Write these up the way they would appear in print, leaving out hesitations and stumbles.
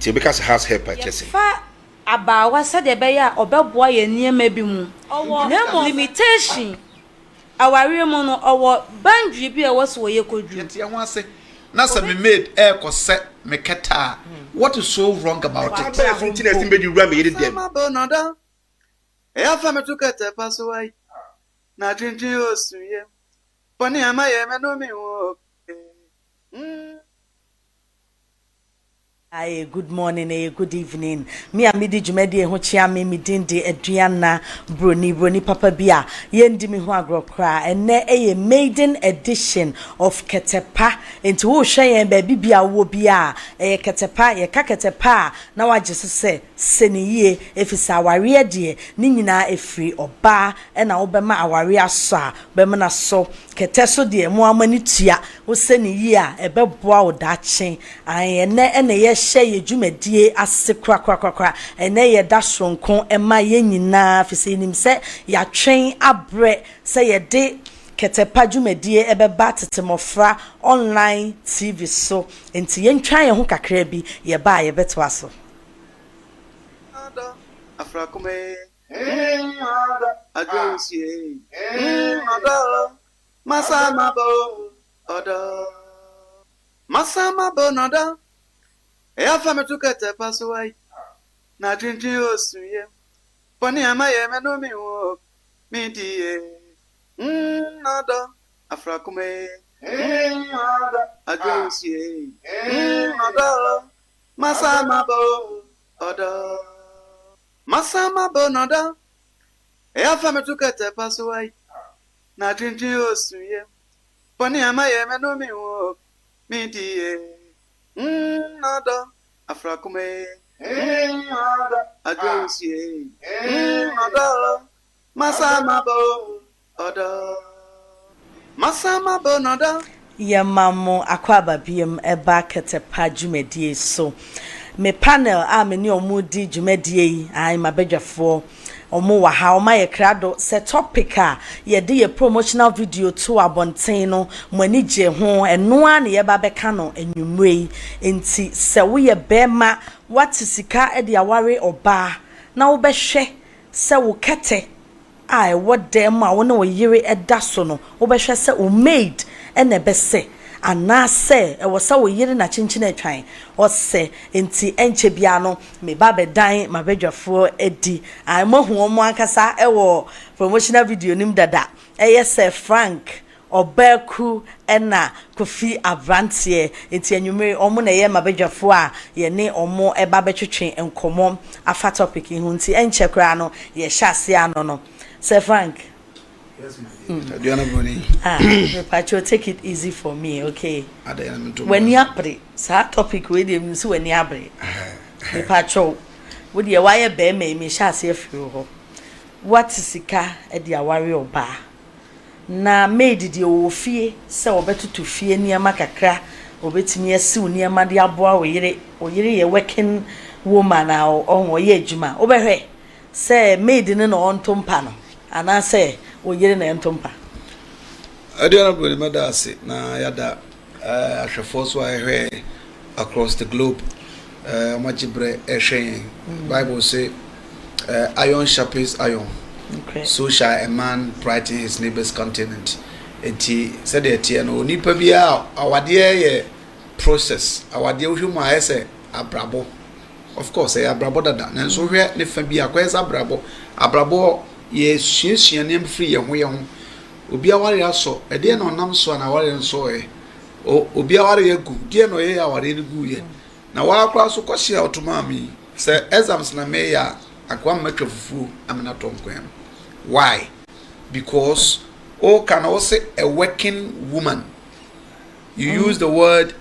Nti obi ka sɛ house help a, kyerɛ sɛ. Yɛfa abaawa sɛdeɛ ɛbɛyɛ a ɔbɛboa yɛn nneɛma bi mu. Na mmom limitation, awareɛ mu no, ɔwɔ boundary bi a ɛwɔ sɛ ɔyɛ kɔduru. Yɛte yɛn ho ase na sɛ me maid ɛrekɔ sɛ me kɛtɛ a, what is so wrong about it? Ɛkwan bɛn so nti na ɛsɛ mebɛdi wura me yere dɛm? Masama bonɔdɔ, ɛyɛ afa me to kɛtɛ pa so ai, na dwendwen osu yam, bɔne a mayɛ mɛno me ho mm. Ɛyɛ good morning, ɛyɛ good evening. Me a medi dwumadie ho kyea me, me din de Aduana Broni, Broni papa bi a yɛndi me ho agorɔ koraa. Ɛnnɛ ɛyɛ maiden edition of Kɛtɛpa. Nti wohwɛ yɛn baabi bi a wowɔ bi a, ɛyɛ Kɛtɛpa. Yɛka Kɛtɛpa a, na wagye so sɛ sɛ ne yie, ɛfiri sɛ awareɛ deɛ, ne nyinaa ɛfiri ɔbaa ɛna wobɛma awareɛ asɔ a, bɛma no asɔ. Kɛtɛ so deɛ, mo ara mo ani tua. Wosɛ ne yie a, ɛbɛboa wo daakye. Ae, ɛnnɛ ɛna yɛhyɛ yɛ dwumadie ase korakorakorakora. Ɛnnɛ yɛ da soronko ɛma yɛn nyinaa, firi sɛ yɛnim sɛ yɛatwɛn abrɛ sɛ yɛde Kɛtɛpa dwumadie ɛbɛba Tete Mmɔfra Online TV so. Nti yɛntwa yɛn ho kakra bi, yɛba a yɛbɛtoa so. Ɔdɔ, afrakoma ee, ɔdɔ, adwo wusie ee, ɔdɔ, masama bo, ɔdɔ, masama bo nɔdɔ, ɛyɛ afa me to kɛtɛ pa so ai, na dwendwen osu yam, bɔne a mayɛ mɛno me ho, me di ye, ɔdɔ, afrakoma ee, ɔdɔ, adwo wusie ee, ɔdɔ, masama bo, ɔdɔ, masama bo nɔdɔ, ɛyɛ afa me to kɛtɛ pa so ai, na dwendwen osu yam, bɔne a mayɛ mɛno me ho, me di ye, ɔdɔ, afrakoma ee, ɔdɔ, adwo wusie ee, ɔdɔ, masama bo, ɔdɔ, masama bo nɔdɔ. Yɛma mo akwaaba biom ɛba Kɛtɛpa dwumadie so. Me panel a me ne ɔmo di dwumadie yi, ae, mabadwafoɔ, ɔmo wɔ ha, ɔmo ayɛ krado sɛ topic a yɛde yɛ promotional video to abɔnten no, mo ani gye ho, ɛno ara na yɛba bɛka no anwummerɛ yi. Nti sɛ woyɛ bɛrima, wate sika de aware ɔbaa na wobɛhwɛ sɛ wo kɛtɛ a ɛwɔ dan mu a wo ne wo yere da so no, wobɛhwɛ sɛ wo maid ɛna ɛbɛsɛ anaasɛ ɛwɔ sɛ wo yere na kyenkyene atwan ɔsɛ. Nti ɛnkyɛ biara no meba abɛdan m'abadwafoɔ adi. A moahu wɔn ankasa ɛwɔ promotional video nim dada. Ɛyɛ sɛ Frank Ɔbaaku ɛna Kofi Aberanteɛ. Nti anwummere wɔn na ɛyɛ m'abadwafoɔ a yɛne wɔn ɛba bɛtwetwe nkɔmmɔ afa topic yi ho. Nti ɛnkyɛ koraa no yɛhyɛ ase ano no. Sir Frank. Aduana Broni. Ah, mepacho, take it easy for me, okay? Adɛn na mento W'ani abere. Saa topic wei deɛ menim sɛ w'ani abere. Mepacho, wo deɛ wayɛ bɛrima yi, mehyɛ ase afiri wo hɔ. Wate sika de aware ɔbaa. Na maid deɛ ɔwɔ fie sɛ ɔbɛtoto fie nneɛma kakra, ɔbɛtumi asiw nneɛma de aboa wo yere. Wo yere yɛ working woman a ɔho ɔyɛ adwuma. Wobɛhwɛ sɛ maid no na ɔnto mpa no anaasɛ wo yere na ɛnto mpa? Aduana Broni, mɛda ase na yɛada ahwɛfoɔ so a ɛhwɛ across the globe. Wɔn agye berɛ ɛhwɛ yɛn. Bible say iron sharpens iron, so shall a man brighten his neighbor's countenance. Nti sɛdeɛ ɛteɛ no, onipa biara awadeɛ yɛ process. Awadeɛ wohwɛ mu a, ayɛ sɛ abrabɔ. Of course ɛyɛ abrabɔ dada, nanso wohwɛ ne fa bi a, akɔyɛ sɛ abrabɔ. Abrabɔ, yɛsuasua nneɛma firi yɛn ho yɛn ho. Obi aware asɔ, ɛdeɛ na ɔnam so a na aware nsɔɔɛ? Obi aware agu, deɛ na ɔyɛ yɛ awareɛ no guiɛ? Na waa koraa so kɔhye a ɔto maa me yi, sɛ exams na meyɛ a, akoa mmatwa fufuo amena tɔ nkwan mu. Why? Because ɔka na ɔsɛ a working woman. You use the word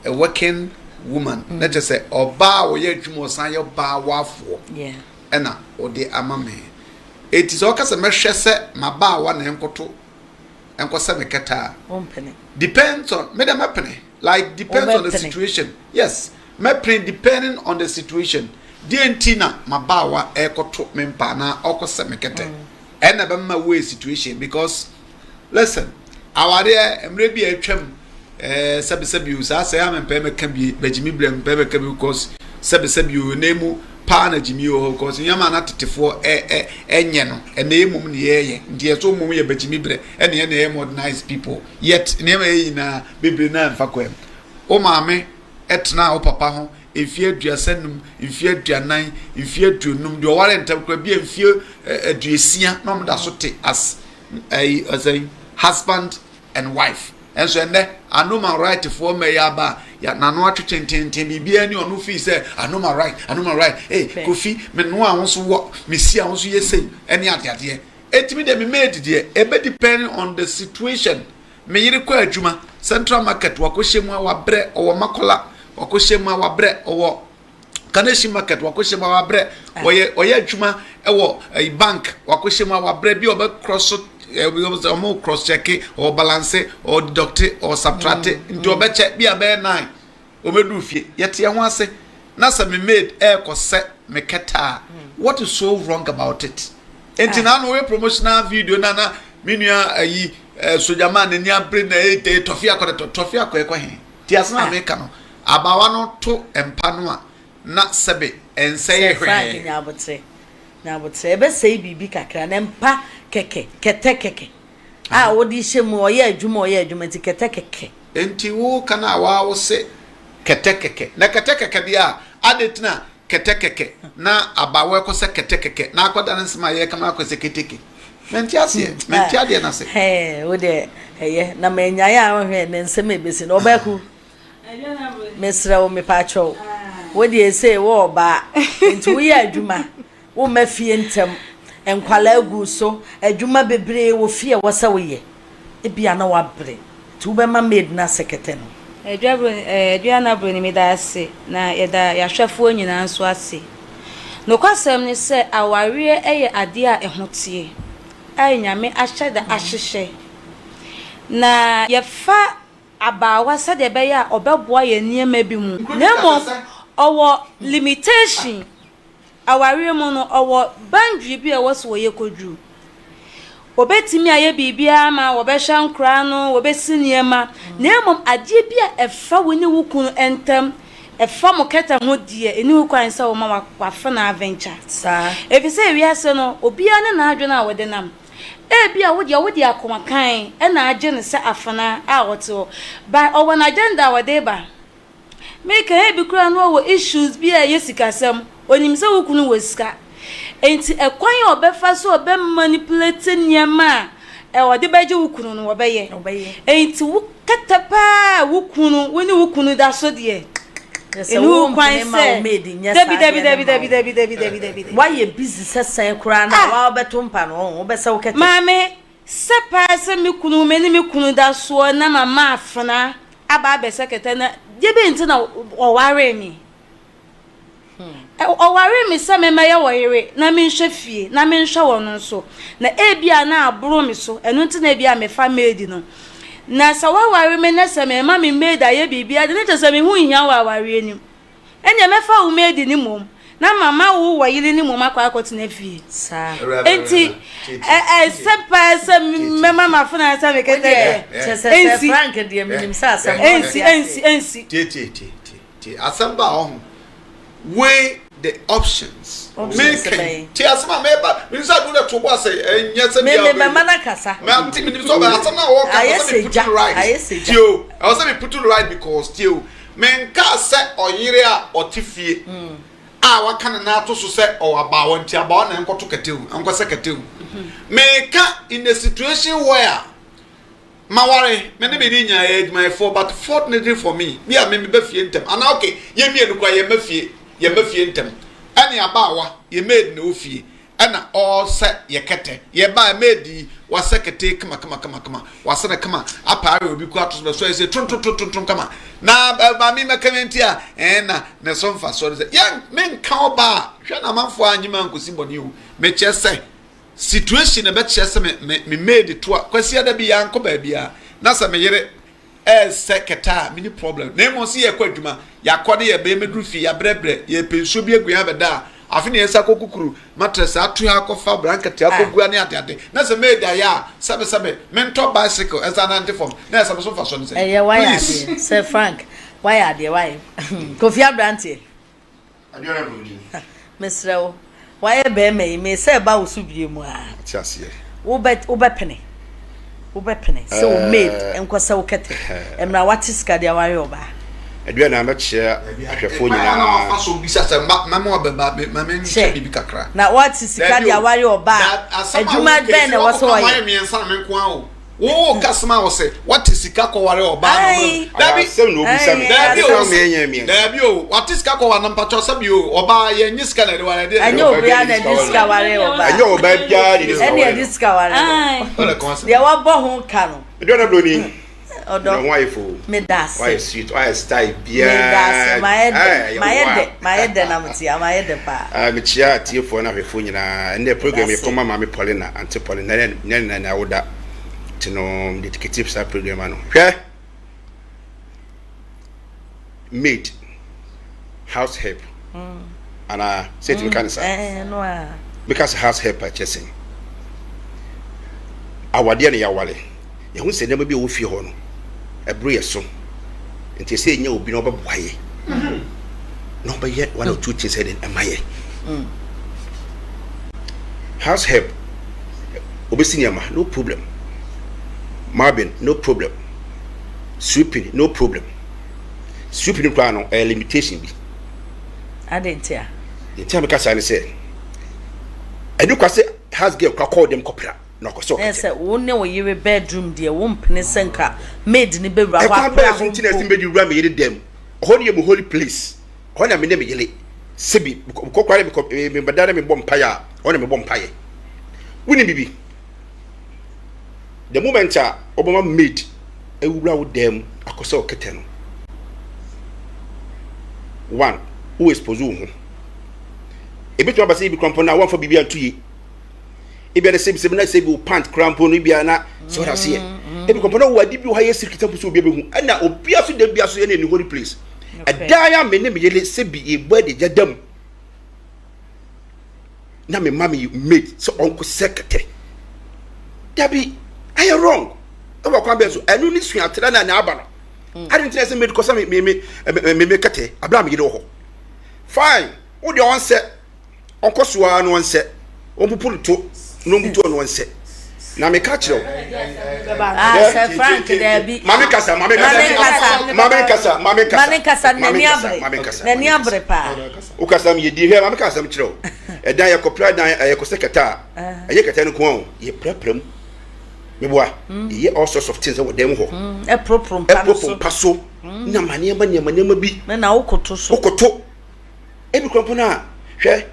a working woman na kyerɛ sɛ ɔbaa a ɔyɛ adwuma, ɔsan yɛ ɔbaa wafoɔ ɛna ɔde ama me. Eti sɛ ɔka sɛ mɛhwɛ sɛ m'abaawa na ɛnkɔto ɛnkɔsɛ me kɛtɛ a, depends on me dɛ mɛpene. Like, depends on the situation. Yes, mɛpene depending on the situation. Deɛ nti na m'abaawa ɛkɔto me mpa na ɔkɔsɛ me kɛtɛ, ɛna ɛbɛma way situation. Because listen, awareɛ mmerɛ bi a atwam, sɛbisɛbi o, saa sɛ ya mempɛ mɛka bi bɛgye me brɛ mpɛ mɛka bi because Sɛbesɛbe o, ɛnnɛ mu paa na gyimie wɔ hɔ because nneɛma a na tetefoɔ ɛ ɛ ɛnyɛ no, ɛnnɛ mmom na yɛyɛ. Nti yɛ so mmom yɛ bagyimi berɛ ɛna yɛn na yɛyɛ modernized people. Yet nneɛma yɛ nyinaa bebree no ara mfa kwan mu. Wo maame tenaa wo papa ho mfeɛ 35, mfeɛ 40, mfeɛ 50, deɛ ɔware ntɛm koraa bi a mfeɛ 60 na wɔn da so te as ɛyi ɔsɛn husband and wife. Nso ɛnnɛ anoma right foɔ mma yi aba a ya n'ano atwe tententen biribiara ni ɔno fii sɛ anoma right anoma right ee kofi me noa ho so wɔ me si a ho so yɛ sei ɛne adeadeɛ etimi deɛ me maid deɛ ebe depend on the situation me yere kɔ adwuma central market wakɔhyɛ mu a wabrɛ ɔwɔ makola wakɔhyɛ mu a wabrɛ ɔwɔ Kaneshie market wakɔhyɛ mu a wabrɛ ah. ɔyɛ ɔyɛ adwuma ɛwɔ ɛyi bank wakɔhyɛ mu a wabrɛ bi ɔbɛ cross ɔmo cross check ɔwɔ balance ɔwɔ deduct ɔwɔ subtract mm, nti mm. ɔbɛkyɛ bi a bɛyɛ nine ɔbɛdu fie yɛte ɛho ase na sɛ me maid ɛɛkɔ sɛ me kɛtɛ a mm. what is so wrong about it nti ah. na ano ɔyɛ promotional video na na me nua ɛyi ɛɛ sojaman n'ani abere na ɛyɛ tɔfi akɔ tɔfi akɔ ɛkɔ he. Te asɛm a meka no, abaawa no to mpa no a, na sɛbe ɛnsɛee Sir Frank, hwee. nya aboterɛ, nya aboterɛ. Ɛbɛsɛe biribi kakra, na mpa kɛkɛ, kɛtɛ kɛkɛ a wode hyɛ mu, ɔyɛ adwuma, ɔyɛ adwuma nti kɛtɛ kɛkɛ. Enti wo ka no a waa wo se kɛtɛ kɛkɛ, na kɛtɛ kɛkɛ deɛ a, adɛn nti na kɛtɛ kɛkɛ na abaawa ɛkɔ sɛ kɛtɛ kɛkɛ na akɔdane nsɛm a yɛreka no akɔ sɛ keteke? Mente aseɛ, mente adeɛ no ase. Hɛɛ, wo deɛ ɛyɛ na manyae a wohwɛ ne nsɛm a ɛbɛsi no. Ɔbaaku, mesrɛ wo mepaakyɛw, wo deɛ sei wo ɔbaa, nti woyɛ adwuma, womma fie ntɛm, nkwalaa gu so, adwuma bebree wɔ fie a ɛwɔ sɛ woyɛ, ebia na woabrɛ, nti wobɛma maid no asɛ kɛtɛ no. Aduana Broni, meda ase, na yɛda yɛahwɛfoɔ nyinaa nso ase. Nokwasɛm ne sɛ awareɛ yɛ adeɛ a ɛho teɛ a Nyame ahyɛ da ahyehyɛ. Na yɛfa abaawa sɛdeɛ ɛbɛyɛ a ɔbɛboa yɛn nneɛma bi mu. Na mmom ɔwɔ limitation. Awareɛ mu no, ɔwɔ boundary bi a ɛwɔ sɛ ɔyɛ kɔduru. Wɔbɛtumi ayɛ biribiara ama wo, wɔbɛhwɛ nkoraa no, wɔbɛsi nneɛma, na mmom adeɛ bi a ɛfa wo ne wo kunu ntam, ɛfa mo kɛtɛ ho deɛ, ɛnni ho kwan sɛ woma w'afenaa venture. Saa. Ɛfiri sɛ wiase no, obiara ne n'adwene a ɔde nam. Ebia wo deɛ wode akoma kann na agye no sɛ afenaa a ɔte hɔ, but ɔwɔ n'agenda a ɔde reba. Meka ebi koraa no ɔwɔ issues bi a ɛyɛ sikasɛm, onim sɛ wo kunu wɔ sika nti ɛkwan a ɔbɛfa so a ɔbɛ manipulate nneɛma a ɔde bɛgye wo kunu no ɔbɛyɛ. Nti wo kɛtɛ paa wo kunu, wo ne wo kunu da so deɛ, Sɛ ɛni wo wo kwan mpene ma wo sɛ maid nyɛ saa dabi dabi adeɛ no dabi ma dabi wo. dabi dabi dabi dabi dabi. Woayɛ busy sɛ sɛn koraa no a, Ah! woa wobɛto mpa no, ɔho, wobɛsɛ wo kɛtɛ. Maame, Sɛ paa sɛ me kunu, me ne me kunu da soɔ na mama afena aba abɛsɛ kɛtɛ na deɛ bɛn nti na ɔwaree me? Ɔwaree me sɛ memmɛyɛ ɔyere na menhwɛ fie na menhwɛ wɔn nso. Na ebia na aboro me so, ɛno nti na ebia mefa maid no. Na sɛ woaware me na sɛ mema me maid ayɛ biribiara de, na kyerɛ sɛ me ho nhia wɔ awareɛ no mu. Ɛnneɛ mɛfa wo maid no mmom, na mama wo wɔ yere no mmom akɔ akɔtena fie. Saa. Enti, ɛsɛ paa sɛ mɛma m'afenaa sɛ me kɛtɛ deɛ. Kyɛ sɛ sɛ Ɛnsi. Frank deɛ menim sɛ asɛm no ɔnte Ɛnsi, aseɛ. ɛnsi, ɛnsi. Tie, tie, tie, tie, tie. Asɛm ba a ɔho. Weigh the options. Options Meka yi, bɛn? tie asɛm a meba. Menim sɛ ade wo dɛ to bo ase, ɛnyɛ sɛ Me bia me wobɛyi. bɛma no akasa. Mate, menim sɛ ɔbɛ asɛm no a wɔka, Ayɛ ɛwɔ sɛ sɛ me put gya, no right. ayɛ sɛ gya. Tie o, ɛwɔ sɛ me put no right because tie o. Menkaa sɛ ɔyere a ɔte fie a waka ne nan ato so sɛ ɔwɔ abaawa nti abaawa na ɛnkɔto kɛtɛ o, ɛnkɔsɛ kɛtɛ o. Meka in a situation where maware, me ne me yere nyinaa yɛyɛ adwumayɛfoɔ but fortunately for me, bi a me meba fie ntɛm anaa okay, yɛn mmienu koraa yɛmma fie, yɛmma fie ntɛm. Ɛne abaawa, yɛ maid na ɛwɔ fie. Ɛna ɔresɛ yɛ kɛtɛ. Yɛ ba maid yi, wasɛ kɛtɛ yi kama kama kama kama. Wasɛ no kama, apaare obi kura to so bɛsɔ ɛsɛ tontontontonton kama. Na maame mɛka mi nti a, ɛn na ne so mfasoɔ no sɛ, yɛn menka ɔba a, hwɛ na amanfoɔ anyi ma nkosi bɔne o. Mekyerɛ sɛ, situation na ɛbɛkyerɛ sɛ me me me maid to a, kwasi ada bi yɛankɔ baabi a, na sɛ me yere ɛresɛ kɛtɛ a, menni problem. Na mmom sɛ yɛkɔ adwuma, yɛakɔ ne yɛba, yɛmmɛduru fie, yɛabrɛbrɛ, yɛrepɛ nsuo bi agu yɛn abɛda a, afe ne yɛn nsa akɔkukuru mattress ato ha akɔfa blanket akɔgua ne adeade. Na sɛ maid ayɛ a, sɛbesɛbe, mentɔ bicycle nsa nante fam, na ɛsɛ me so mfasoɔ ne sɛn? Ɛyɛ wayɛ Please. adeɛ Sir Frank wayɛ adeɛ wayɛ Kofi abranteɛ. Aduana Broni. Mesrɛ wo, wayɛ bɛrima yi, mesɛ ɛba wo so bie mu a. Ate aseɛ. Wobɛ wobɛpene. Wobɛpene sɛ wo maid nkɔsɛ wo kɛtɛ. Mmerɛ a wate sika de aware ɔbaa. Aduana mɛkyerɛ ahwɛfoɔ nyinaa. Fa so bisa sɛ mma mɛma ɔbɛba ma menkyɛ biribi kakra. Na wate sika de aware ɔbaa. Adwuma bɛn na ɛwɔ sɛ ɔyɛ? Mmiɛnsa na me nko ara o. Wo ka sɛm a wɔsɛ wate sika kɔware ɔbaa na ɔbɛrɛ. Dabi asɛm na obisa me. Dabi o dabi o wate sika kɔware na mpatsɔ sɛbi o ɔbaa yɛn nye sika na ɛde ware ɛde. Ɛnyɛ obiara na ɛde sika ware ɔbaa. Ɛnyɛ ɔbaa biara na ɛde sika ware. Ɛne ɛde sika ware no. Deɛ wabɔ ho ka no. Ɛdɔ na broni. Ɔdɔ. Ne ho ayɛ fo. Meda ase. Wayɛ sweet, wayɛ style biara. Meda ase, mayɛ dɛ, mayɛ dɛ, mayɛ dɛ na metia, mayɛ dɛ paa. Ah, mekyia atiefoɔ ne ahwɛfoɔ nyinaa. Ɛnɛ program yi kɔma Maame Paulina, Auntie Paulina, nɛ nɛ nɛ na awoda. Nti no, mede tikiti saa program ano. Hwɛ! Maid, house help. Anaa, sɛ ɛtumi ka ne saa. Meka sɛ house help a kyerɛ sɛn? Awadeɛ na yɛawale. Yɛhu sɛ nneɛma bi a ɛwɔ fie hɔ no, ɛboro yɛ so. Nti ɛsɛ yɛnya obi na ɔbɛboa yɛ. Na ɔbɛyɛ one or two things ɛde ɛma yɛ. House help, obɛsi nneɛma, no problem. Mopping, no problem. Sweeping, no problem. Sweeping koraa no, ɛyɛ limitation bi. Adɛn nti a? Nti a meka saa ne sɛ, ɛne kwa sɛ house girl kora kɔɔ dɛm kɔpra. Na ɔkɔ sɛ ɔkɛtɛ. Sɛ wo ne wo yere bedroom deɛ wo mpene sɛ nka maid no bɛwura hɔ Ɛkwan apra bɛn so hɔ nti na ɛsɛ mpo. mede wura me yere dan mu? Ɛhɔ no yɛ me holy place. Ɛhɔ na me ne me yere. Sɛbi, mekɔ koraa na mekɔ, mebɛda na mebɔ mpaeɛ a, ɛhɔ na mebɔ mpaeɛ. Wonim biribi? The moment a wobɛma maid awura wo dan mu akɔ sɛ ɔkɛtɛ no, one, wo expose wo ho. Ebetumi aba sɛ ebi koraa mpo na woamfa biribi anto yie. Ebia na sɛbi sɛbi na sɛbi wo pant koraa mpo no ebia na sɛ ɔda aseɛ. Ebi koraa mpo na wo ade bi wɔ ha yɛ secret mpo sɛ obi abehu. Ɛna obi aso dan bi aso ɛna ɛni holy place. Ɛdan a me ne me yere sɛbi yɛbɔ adi gya da mu. Na me ma me maid sɛ ɔnko sɛ kɛtɛ. Dabi, ayɛ wrong. Ɛwɔ kwan bɛn so? Ɛno ne suatrɛ na na aba no. Ade ntina sɛ maid kɔ sɛ me me me me me kɛtɛ abira me yere wɔ hɔ. Fine, wo deɛ ɔnsɛ. Ɔnkɔ so ara na ɔnsɛ. Ɔmpupu no to na ɔmbutu ɔno ɔnsɛ. Na meka kyerɛ wo. Ah, Sir Frank, daabi. Maame kasa, maame kasa. Maame kasa, maame kasa. Maame kasa, n'ani abere. Maame kasa. N'ani abere paa. Wokasa mi yɛ di hwɛ, maame ka asɛm kyerɛ wo. Ɛdan yɛkɔpra dan, yɛkɔsɛ kɛtɛ a, ɛnyɛ kɛtɛ no nko ara o, yɛprapra mu. Meboa, yɛyɛ all sorts of things wɔ dan mu hɔ. Ɛporoporo mpa no so. Ɛporoporo mpa so. Nneɛma nneɛma nneɛma nneɛma bi. Na wokoto so. Wokoto. Ebi kura mpo no a, hwɛ,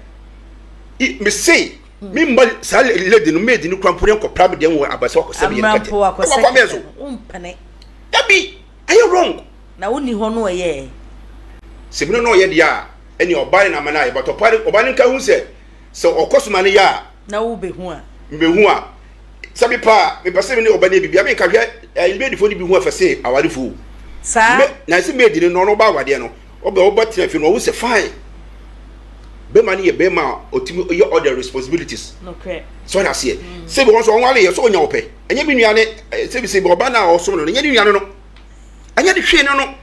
mese me mma saa lady no maid no kura mpo ne nkɔpra me deɛ wɔ abasa wakɔsɛ me yɛ kɛtɛ. Ɛwɔ kwa mɛ so. Dabi, ɛyɛ wrong. Na wonni hɔ no ɛyɛ. Sɛ bi no na ɔyɛ deɛ a, ɛne ɔbaa ne na ama no ayɛ, but ɔbaa no nka hu sɛ sɛ ɔkɔ so ma no yɛ a. Na wobɛhu a. Mbɛhu a. Sɛ mepɛ a, mepɛ sɛ me ne ɔba no yɛ biribi a, menka hwɛ ɛɛ maidfoɔ no bi ho ɛfɛ se awarefoɔ o. Saa. Me, na sɛ maid no na ɔno ɔba awadeɛ no, ɔbɛ ɔba tena fie no, ɔhu sɛ fine. Bɛrima no yɛ bɛrima a ɔtumi yɛ all the responsibilities. Nokorɛ. Sɛ ɔde aseɛ. Sɛ bi wɔn nso ɔnwale yɛ, sɛ ɔnya ɔpɛ. Ɛnyɛ me nua ne, sɛ bi sɛ bi ɔba no a ɔsom no no, ɛnyɛ ne nua no no. Ɛnyɛ ne hwee no no.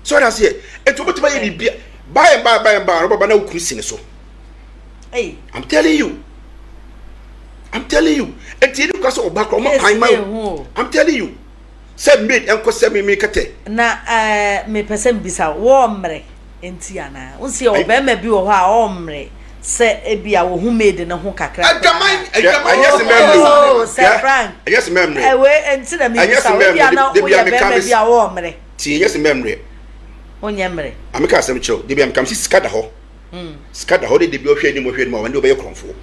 Sɛ ɔde aseɛ. Eti ɔbɛtumi ayɛ biribi by and by by and by, ɔbɛba na okuru si ne so. Hey. I'm telling you. I'm telling you. Eti ɛni kwa sɛ ɔba kora ɔma kwan ma o. I'm telling you. Sɛ maid ɛnkɔ sɛ me me kɛtɛ. Na ɛɛ mepɛ sɛ mbisa wɔ mmerɛ nti anaa? Nsi yɛ ɔbɛrima bi wɔ hɔ a ɔmmerɛ sɛ ebi a wɔhu maid ne ho kakra. Adwaman adwaman. Ɛnyɛ sɛ mɛmmerɛ o. Sɛ Frank. Ɛnyɛ sɛ mɛmmerɛ. Ɛwɛ nti na mebisa wo ebi a na woyɛ bɛrima bi a wɔmmerɛ. Ti ɛnyɛ sɛ mɛmmerɛ. Wonyɛ mmerɛ. Ameka asɛm kyerɛw. Debi a meka msi sika da hɔ. Sika da hɔ de debi ɔhwɛ anim ɔhwɛ anim a wɔn de ɔbɛyɛ korɔnfoɔ.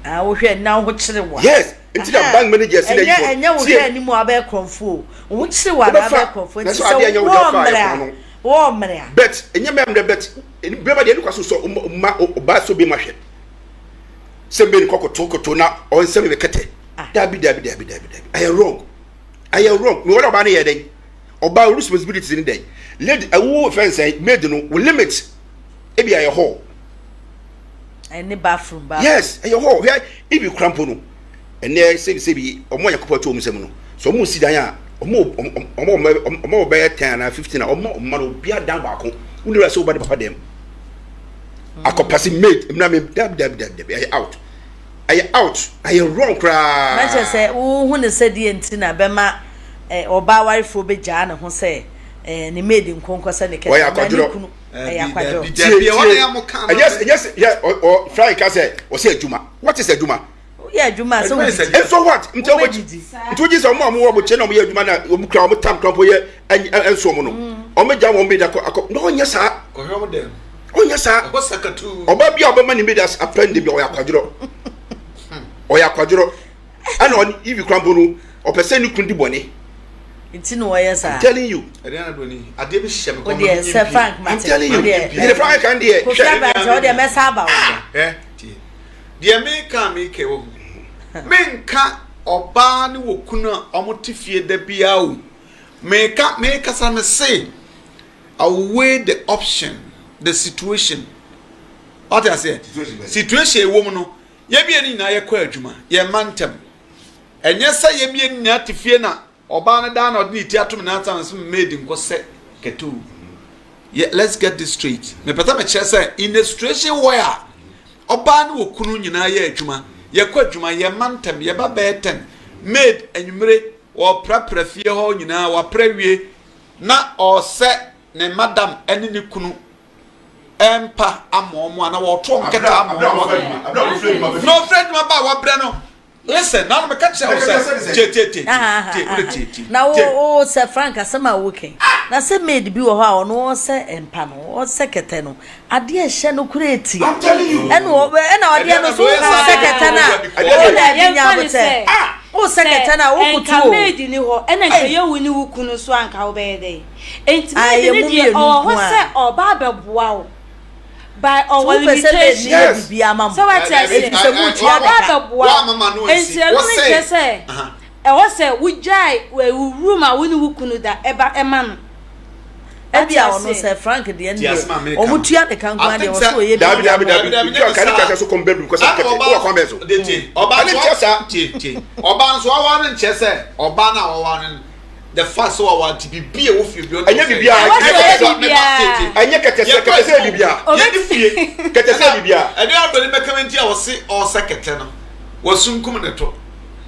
Ah, wohwɛ na wo ho kyere wa. Yes, nti na bank managers na yi fo. Ɛnyɛ wohwɛ anim a wabɛyɛ korɔnfoɔ o. Wo ho kyere wa na wabɛyɛ korɔnfoɔ. Nti sɛ wɔ mmerɛ a, wɔ mmerɛ a. Bet, ɛnyɛ mmerɛ bet, bɛma deɛ ɛne kwa so sɛ ma ɔbaa so bi ma hwɛ. Sɛ mbɛ ni kɔ koto koto na ɔnsɛ mi bɛ kɛtɛ. Dabi dabi dabi dabi dabi. Ɛyɛ wrong. Ɛyɛ wrong. Mi wɔn ɔbaa no yɛ dɛn? Ɔbaa responsibilities ni dɛn? Lady, ɛwo fɛn sɛn maid no wo limit ebi ɛyɛ hɔ. Ɛne bathroom bathroom. Yes, ɛyɛ hɔ. Hwɛ ebi kura mpo no. Ɛnɛ sɛbi sɛbi ɔmo a Nyankopɔn ato ɔmo nsam no. So ɔmo si dan a ɔmo ɔmo ɔmo ɔmo bɛyɛ 10 anaa 15 a ɔmo ɔmo ma no obi adan baako. Wonni right sɛ woba ne papa dɛm. Akɔpase maid mmra me dabi dabi dabi dabi ɛyɛ out. Ɛyɛ out. Ɛyɛ wrong koraa. Na kyerɛ sɛ wohu ne sɛ deɛ nti na bɛma ɔbaa warefoɔ bɛgyaa ne ho sɛ ne maid nko nkɔsɛ ne kɛtɛ na ne kunu ɛyɛ akwadworɔ. Tie tie ɛnyɛ ɛnyɛ sɛ yɛ ɔ ɔ Fry ka sɛ ɔsɛ adwuma. What is adwuma? Woyɛ adwuma a sɛ wodidi. And so what? Nti wobɛdidi. Nti wogye sɛ ɔmo a ɔmo wɔ ɔmo kyɛ na ɔmo yɛ adwuma na ɔmo kura ɔmo tam kura mpo yɛ ɛnso ɔmo no. Ɔmo gya wɔn maid akɔ akɔ na ɔnyɛ saa. Kɔhwɛ ɔmo dɛm. Ɔnyɛ saa. Ɛhɔ sakatuu. Ɔbaa bi a ɔbɛma ne maid apɛn de bi ɔyɛ akwadworɔ. Ɔyɛ akwadworɔ. Ɛna ɔne Eve kura mpo no ɔpɛ sɛ ne kunu di bɔne. Nti na ɔyɛ saa. I'm telling you. Ɛdeɛ na broni adeɛ bi hyehyɛ me kɔn ma mi nyi Frank I'm telling you. Ɛdeɛ Frank kan deɛ. Kofi Abrante ɔdeɛ mɛsa aba wo. Tie. Deɛ meka a meka yi wahu. Menka ɔbaa ne wɔ kunu a wɔn te fie da biara o. Meka mekasa me se I will weigh the option, the situation. Wate aseɛ? Situation ɛwɔ mu no, yɛn mmienu nyinaa yɛkɔ adwuma, yɛn mma ntɛm. Ɛnyɛ sɛ yɛn mmienu nyinaa te fie na Ɔbaa no daa na ɔde ne ti ato me nan ase a mese maid nkɔ sɛ kɛtɛ o. Yeah, let's get this straight. Mepɛ sɛ mekyerɛ sɛ in a situation where ɔbaa ne okunu nyinaa yɛ adwuma, yɛkɔ adwuma, yɛma ntɛm, yɛba bɛyɛ ten, maid anwummere ɔreprapra fie hɔ nyinaa, wapra wie na ɔresɛ ne madam ne ne kunu mpa ama wɔn anaa wɔreto wɔn kɛtɛ ama wɔn. Na ɔfiri adwuma ba a wabrɛ no. Listen, na meka kyerɛ wo sɛ tie tie tie tie wode tie tie. Na wo wo sɛ Frank asɛm a woka yi na sɛ maid bi wɔ hɔ a ɔno ɔsɛ mpa no ɔsɛ kɛtɛ no adeɛ ɛhyɛ no kora etia ɛna ɛna ɔdeɛ no so wosɛ kɛtɛ no a wo na ɛde nya abotɛ wosɛ kɛtɛ no a wokoto o. Nka maid ni hɔ ɛna nka yɛ wo ne wo kunu so anka wobɛyɛ dɛ nti maid ne deɛ ɔwɔ hɔ sɛ ɔba abɛboa wo. by ɔwɔ limitation yes sɛ wate aseɛ ɔba abɛboa nti ɛno ne kyerɛ sɛ ɛwɔ sɛ wogyae wo room a wo ne wo kunu da ɛba ɛma no ebi a ɔno sɛ frank deɛ no deɛ ɔmo tua ne ka nko adeɛ ɔsɛ ɔyɛ dabi dabi dabi dabi tua ka ne kyerɛ sɛ kɔm bedroom kɔsɛ kɛtɛ wɔ kwan bɛn so ɔba nso saa ɔba nso awa no nkyerɛ sɛ ɔba no a wɔwa no the fact sɛ wawa nti biribi a ɛwɔ fie bi ɔno ɛnyɛ biribiara ɛwɔ sɛ ɔyɛ biribiara ɛnyɛ kɛtɛsɛ kɛtɛsɛ yɛ biribiara yɛde fie kɛtɛsɛ yɛ biribiara ɛde abɛni bɛka mi nti a wɔse ɔsɛ kɛtɛ no wɔsunkum ne to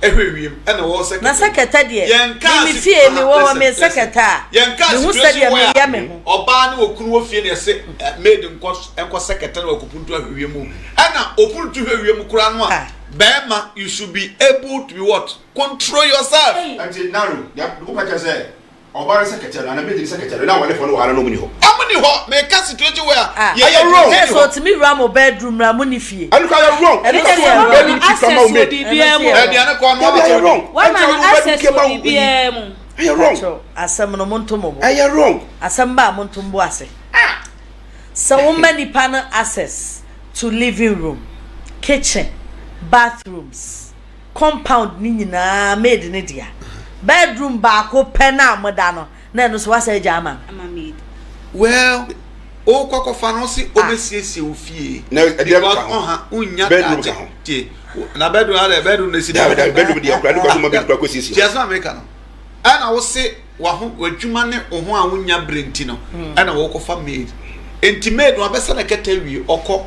ɛhwɛ wiem ɛna wɔsɛ kɛtɛ na sɛ kɛtɛ deɛ mi mi fie mi wɔ hɔ mi sɛ kɛtɛ a yɛn mi hu sɛ deɛ mi yɛ mi ho ɔbaa ne okunu wɔ fie na yɛsɛ maid nkɔ nkɔ sɛ kɛtɛ na wɔkɔpuntu ahwɛ wiem ɛna opuntu hwɛ wiem koraa no a bɛrima you should be able to be what Control yourself. Nti Naro, deɛ wo pɛ kyerɛ sɛ ɔbaa no sɛ kɛkyɛ no anaa maid no sɛ kɛkyɛ no na awarefoɔ no wɔ ha no na ɔmo ni hɔ. Ɔmo ni hɔ, meka situation wei a Ah, yɛyɛ Ɛyɛ wrong. Sɛ sɛ ɔtumi wura mo bedroom na mo ni fie. Ɛno koraa yɛ wrong. Ɛno Ɛno nso yɛ wrong. bedroom key Access kora ma wo wɔ maid. biribiara mu. Ɛno nso yɛ Aduane kɔ Dabi ɔno ɛyɛ wrong. Wama Ɛnti no ɔno bedroom access key wɔ ma wo yi. biribiara mu. Ɛyɛ wrong. Patrɔ, asɛm no monto mo bo. Ɛyɛ wrong. Asɛm ba a monto mo bo ase. Sɛ woma nipa no access to living room, kitchen, bathrooms, compound no nyinaa maid no dea. Bedroom baako pɛ no a moda no, na ɛno nso woasan agya ama no. Ama maid. Well, wokɔ kɔfa no ɔse ɔbɛsiesie wo fie. Na ɛdeɛ Because ka ho. ɔha wonnya Bedroom daakye. ka ho. Tie, na bedroom adɛ bedroom na esi Dabi dabi bedroom deɛ kura ne kura so ma maid kura kɔ siesie. Tie asɛm a meka no. Ɛna wo se waho w'adwuma ne wo ho a wonnya bere nti no ɛna wɔkɔfa maid. Nti maid no abɛsa ne kɛtɛ awie ɔkɔ.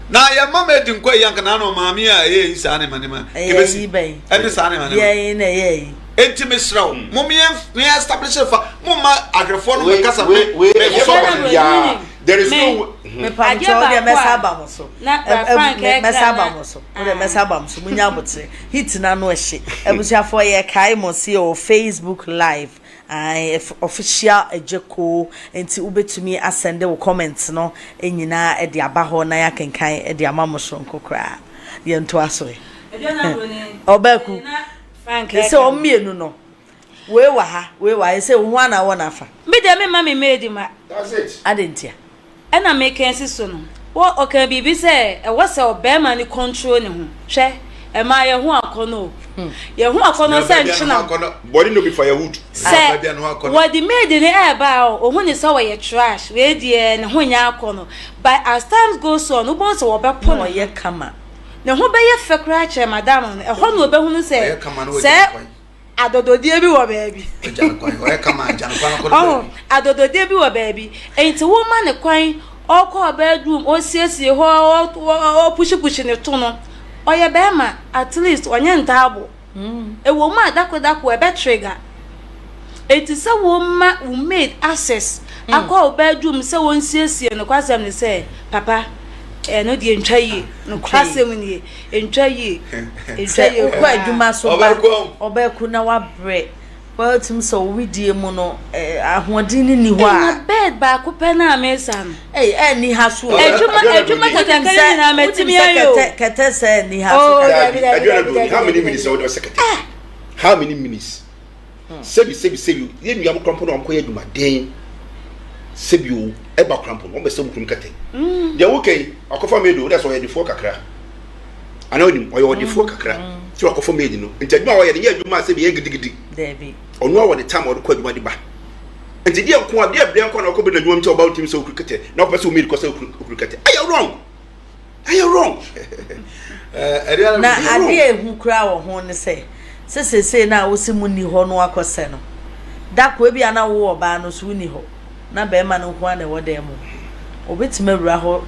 Na yɛma maid nkɔ yi anka na maame a ɛyɛ yi saa ne ma ne ma. Ɛyɛ yi bɛn. Ɛne saa ne ma ne ma. Deɛ yi na ɛyɛ yi. Enti mesrɛ wo mom yɛn yɛn establish fa mo ma ahwɛfoɔ no bɛkasa me Wei me ɛyɛ sɔ papa biara. There is no Mepa mo kyɛw deɛ mɛsa aba mo so. Mɛsa aba mo so. Wo deɛ mɛsa aba mo so. Munya abotere. Heat no ano ɛhye. Abusuafoɔ yɛkae mo se yɛwɔ Facebook live. Ae, official Agye-Koo. Nti wobɛtumi asɛnde wo comments no nyinaa de aba hɔ na yɛakenkan de ama mo soronko koraa. Yɛntoa so ɛ. Ɔbaaku, sɛ wɔn mmienu no, wei wɔ ha, wei wɔ ha, sɛ wo ho ana wɔ n'afa. Me deɛ memma me maid ma. That's it. Adɛn ntia? Ɛna meka asi so no, wɔ ɔkaa biribi sɛ ɛwɔ sɛ ɔbarima no control ne ho. Hwɛ, ɛmaa yɛn ho akɔnnɔ o. Yɛn ho akɔnnɔ sɛ nkyenam. Body no be firewood. Sɛ wɔde maid no ɛreba a, ɔhu ne sɛ ɔyɛ trash, wei deɛ ne ho nyɛ akɔnnɔ. But as times goes on, wobɛhu sɛ wɔbɛpo Na ne ho. ɔyɛ kama. Ne ho bɛyɛ fɛ koraa kyerɛ madam no. Ɛhɔ na ɔbɛhunu sɛ Ɔyɛ kama na wagya sɛ kwan. adɔdɔdeɛ bi wɔ baabi. Agya no kwan. Ɔyɛ kama agya no kwan akɔ no Ɔho, baabi. adɔdɔdeɛ bi wɔ baabi. Enti woma no kwan ɔkɔ bedroom, ɔsiesie hɔ, ɔpushipushe ne to no, ɔyɛ bɛrima, at least ɔnyɛ ntaabo. Ɛwɔ mu a dako dako ɛbɛ trigger. Enti sɛ woma wo maid access akɔ wo bedroom sɛ wɔnsiesie, nokwasɛm ne sɛ, papa, ɛno deɛ ntwa yie. Nokwasɛm nie, ntwa yie. Ntwa Sɛ yie wokɔ koraa. Adwuma so ba, Ɔbɛko. Ɔbɛko na wabrɛ. Wɔatumi sɛ wo wedeɛ mu no, ahoɔden no nni hɔ a. Na bed baako pɛ no a mesa no. Ei, ɛnni ha so o. Adwuma adwuma Wonim kakra sɛ nyinaa wonim matumi sɛ ayɛ o. kɛtɛ kɛtɛ sɛ ɛnni ha so Oh, kakra. dabi Dabi, dabi Aduana dabi Broni, dabi how many dabi minutes dabi. na wode ɔsɛ kɛtɛ? How many minutes? Sɛbi sɛbi sɛbi, yɛn nua mo korampo na wɔn kɔyɛ adwumaden. Sɛbi o, ɛba korampo no, wɔn bɛsɛ wɔn kurom kɛtɛ. Deɛ woka yi, akɔfa maid o, wode sɛ ɔyɛ defoɔ kakra. Anaa onim, ɔyɛ ɔdefoɔ kakra. Sɛ wakɔfa maid no, nti adwuma a ɔyɛ no nyɛ adwuma a sɛbi ɛyɛ gidigidi. Dabi. Ɔno ara wɔ ne time a ɔde kɔ adwuma de ba. Nti deɛ nko a, deɛ berɛ nko a na ɔkɔ bɛ n'adwuma mu sɛ ɔba ɔntumi sɛ okuru kɛtɛ, na ɔpɛ sɛ maid kɔ sɛ okuru kɛtɛ. Ɛyɛ wrong. Ɛyɛ wrong. Ɛdeɛ Na na Ɛyɛ wrong. adeɛ a ehu koraa wɔ ho ne sɛ, sɛ seesei no a wose monni hɔ no akɔsɛ no, da ko ebia na wo ɔbaa no nso wonni hɔ, na barima no nko ara na ɛwɔ dan mu hɔ. Obetumi awura hɔ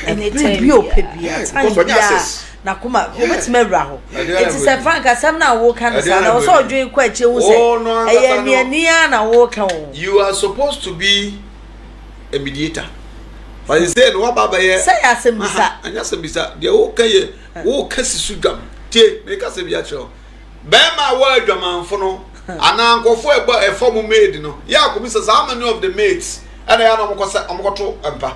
ɛbere Anytime bi a ɔpɛ biara. biara, Yeah, time because ɔnyɛ biara, access. n'akoma, Yeah. obetumi awura hɔ. Ɛdeɛ na Enti sɛ broni. Frank asɛm no a woka no Ɛdeɛ saa na no, ɛwɔ sɛ broni. ɔdwen kɔ akyire hu sɛ Wo no ɛyɛ ankasa no, aniani ara na woka o. you are supposed to be a mediator. But you say no waba abɛyɛ. Sɛ yɛ asɛmmisa. Aha, ɛnyɛ asɛmmisa. Deɛ woka yɛ woka si so dwam. Tie, meka sɛ bi akyerɛ wo. Bɛrima a wɔ adwamanfo no anaa nkurɔfoɔ a ɛbɔ ɛfa mo maid no, yɛ akɔbisa sɛ how many of the maids ɛna yɛ na wɔkɔ sɛ wɔkɔto mpa.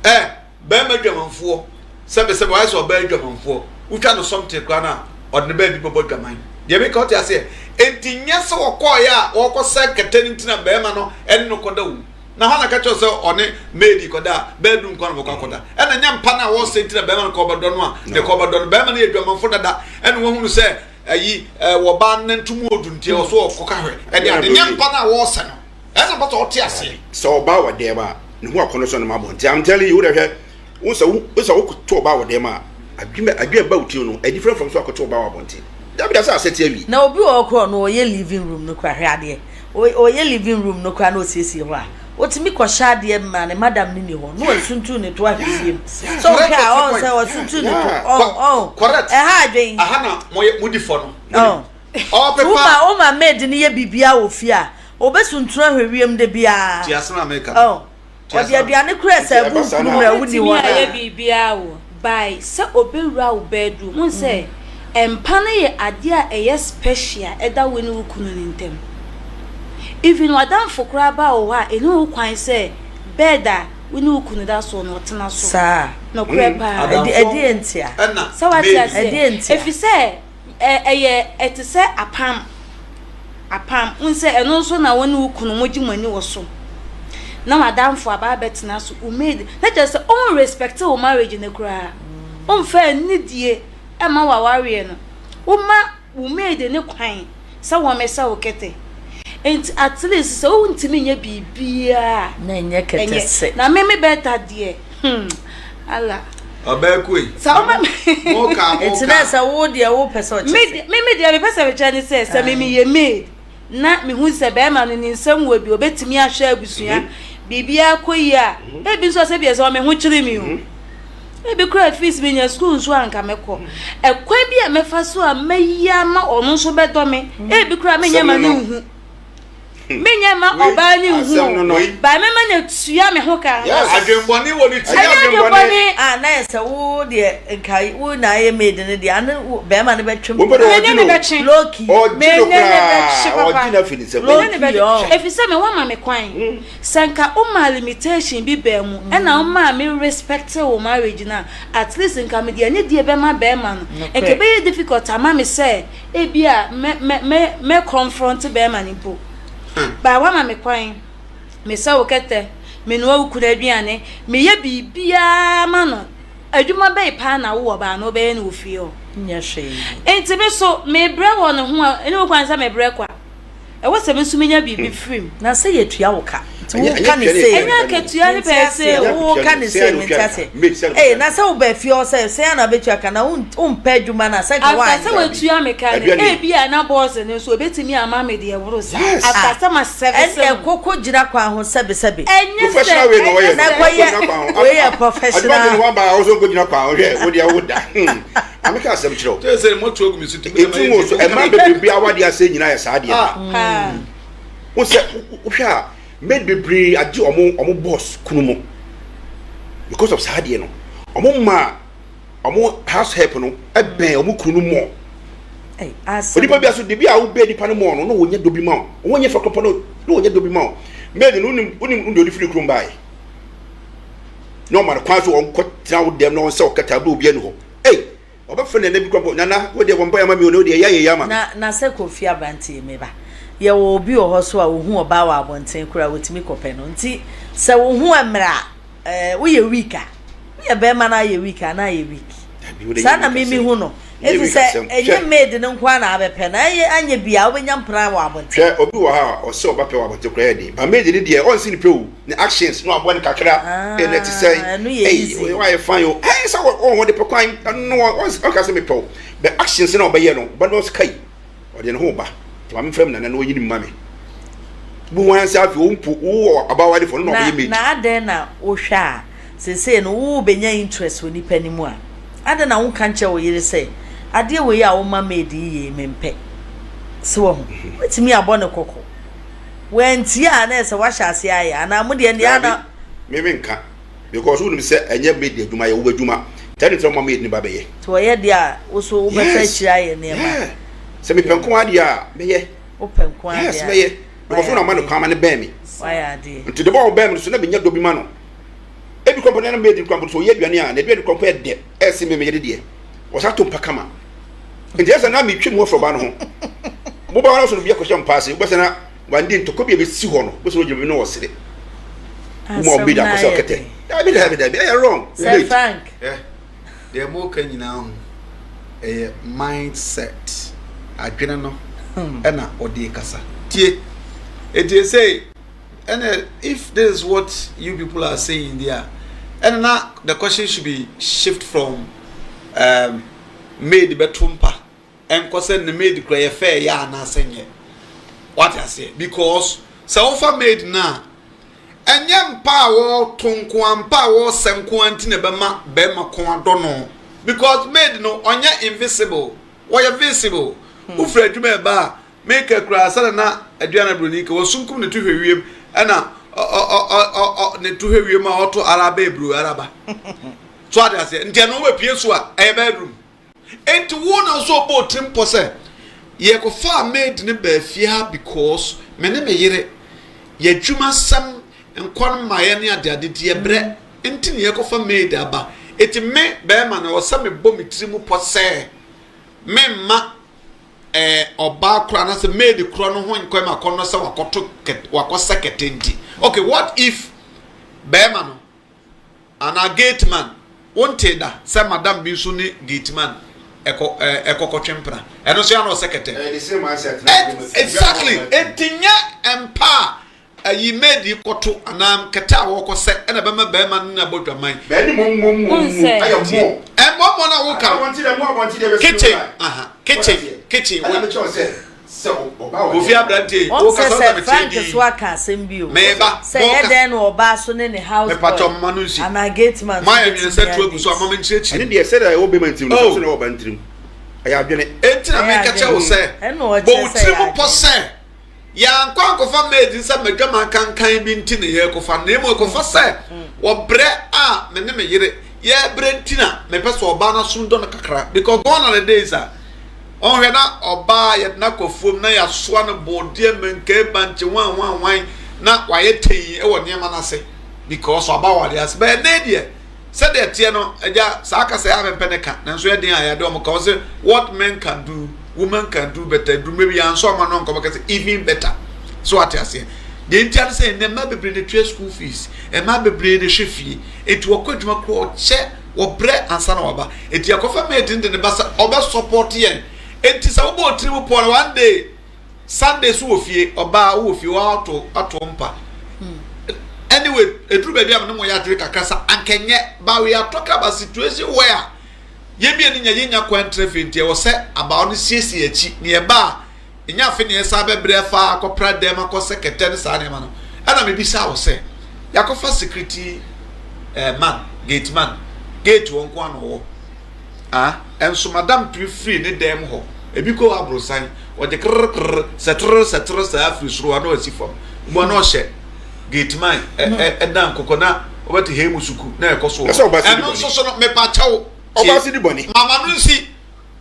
Ɛ bɛrima adwamanfoɔ sɛbesɛbe wayɛ sɛ ɔbaa adwamanfoɔ wotwa no something koraa no a ɔde ne baabi bɛbɔ adwaman. Deɛ meka wote aseɛ? Enti nyɛ sɛ wɔkɔɔeɛ a wɔkɔsɛ kɛtɛ no nti na bɛrima no ɛne no kɔda o. Na hwan na ka kyerɛ sɛ ɔne maid kɔda a bedroom kɔ na wɔkɔ akɔda? Ɛna nyɛ mpa no a wɔsɛ nti na bɛrima no kɔ ɔbɛdɔ no a ne kɔ ɔbɛdɔ no. Bɛrima no yɛ adwamanfo dada ɛna wahunu sɛ ayi wɔbaa no nantu mu odu nti ɛwɔ so ɔkɔka hwɛ ɛne ade. Nyɛ mpa no a wɔsɛ no. Ɛsɛ mpa sɛ ɔte aseɛ. Sɛ ɔbaa wɔ dɛm a ne ho akɔnnɔ sɛ ɔnam abɔnten. I'm telling you, wo dɛ hwɛ, wo sɛ wo sɛ wokoto ɔbaa wɔ dɛm a, adwene adwene ba wo tirim no, ɛ different from sɛ wakɔto ɔbaa wɔ abɔnten. Dabi da sɛ asɛte awie. Na obi wɔ hɔ koraa ɔno ɔyɛ living room no koraa hwɛ adeɛ ɔyɛ living room no koraa na ɔsiesie hɔ a ɔtumi kɔhyɛ adeɛ ma ne madam no ni hɔ na wasuntun ne to ahwɛ wiem sɛ ɔhwɛ a ɔn sɛ wasuntun ne to ɔn ɔn Correct. ɛha adwen Aha na moyɛ modi fɔ no. ɔn Ɔpepa. woma woma maid no yɛ biribiara wɔ fie a ɔbɛsuntun ahwɛ wiem da biara Tie asɛm a meka no. ɔn Ɔde aduane kura sɛ agu nkunu mu a wonni Ɔbɛtumi hɔ ayɛ no. biribiara o, by sɛ ɔbɛwura wo bedroom. Wohu sɛ mpa no yɛ adeɛ a ɛyɛ special ɛda wo ne wo kunu no ntam. Even w'adamfo koraa ba wo hɔ a, ɛnni ho kwan sɛ bed a wo ne wo kunu da soɔ no ɔtena so. Saa. Nokorɛ paa. Ɛde ɛdeɛ ntia? Ɛna Sɛ wate maid. aseɛ? Ɛdeɛ ntia? Ɛfiri sɛ ɛ ɛyɛ ɛte sɛ apam. Apam. Wohu sɛ ɛno nso na wo ne wo kunu mogye mo ani wɔ so. Na w'adamfo aba abɛtena so, wo maid. Na kyerɛ sɛ ɔn respect wo marriage no koraa. Ɔmfa anidie mma w'awareɛ no. Woma wo maid no kwan sɛ wɔmmɛsɛ wo kɛtɛ. Nti at least sɛ wontumi nyɛ biribiara a, Na ɛnyɛ kɛtɛ ɛnyɛ. sɛ. Na me me bɛta deɛ, hmm, Allah. Ɔbaa kue. Sɛ ɔma me. Mo ka mo Nti ka. na sɛ wo deɛ wo pɛ sɛ ɔkyɛ Me sɛ. deɛ me me deɛ mepɛ sɛ mekyerɛ ne sɛ sɛ me meyɛ maid na mehu sɛ bɛrima no ne nsam wɔ bi obetumi ahwɛ abusua biribiara kɔ yie a ebi nso sɛ bi ɛsɛ ɔme ho kyere mi o ebi kura fees menya school nso a nka mɛkɔ ɛkwan bi a mɛfa so a mɛyi ama ɔno nso bɛdɔ me ebi kura menyɛ ma ne nhu. Menyɛ mma ɔbaa no nhu o, but mɛma no atua me ho ka ankasa. Adwenbɔne wɔ ne tirim. Ɛnyɛ adwenbɔne. Ah, na yɛ sɛ wo deɛ nka wo na ayɛ maid no deɛ ane bɛrima no bɛtwe Wo Me ne no bɛtwe. Loki. Me ne no bɛtwe papa. Me ne no bɛtwe. Ɔn. Ɛfiri sɛ me woama me kwan. Sɛ nka womaa limitation bi baa mu ɛna womaa me respect wo marriage no a, at least nka mede anidie bɛma bɛrima no. Nka ɛbɛyɛ difficult ama me sɛ Ebia mɛ mɛ mɛ mɛ confront bɛrima no mpo. But wama me kwan. Mesɛ wo kɛtɛ, menoa wo kunu aduane, meyɛ biribiara ma no. Adwuma bɛn paa na wo ɔbaa no wobɛyɛ no wɔ fie hɔ? Nyɛ hwee. Nti me so mebrɛ wɔ ne ho a, ɛne wo kwan sɛ mebrɛ kwa. Ɛwɔ sɛ me nso menya biribi firi mu. Na sɛ yɛtua wo ka nti wo ka ne sei. Ɛnyɛ akatua ne pɛɛ se o. Wo ka ne sei mente aseɛ. Ee na sɛ wo ba fie hɔ sɛ sɛn a na bɛtua ka na wo mpɛ adwuma no a sɛ nka woanyɛ. After sɛ watua me ka no ebia na boss no nso obetumi ama me deɛ ɛboro saa. After sɛ ma service no. Ɛnneɛ koko gyina kwan ho sɛbe sɛbe. Ɛnyɛ sɛ Professional way na wɔyɛ no. Na kɔyɛ wei yɛ professional. Adwuma de no waba a wo nso nkɔgyina kwan ho hwɛ wo deɛ wo da. Maame ka asɛm kyerɛ wo. Kyerɛ sɛ moto agu me so tumi Eti wo so ɛma bebrebe awade ase nyinaa yɛ saa adeɛ no. Wo sɛ wohwɛ a maid bebree agye ɔmo ɔmo boss kunu mu because of saa adeɛ no. Ɔmo ma ɔmo house help no ɛbɛn ɔmo kunu no more. Onipa bi aso de bi a wobɛn nipa no more no na wɔnyɛ dɔ bi ma wo. Wɔnyɛ fɛ kɔpɔ no na wɔnyɛ dɔ bi ma wo. Maid no wonim wonim deɛ ɔde firi kurom baeɛ. Na ɔma no kwan so ɔnkɔ tena wo dɛm na ɔnsɛ ɔkɛtɛ abere obi ani hɔ. Ei! Ɔbɛfrɛ nana bi koraa mpo, Nana, wo deɛ bɔ mpaeɛ ma me o, na wo deɛ yɛ ayɛ yie ama me. Na, na sɛ Kofi aberanteɛ yi, me ba, yɛwɔ obi wɔ hɔ so a ɔhu ɔbaa wɔ abɔnten koraa a, ɔtumi kɔpɛ no. Nti sɛ wo ho ɛmmerɛ a, eh, woyɛ weak a, woyɛ barima na ayɛ weak a, na ayɛ weak. Dabi, wo deɛ Saa nyɛ na weak me asɛm. mehu no. Nyɛ Ɛfiri weak sɛ asɛm. ɛnyɛ Hwɛ. maid no nko ara na abɛpɛ no, ɛyɛ anyɛ biara wobɛnya mpena wɔ abɔnten. Hwɛ, obi wɔ ha a, ɔsɛ ɔba pɛ wɔ abɔnten koraa ɛyɛ den. But maid no deɛ, ɔnsi no pɛ o. Ne actions, na waboa no kakra. Ei, na ɛte sɛn? Ah, ɛno yɛ Ei, easy. woayɛ fine o. Ɛɛ, sɛ wɔ, wɔ, wɔde pɛ kwan, ɛno no, ɔ, ɔnka sɛ mepɛ wo. But actions na ɔbɛyɛ no, ɔba no ɔsɛ kai, ɔde ne ho ba. Nti ma memfrɛ me nana na ɔnyi no mma me. Wohu ara sɛ afei wo mpo, wowɔ abaawa de fo, ɔno na Na, ɔbɛyɛ maid. na adɛn na wohwɛ a, seesei no worebɛnya interest wɔ nipa no mu a, adɛn na wonka nkyerɛ wo yere sɛ, adeɛ wei a woma maid yi yɛ yi, mempɛ. So wahu? Wobɛtumi abɔ no kɔkɔ. Wantie a na ɛsɛ wahyɛ aseɛ ayɛ anaa mo deɛ nea na. Daabi, me menka because wonim sɛ ɛnyɛ maid adwuma yɛ wo adwuma nti adɛn nti na woma maid no ba bɛyɛ. Nti ɔyɛ deɛ a wo so wobɛfa Yes, akyire ayɛ nneɛma. yeah, sɛ mepɛ nko ara deɛ a mɛyɛ. Wopɛ nko ara Yes, deɛ a mɛyɛ because wayɛ wo na ama no adeɛ. kwan ma no bɛn me. Wayɛ adeɛ. Nti de bɔ a ɔbɛn me no so na menya dɔ bi ma no. Ebi kora mpo na maid no kora mpo sɛ ɔyɛ aduane a n'aduane kora mpo yɛ dɛ ɛsen me meyere deɛ. Ɔsan to mpa kama. Nti ɛsɛ na metwa mu afiri ɔbaa no ho. Mobaa no so no bi akɔhyɛ mpa ase. Wobɛsɛ na wande ntɔkwa bi a bɛsi hɔ no, wobɛsɛ na ɔgyina baabi na ɔsere. Woma Asɛm ɔmaid no akɔsɛ ayɛ ɔkɛtɛ. den. Dabi dabi dabi, ɛyɛ wrong. Sir Maid. Frank. Hwɛ, deɛ moreka nyinaa ho, ɛyɛ mindset, adwene no ɛna ɔde rekasa. Tie, enti ɛsei, ɛna if this is what you people are saying deɛ a, ɛna na the question should be shift from um, maid bɛto mpa ɛnkɔ sɛ ne maid kura yɛ fɛ yɛ anaasɛ nyɛ wate aseɛ because sɛ wofa maid no a ɛnyɛ mpa a wɔto nko a mpa a wɔsɛ nko a nti na ɛbɛma bɛrima ko adɔ no because maid no ɔnyɛ invisible wɔyɛ visible wofiri adwuma ɛba a Meka koraa sɛdeɛ na Aduana Broni ka, wasunkum ne to hwɛ wiem ɛna ɔ ɔ ɔ ɔ ɔ ne to hwɛ wiem a ɔto araba eburo araba. So ate aseɛ? Nti ɛno wobɛpie so a ɛyɛ bedroom. Nti wo na nso ɔbɔ otirim pɔ sɛ yɛkɔfaa maid no baa fie ha because me ne me yere yɛadwuma sɛm nkwa no mmaeɛ ne adeade nti yɛbrɛ nti na yɛkɔfa maid aba. Nti me bɛrima no ɛwɔ sɛ mebɔ me tiri mu pɔ sɛ memma ɛɛ ɔbaa korɔ anaasɛ maid korɔ no ho nkɔ ma akɔnnɔ sɛ wakɔto kɛt wakɔsɛ kɛtɛ nti okay what if bɛrima no anaa gate man wonte da sɛ madam bi nso ne gate man ɛkɔ ɛɛ ɛkɔkɔtwe mpena ɛno nso yɛ ano ɔsɛ kɛtɛ exactly eti nyɛ mpa a Ayi maid yi kɔto anaa kɛtɛ a wɔkɔ sɛ ɛna bɛma bɛrima no ne abɔ dwaman. Bɛɛ ne mom mom mom mu ayɛ more. Ɛmɔ mɔ na woka no. Kitchen aha kitchen kitchen. Ɛna mekyerɛ wo sɛ sɛ ɔba wɔ. Kofi abrante Wɔn wo sɛ kasa sɛ sɛ Frank mekyerɛ so aka asɛm bi o. Meba Sɛ yɛ dɛn na ɔbaa so ne ne house boy Mepatɔ mma no nsi. anaa gate man so Mayɛ betumi mmiɛnsa tu agu so adate. ama me nkyerɛkyerɛ Ɛne mu. deɛ sɛdeɛ ɛwɔ bɛma ntirim no saa Oh. nso na ɛwɔ ɔba ntirim. Ɛyɛ adwene. Enti na Ɛyɛ meka kyerɛ wo adwene. sɛ Ɛna bɔ ɔkyerɛ wo sɛ ɛyɛ tirim pɔ adwene. sɛ Yɛankɔ ankɔfa maid sɛ m'adwaman kankan bi nti na yɛrekɔfa, na mmom yɛkɔfa sɛ wɔ brɛ a me ne me yere yɛrebrɛ nti na mepɛ sɛ ɔbaa no asom dɔ no kakra. Because gone are the days a ɔnhwɛ na ɔbaa yɛde no akɔ afuom na yɛasoa no bɔɔdeɛ, mɛnkae, bankye, hwan hwan hwan na wayɛ tɛn wɔ nneɛma no ase because ɔba wɔ adeɛ ase. But ɛnnɛ deɛ sɛdeɛ ɛteɛ no, agya, saa kasa yi a mempɛ ne ka, nanso ɛyɛ den a yɛde wɔn ka, wɔse what men can do, women can do better. Ɛduru mmerɛ bi yɛansɔ ama no anka wɔbɛka sɛ even better. So ate aseɛ? Deɛ nti ane sɛ ɛnnɛ mmaa bebree na ɛtua school fees, mmaa bebree na ɛhwɛ fie, enti wɔkɔ adwuma koraa wɔkyɛ, wɔbrɛ ansa na wɔaba. Enti akɔfa maid no de ne ba sɛ ɔbɛ support yɛn. Enti sɛ wobɔ wo tiri mu pɔn no one day. Sunday so wɔ fie, ɔbaa wowɔ fie woato ato mpa. Anyway, ɛduru baabi a me ne mo yɛ adwene kakra sa anka nyɛ, but we are talking about situation where yɛn mmienu nya yɛnya kwan ntra fie nti ɛwɔ sɛ abaawa no siesie akyi na yɛba a ɛnyɛ afe na yɛsan bɛbrɛ afa akɔpra dɛm akɔsɛ kɛtɛ ne saa nneɛma no. Ɛna mebisa wo sɛ yɛakɔfa security eh, man, gate man, gate wɔ nko ano wɔ. Ah, ɛnso madam tumi firi ne dan mu hɔ, ebi kɔ aborosan, ɔgye krrkrr, sɛtrr sɛtrr saa firi soro hɔ na wasi fam. Wobɔ na ɔhyɛ gate man ɛ ɛ ɛdan kɔkɔ na wɔbɛte hei mu suku na ɛkɔ so Ɛsɛ ɔba si di Ɛno bɔne. nso so no mepa kyɛw Ɔba si di bɔne. Mama no nsi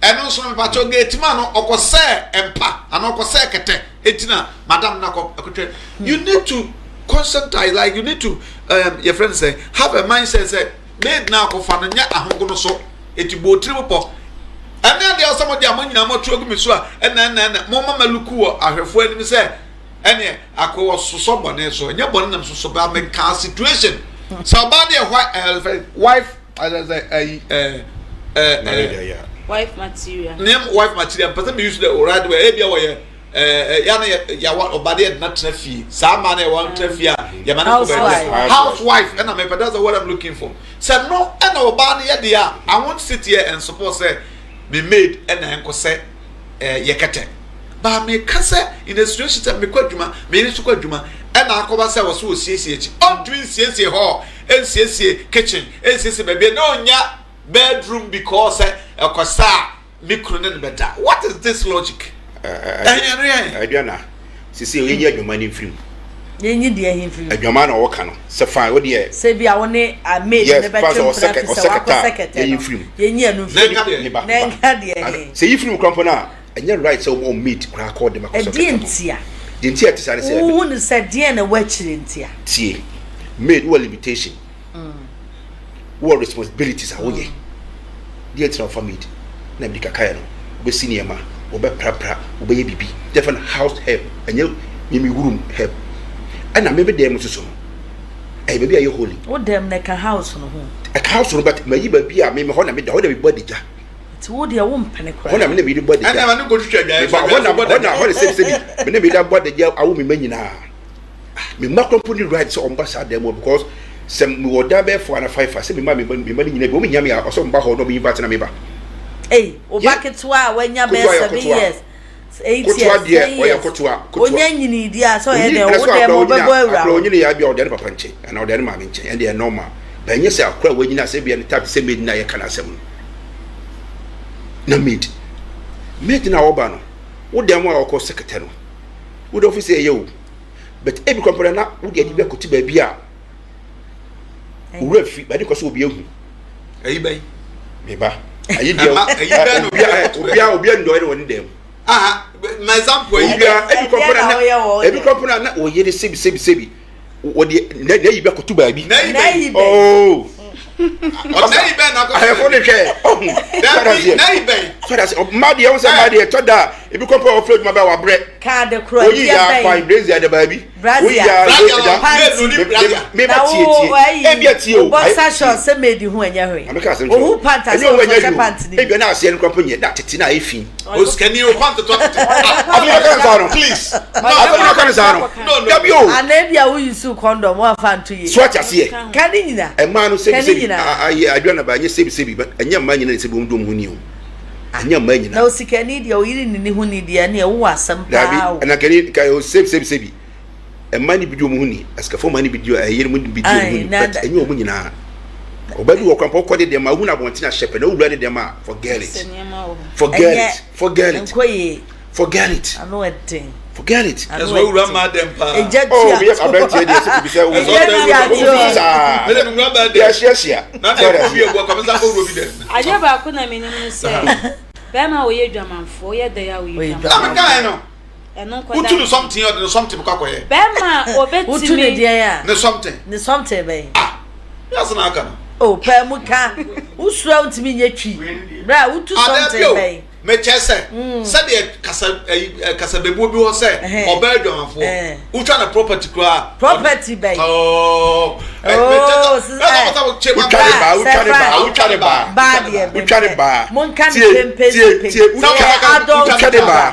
ɛno nso no mepa kyɛw gate man no ɔkɔsɛɛ mpa anaa ɔkɔsɛɛ kɛtɛ eti na madam no akɔ akɔtwa. You need to conscientize like you need to um, your friend say have a mindset say Maid no akɔfa no nyɛ ahogono so eti bɔ otiri mu pɔ. Ɛne adeɛ a ɔsɛ mo de a mo nyinaa mo atu agu me so a ɛna ɛna ɛna mo ma maluku wɔ ahwɛfoɔ anim sɛ ɛneɛ ako wɔ sosɔ bɔne so ɛnyɛ bɔne nam sosɔ bɛ meka situation sɛ ɔbaa no yɛ hwa ɛɛ wife ɛɛ ɛɛ ɛɛ ɛɛ wife material name wife material mpɛ sɛ me use the right word ebi a wɔyɛ ɛɛ ya na yawa ɔba de yɛde na tena fie saa mmaa na yɛwɔ tena fie a yɛma no kɔ baabi housewife ɛna mepɛ that's the word I'm looking for sɛ no ɛna ɔbaa no yɛ deɛ a I won't sit here and support sɛ me maid ɛna ɛnkɔ sɛ ɛɛ yɛ kɛtɛ but meka sɛ in a situation sɛ mekɔ adwuma me yere nso kɔ adwuma ɛna akɔba sɛ wɔso wɔsiesie akyi ɔntumi nsiesie hall ɛnsiesie kitchen ɛnsiesie baabi na ɔnya bedroom because sɛ ɛkɔ saa me kunu ne no bɛda what is this logic ɛhɛn no yɛn. Aduana sisi yɛnyi adwaman no mfiri mu. Yɛnyi deɛ ɛhe mfiri mu. Adwaman na ɔwɔ ka no sɛ fine wo deɛ. Sɛ bi a wo ne maid ne bɛtwe mpena fi sɛ wakɔ sɛkɛtɛ no yɛnyi ɛno mfiri mu. Na nka deɛ ɛhe. Sɛ yi firi mu koraa mpo no a ɛnyɛ right sɛ wɔn maid koraa kɔ ɔde ma kɔ sɛkɛtɛ. Ɛdeɛ ntia. Deɛ ntia ɛte saa ne sɛ. Wohu no sɛ deɛ na ɛwɔ akyire ntia. Tie maid wɔ limitation. Wowɔ responsibilities a woyɛ. Deɛ nti na wofa maid na mede kakaeɛ no, wobɛsi nneɛma, wobɛprapra, wobɛyɛ biribi. Deɛ yɛfrɛ no house help, ɛnyɛ me me room help. Ɛna me me dan mu nso so no, ɛyɛ baabi a ɛyɛ holy. Wo dɛm no ɛka house no ho? Ɛka house no but mayi baabi a me me hɔ na meda, hɔ na mebɔ adagya. Nti wo deɛ wo mpene koraa. Hɔ na me ne me yere bɔ adagya. Ɛna ma ne nkɔtwitwa adwaeɛ so, Hɔ adwaeɛ na so bɔ hɔ na adagya. hɔ na sɛbi sɛbi me ne me yere abɔ adagya awo me mma nyinaa. Me mma koraa mpo ni right sɛ wɔn ba saa dan mu hɔ because sɛ mewɔ dan bɛyɛ four ana five a sɛ me mma me mma no nyinaa bi wɔn hia me a ɔsɛ wɔn ba hɔ na wɔn invite na me ba. Ei, wo ba ketewa a wanya bɛyɛ seven years, eight years, Kotoa deɛ ten ɔyɛ years, kotoa kotoa. onya nyini di a sɛ ɔyɛ Onyi dɛn ɛna wo sɛ dɛm akora ɔbɛbɔ onyina awura akora hɔ. onyini yɛ abi a ɔda ne papa nkyɛn anaa ɔda ne maame nkyɛn ɛnde ɛyɛ normal but ɛnyɛ sɛ akora a wanyini a sɛ ebia ne type sɛ maid na yɛka n'asɛm no na maid maid na ɔba no wo dɛm a ɔkɔ sɛkɛtɛ no wo de ɔfi sɛ ɛyɛ o but ebi kɔ mpɔdɛ na wo de adi bi akɔte baabi a owura fi baabi kɔ so obi ehu. Ɛyi bɛyi. Meba ayi deɛ obia obia obia ndɔyɛ wɔ ne dɛm. Aha ma example ayi obia ebi kɔ mpɔdɛ na ebi kɔ mpɔdɛ na wɔyɛ de sebi sebi sebi wɔde na na yi bi akɔto baabi. Na yi bɛyi. Oo. Ɔna yi bɛn na akɔto. Ahɛfo de hwɛ ɔhu. Dabi na yi bɛn. Sɔrɔ ase mmaa deɛ ɔsɛ mmaa deɛ ɛtɔ da ebi kɔ pɔ ɔfrɛ adwuma bɛ wabrɛ. Kaade korɔ Oyi deɛ ya bɛn. kwan brazier da baabi. Oyi Brazier. ya Brazier da. Panty. Me Na ba tie wo tie. ayi Ebi atie o. wo boxer short sɛ maid ho ɛnyɛ hwee. Maame ka asɛm kyerɛ Ohu wo. pant a Ɛnyɛ sɛ ɔwɔ ɛnyɛ ɔhyɛ hwee o. pant no bi. Ebi na aseɛ no kora mpo nyɛ na tete na ayɛ fi. Osikani o pant tɔ tete. Afei na ɔka ne saa no. Please. Afei na ɔka ne saa no. No no. Dabi o. Anaa ebi a wo use condom woamfa anto yie. So ate aseɛ. Ka ne nyina. Mmaa no Ka sɛbi ne sɛbi nyina. ayɛ aduane ba ɛnyɛ sɛbi sɛbi but ɛnyɛ mmaa nyina na sɛbi wɔn dɔm ho ni o. Ɛnyɛ mmaa nyina. Na osikani deɛ oyere nni ne ho ni deɛ ɛneɛ wowɔ asɛm Dabi paa o. ɛna kani ka o sɛbi sɛbi sɛbi mmaa no bi di wɔn ho ni asikafo mmaa no bi di ɛyere mu bi di wɔn ho Ae ni na but ɛnyɛ wɔn nyinaa. Ɔbaa bi wɔ kwan pɔ ɔkɔ ne dɛm a ohun abɔnten ahyɛ pɛ na owura ne dɛm a forget it forget ɛnyɛ it forget it nkɔ yie. forget it Ano ɛden. forget it. Ano Ɛsɛ wura ɛden. maa dɛm paa. Egya Oh, tua meyɛ aberanteɛ deɛ sɛ bisa wo Egya tua wo to. saa. Mede me wura baa dɛm. Yɛahyiahyia. Na na ɛkɔ bi ebu akɔ mesa kɔ wura bi dɛm. Adeɛ baako na menim ne sɛ, bɛrima a ɔyɛ dwamanfoɔ, ɔyɛ dɛn a ɔyɛ Ɔyɛ dwamanfoɔ. Na me kae no. Ɛno nkɔda Wotu no something ɔde ne something kɔ akɔyɛ. Bɛrima a Wotu ne ɔbɛtumi. deɛn a? Ne something. Ne something bɛn? Ah, yɛ na aka no. O paa mu ka. Wosuro a wontumi nyɛ twi. Bra wotu Ah, something dabi o. bɛn? Mekyɛ sɛ sɛdeɛ kasa ɛyi ɛ kasabebuo bi hɔ sɛ ɔbaa adwamanfoɔ wotwa ne property koraa. Property bɛn? Oh, mekyɛ sɛ ɛsɛ ɔsɛ kyɛ ma Wotwa ne baa, wotwa ne baa, wotwa ne baa. Baa deɛ Wotwa ne baa. Monka ne Tie, pempe tie, tie, Sɛ wotwa wɔyɛ adult wotwa ne baa.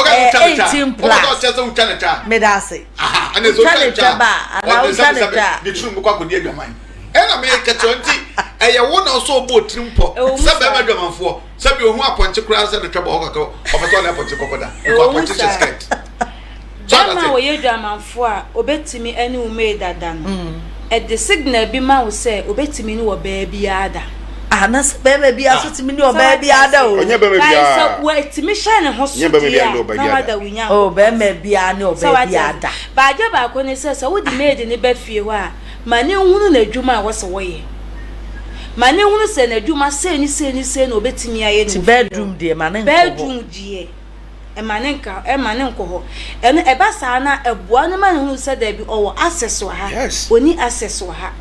Ɛyɛ 18 plus. Meda ase. Wotwa ne twa ba a, anaa wotwa ne twa a. Ne tirim bɛkɔ akɔdi adwaman. Ɛna meyɛ kɛkyɛ nti ɛyɛ wo na ɔsɛ ɔbɔ otirim pɔ sɛ bɛrima adwamanfoɔ sɛ bi ohun apɔnkye koraa sɛ ne twa bɔ hɔ kakra ɔpɛ sɛ ɔne apɔnkye kɔkɔda nkɔ apɔnkye hyɛ skirt. Bɛrima a ɔyɛ dwamanfoɔ a ɔbɛtumi ne wo maid ada no, ɛde signal bi ma wo sɛ ɔbɛtumi ne ɔbaa biara da. Ah, na sɛ bɛrima biara nso tumi ne ɔbaa biara da o. Ɔnyɛ bɛrima biara. Sɛ wɔatumi hyɛ ne ho so deɛ a, na wada wo Nyankopɔn. Oh, bɛrima biara ne ɔbaa biara da. But adeɛ baako ne sɛ, sɛ wode maid no ba fie hɔ a, ma no nhunu n'adwuma a ɛwɔ sɛ ɔyɛ. Ma no nhunu sɛ n'adwuma sei ne sei ne sei na ɔbɛtumi ayɛ no Ti wɔ fie hɔ. bedroom deɛ ma no nkɔ hɔ. Bedroom deɛ. Mma no nka mma no nkɔ hɔ. Ɛno ɛba saa no a, ɛboa no ma no hunu sɛ daabi ɔwɔ access wɔ ha, Yes. ɔnni access wɔ ha.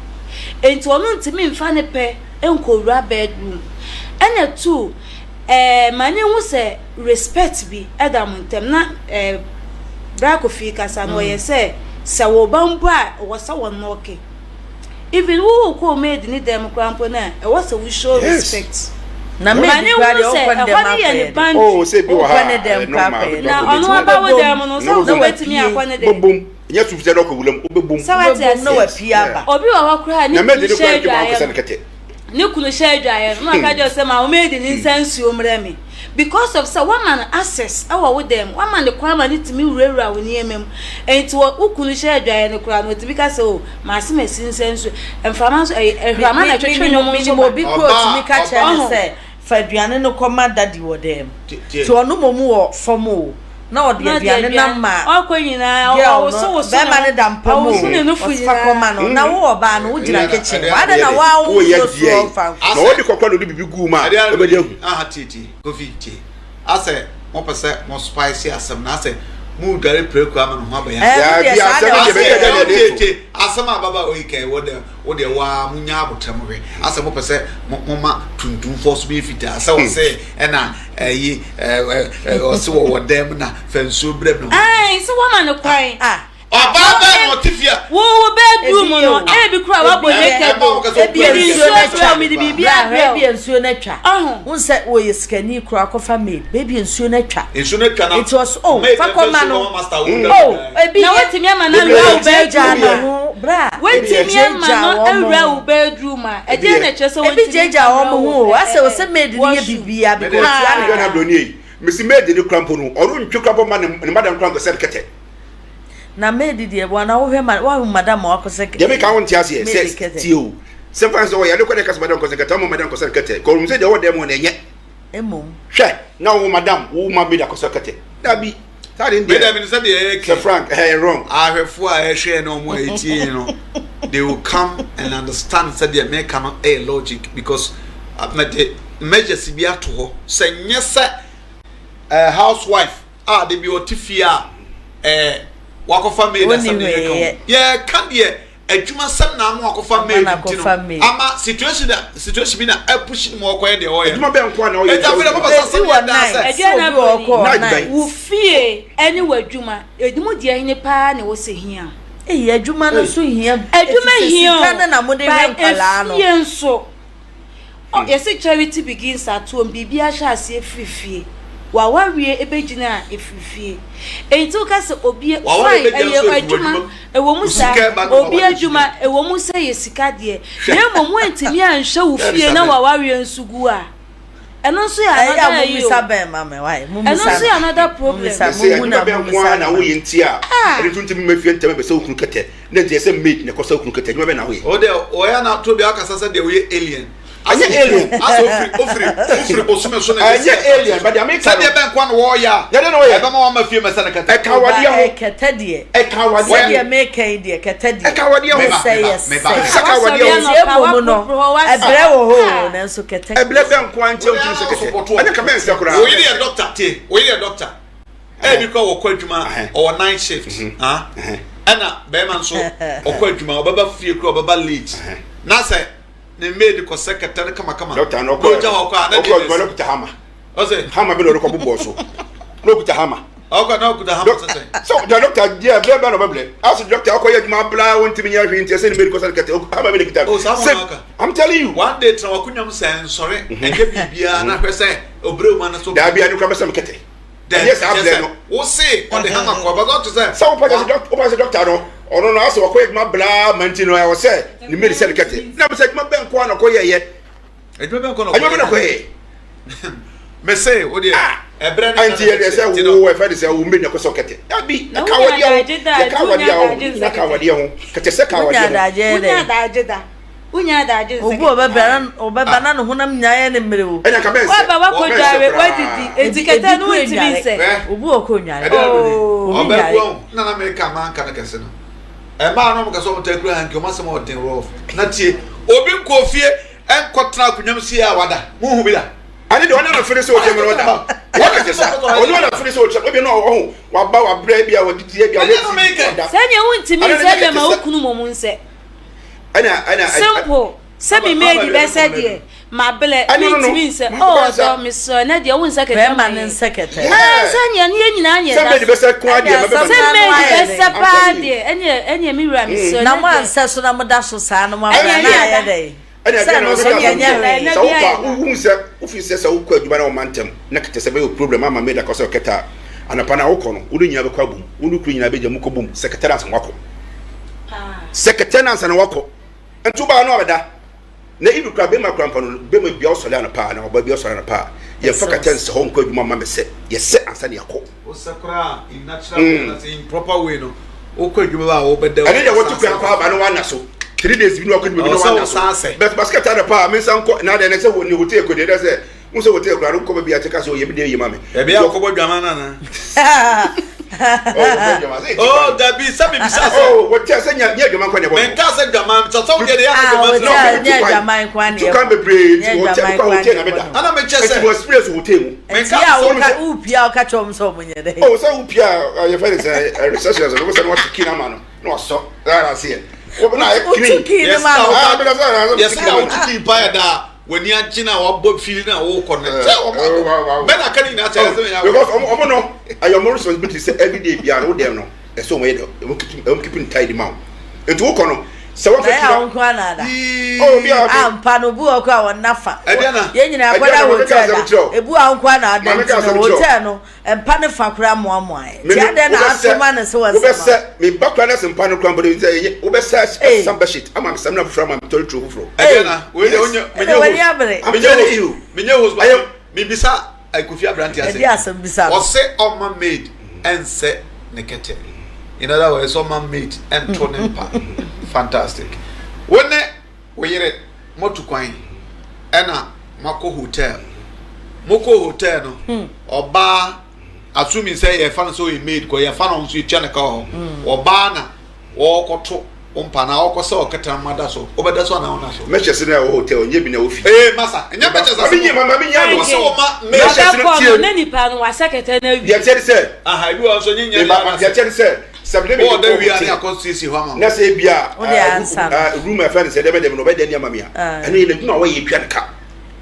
Enti ɔno ntumi mfa ne pɛ nkɔwura bedroom. Ɛna two, ɛɛ ma no nhu sɛ respect bi da mo ntam. Na ɛɛ Bra Kofi kasa no, ɔyɛ sɛ sɛ wo ba mpo a, ɛwɔ sɛ wɔnɔɔke. Even wo wokɔ wo maid ne dan mu koraa mpo no a, ɛwɔ sɛ wo show respect. Na maid Ma ne koraa hunu deɛ sɛ wokɔ ne ɛhɔ dɛm no yɛ akɔyɛ ne dɛ. boundary. Oh, sɛ bi wɔ ha Wokɔ ne a, dɛm ɛyɛ koraa normal. akɔyɛ dɛ. Na Wobɛtumi akɔ ɔno ne aba dɛm. wo dan mu no, sɛ wo Na nso wobɛtumi wapue. akɔ ne dɛm. Wobɛbom. Ɛnyɛ su sɛ na ɔkɔ wuram. Wobɛbom. Sɛ wate Wobɛbom na aseɛ. wapue aba. Obi wɔ hɔ koraa a ne Na maid kunu no hyɛ koraa ntwe ma adwaeɛ ɔnkɔsɛ no, no kɛtɛ. ne kunu hyɛ adwaeɛ no, na waka kyerɛ wo sɛ ma wo maid no nsa nsuo mmrɛ me. Because of sɛ woama no access wɔ wo dan mu, woama no kwan ma no tumi wurawura wo nneɛma mu. Enti wɔ wo kunu hyɛ adwaeɛ no koraa no, ɔtumi ka sɛ oh, m'ase masi nsa nsuo. Mframa nso, ɛyɛ hwama na ɛtwetwe Menim nnwom nso menim ba. obi koraa Ɔbaa ɔtumi ka kyerɛ no Ɔho. sɛ fa aduane no kɔma daddy wɔ dan mu. Tie Nti tie. ɔno mmom wɔ fam o, na ɔde Na ɔde aduane no aduane ama ɔkɔ nyinaa girl no, ɔwosowoso ne bɛrima ho, no da mpa mu ɔwoso o, ne nufu ɔse fa kɔma nyinaa. no. Na wo ɔbaa no, wogyina Ɛdeɛ na kitchen ɛdeɛ hɔ, adɛn na na Woyɛ woa wo woyɛ nsuo deɛ soɔ yi. mfa nkɔ? Na Asɛ ɔde kɔkora na ɔde biribi gu mu a, ɛdeɛ na wobɛde ahu. aha tie tie Kofi tie asɛ mo pɛ sɛ mo spice asɛm na asɛ mo dware preko ama ne ho abɛyɛ Ɛɛ, asɛm. me deɛ Daabi, saa na asɛm no ɛwɔ deɛ sɛ baabi a ɛyɛ. ɛda na Asɛ ɛde tie to. tie asɛm a ababaawa yi kan wɔ dɛ wo deɛ waa mo nya abotrɛ mo hwɛ asɛ mo pɛ sɛ mo mo ma tuntumfoɔ so bɛyɛ fitaa sɛ ɔsɛ ɛna ɛyi ɛɛ ɛɛ ɔsɛ wɔ wɔ dɛm na fa nsuo brɛ mi ho. Ae, sɛ woama no kwan. Ah, Ɔbaa bɛn na ɔte fie a. Wo wo bedroom Ebi yɛ no, o. ebi koraa wabɔ Ebi yɛ. naked Ɛma o. wo kasa Ebi yɛ Mede nsuo nsuo no brɛ atwa. wo, mede biribi Bra hwɛ abrɛ ebi wo. yɛ nsuo no atwa. Ɔho. Wohu sɛ wɔyɛ sikani koraa kɔfa maid. Baabi yɛ nsuo no atwa. Nsuo no atwa na. Nti ɔso oh Maid fa na kɔma nsuo no. kɔma master wo da Oh mu dan. ebi Na yɛ. woatumi ama no Ebi awura yɛ. wo Gyagya bedroom ne a. ho bra. Ebi yɛ. Woatumi ama Gyagya no wɔn awura ho. wo bedroom a, Ebi ɛdeɛn yɛ. na ɛkyerɛ sɛ Ebi wontumi gyagya mfa wɔn mmra ho wo o. Asɛ ɛ ɛ ɔsɛ maid no yɛ washroom. biribiara Me because deɛ, ɔtua ne Adriana ka. Broni yi, mesi maid no kora mpo no, ɔno ntwe kora mpo ma ne ne madam kora nkɔsɛ no kɛtɛ. Na maid deɛ wɔn na wohwɛ ma woahu madam a wakɔsɛ Deɛ meka wo nte aseɛ maid sɛ kɛtɛ. tie o. Sɛ fa sɛ ɔyɛ ade kɔ na ɛka sɛ madam nkɔsɛ kɛtɛ, ɔma madam nkɔsɛ kɛtɛ. Kɔ ɔnim sɛ deɛ ɔwɔ dɛm hɔ no ɛnyɛ. Mmom. Hwɛ na wo madam wo ma maid akɔsɛ kɛtɛ. Dabi. Saa de Me deɛ. deɛ menim sɛ deɛ ɛyɛ Sɛ ke. Frank ɛyɛ wrong. Ahwɛfoɔ a ɛhwɛ na wɔn a ɛtie no, they will come and understand sɛ deɛ meka no ɛyɛ logic because mede measures bi ato hɔ sɛ nyɛ sɛ eh, housewife a de bi ɔte fie a eh, wakɔfa maid Wonni asɛm na hwee yɛka yɛ. ho yɛka deɛ adwuma sɛm na ama wakɔfa Ama maid no nti no akɔfa maid. ama situation na situation bi na apush no ma ɔkɔyɛ deɛ ɔyɛ Adwuma bɛn nko ara na ɔyɛ Enti afei na papa sɛ Ebi asɛm wɔ yɛ daa night. sɛ Ɛdeɛn Sɛ na obi wɔ hɔ broni? kɔ Night night. bɛn? Wo fie ne w'adwuma, ɛmu deɛ hene paa na ɛwɔ sɛ hia wo? Eyi adwuma no nso hia Adwuma efisɛ hia sika o, no na mode hwɛ but nkwadaa no. efie nso. Ɔ yɛse charity begins at home, biribiara hyɛ aseɛ firi fie. W'awareɛ bɛgyina a ɛfiri fie. Enti woka sɛ obi W'awareɛ fine bɛgyina ɛyɛ nso ɛfiri adwuma, w'adwuma mu. ɛwɔ mu Wo saa, sika ɛba no obi w'awareɛ adwuma gyina. ɛwɔ mu sɛ ɛyɛ sika deɛ, Hwɛ. na mmom woantumi anhwɛ wo Daabi fie saa na bɛ. w'awareɛ nso gu a, ɛno nso yɛ Ɛyɛ a another ayi o. mommisa bɛn ma me wae Ɛno mommisa nso no yɛ another problem. mommisa Mese mohu adwuma na bɛn nko mommisa ara na no ma woyɛ me. nti a Ah! ɛde nso ntumi mma fie ntɛm ɛbɛsɛ wo kunu kɛtɛ na nti ɛsɛ maid na ɛkɔsɛ wo kunu kɛtɛ adwuma bɛn na woyɛ? Wo deɛ ɔyɛ na to bi akasa sɛ deɛ ɔyɛ alien. Ɛnyɛ alien. Asɛ ofiri ofiri ofiri bosome so na Ɛnyɛ alien but deɛ meka no. Sɛdeɛ bɛn kwa na wɔyɛ a. Yɛde na wɔyɛ. Ɛbɛma wama fie mɛsɛ ne kɛtɛ. Ɛka awadeɛ ho. Kɛtɛ deɛ. Ɛka awadeɛ ho. Sɛdeɛ meka yi deɛ kɛtɛ deɛ. Ɛka awadeɛ ho. Sɛ yɛ sɛ. Sɛ ka awadeɛ ho. Nti emom no ɛbrɛ wɔ hɔ o nanso kɛtɛ. Ɛbrɛ bɛn nko ara nti a wotumi sɛ kɛtɛ. Ɛnyɛ ka mɛnsɛ koraa. Oyi yɛ doctor tie oyi yɛ doctor. Ebi kora wɔkɔ adwuma ɔwɔ night shift ɛna bɛrima nso ɔkɔ adwuma ɔbɛba fie kora ɔbɛba late na sɛ ne maid kɔ sɛ kɛtɛ no kamakama dɔkta no ɔkɔ ɔgya hɔ kɔ a na ɔkɔ adwuma no kuta hama ɔsɛ hama bi na ɔde kɔ bobɔ so na ɔkuta hama ɔkɔ na ɔkuta hama sɛ sɛ so the doctor deɛ brɛ bɛ na ɔbɛbrɛ asɛ doctor ɔkɔ yɛ adwuma abla wɔntumi nyɛ hwee nti ɛsɛ ne maid kɔ sɛ kɛtɛ hama bi na kuta oh saa sɛ mo aka I'm telling you one day tena wakunyam sɛ nsɔre ɛnyɛ biribiara na hwɛ sɛ ɔbrɛ mu ana so daabi ade kora bɛsɛ me kɛtɛ. Ɛnyɛ saa blɛ no. Wo se ɔde hama kɔ but ɔte sɛ. Sɛ wopɛ sɛ wopɛ sɛ dɔkta no ɔno no asɛ ɔkɔ adwuma blaa ma nti no ɛwɔ sɛ ne mmeri sɛ ne kɛtɛ. Na sɛ adwuma bɛn nko ara na ɔkɔ yɛyɛ. Adwuma bɛn nko na ɔkɔ yɛ. Yɛ. Mese wo deɛ ɛbrɛ ne nti yɛ deɛ sɛ wo ɛfɛ de sɛ wo mmeri na kɔ sɛ ɔkɛtɛ. Dabi ɛka awadeɛ ho yɛka awadeɛ ho nyina ka awadeɛ ho kɛtɛ sɛ ka awadeɛ ho. Wonya adagye da. Wonya adagye nsɛ Obi ɔbɛba na ɔbɛba na ne honam nyinaa yɛ ne mmerɛ o. Ɛna ka bɛn sɛ. Waba wakɔ dware wadidi enti kɛtɛ no wontumi nsɛ. Obi wɔ kɔ nware. Obi nware. Ɔbɛbu ɔho na na meka manka no kɛse no. Ɛmaa no ɔmo kɛse ɔmo taa kura hanki ɔmo asɛm ɔden rough. Na tie obi nkɔ fie ɛnkɔ tena akonnwa mu sie a wada. Mo hu bi da. Ane deɛ ɔne anafere sɛ ɔkyɛ mmerɛ ɔda. Ɛyɛ kɛse sa. Ɔne anafere sɛ ɔkyɛ ebi no ɔho waba wabrɛ bi a wadidi bi a ɔyɛ ɔda. Sɛnea wontumi nsɛ deɛ ma wo kunu mmom nsɛ. Ɛna ɛna. Simple. Sɛ me maid bɛsɛ deɛ mabrɛ mentumi nsɛ oh ɔdɔ mesrɛ ɛnɛ deɛ wo nsɛ kɛtɛ ma Bɛrima ne yɛn. nsɛ kɛtɛ. Ɛɛ sɛ nea ne yɛn nyinaa ne Sɛ yɛda maid so. bɛsɛ ko adeɛ Ɛne mɛbɛma asɛm Sɛ no ano maid ayɛ bɛsɛ den. I'm paa telling you. deɛ ɛneɛ ɛneɛ me wura mesrɛ Na ɛnɛ mo deɛ. ansɛ so na mo da so saa no mo Ɛneɛ abra ne na ayɛ yɛda. dɛn? Ɛna Sɛ ɛdeɛ ɛno na nso mɛka deɛ asɛm ɛnyɛ sɛ hwee. sɛ wokɔ a wohu sɛ wofi sɛ sɛ wokɔ adwuma na wɔma ntɛm na kɛtɛ sɛ bɛyɛ problem ama maid akɔ sɛ ɔkɛtɛ a anɔpa no a wokɔ no wo ne nyinaa bɛkɔ abom wo ne kunu nyinaa bɛgya mu kɔ bom sɛ kɛtɛ no ansa na wakɔ sɛ kɛtɛ no ansa na wakɔ nti wobaa no abɛda na ibi kura bɛma kura mpa no bɛma bia ɔsɔre anɔpa na ɔba bia ɔsɔre anɔpa a yɛmfa kɛtɛ nsɛ hɔ nkɔ adwuma ma mɛsɛ yɛsɛ ansa na yɛakɔ Wosɛ koraa in natural way mm. anaasɛ in proper way no wokɔ adwuma ba a wobɛda ɛne deɛ wɔto kura kɔ aba no wana so 3 days bi na wakɔ adwuma bi na wana so but basket ada paa me nsa nkɔ na adeɛ ne sɛ ne hotel kɔ deɛ sɛ wo sɛ hotel kura no kɔ baabi a kyɛ ka sɛ ɔyɛ me deɛ yɛ ma me ɛbi a wokɔbɔ dwama no ana oh dabi sɛ mebisa sɛ oh wɔkyɛ sɛ nyɛ adwuma nkɔ ne ɛbɔ menka sɛ dwama sɛ sɛ wodeɛ deɛ yɛ dwama no nyɛ adwama nkɔ ne ɛbɔ tukan bebree nti hotel kɔ hotel na meda ana mekyɛ sɛ ɛti wɔ experience hotel mu Nti a woka wopia woka kyerɛ wɔn sɛ wɔn nyɛ dɛ. Oh sɛ wopia yɛfɛ ne sɛ reception sɛ wosɛ no wɔte kii no ama no na wasɔ ɛna aseɛ na ayɛ clean. Wotu kii no ma no. Yɛsɛ na wotu kii pa yɛ daa w'ani agye na wabɔ fili na wokɔ no sɛ ɔmo bɛ na aka ne nyinaa kyerɛ sɛ because ɔmo no ɛyɛ ɔmo responsibility sɛ everyday biara no wo dɛm no ɛsɛ ɔmo yɛ dɛ ɔmo keep ɔmo keep no tidy ma wo nti wokɔ no sɛ wɔn fɛ kira na nko ana ada oh bi a ampa no bu ɔkɔ a wɔn nafa ɛdeɛ yɛn nyinaa akɔda hotel da ebu a nko ana ada nti no hotel no mpa ne fa kora mmoamoa yɛ ti adɛ na ato ma ne se wɔn sɛm wobɛsɛ me ba kora na sɛ mpa no kora mbɔde sɛ wobɛsɛ ɛsam bɛhyit ama me samina foforɔ ama me tɔre turo foforɔ ɛdeɛ na wei deɛ onye menye host menye host menye host mebisa Kofi aberante ase. Ɛde asɛm bisa no. Ɔse ɔma maid ɛnsɛ ne kɛtɛ. In other words, ɔma maid ɛnto ne mpa. Fantastic. Wo ne wo yere moatu kwan ɛna moakɔ hotel. Mokɔ hotel no, hmm. ɔbaa assuming sɛ yɛfa no sɛ ɔyɛ maid kɔ yɛfa no nso yɛtua ne ka wɔ hɔ. Hmm. Ɔbaa na wɔkɔto wo mpa na ɔkɔ sɛ ɔkɛtɛ ma da so wobɛda so anaa wona so. Mɛhyɛ se na ɛwɔ hotel nyɛ bi na ɛwɔ fie. Ee masa nyɛ mɛkyɛ sɛ. Mami nye mami nye ano. Wɔsɛ wɔn ma mɛhyɛ se na tie. Ne nipa no wasɛ kɛtɛ na awie. Deɛ kyɛ de sɛ. Aha ebi wɔ nso nye nye de Deɛ kyɛ de sɛ sɛ mi de mi kɔ hotel ne akɔ siesie hɔ ama. Na sɛ ebi a room ɛfɛ ne sɛ dɛmɛ dɛmɛ na ɔbɛ dɛ ni ama mi a ɛno yɛ n'adwuma a wɔyɛ etua ne ka.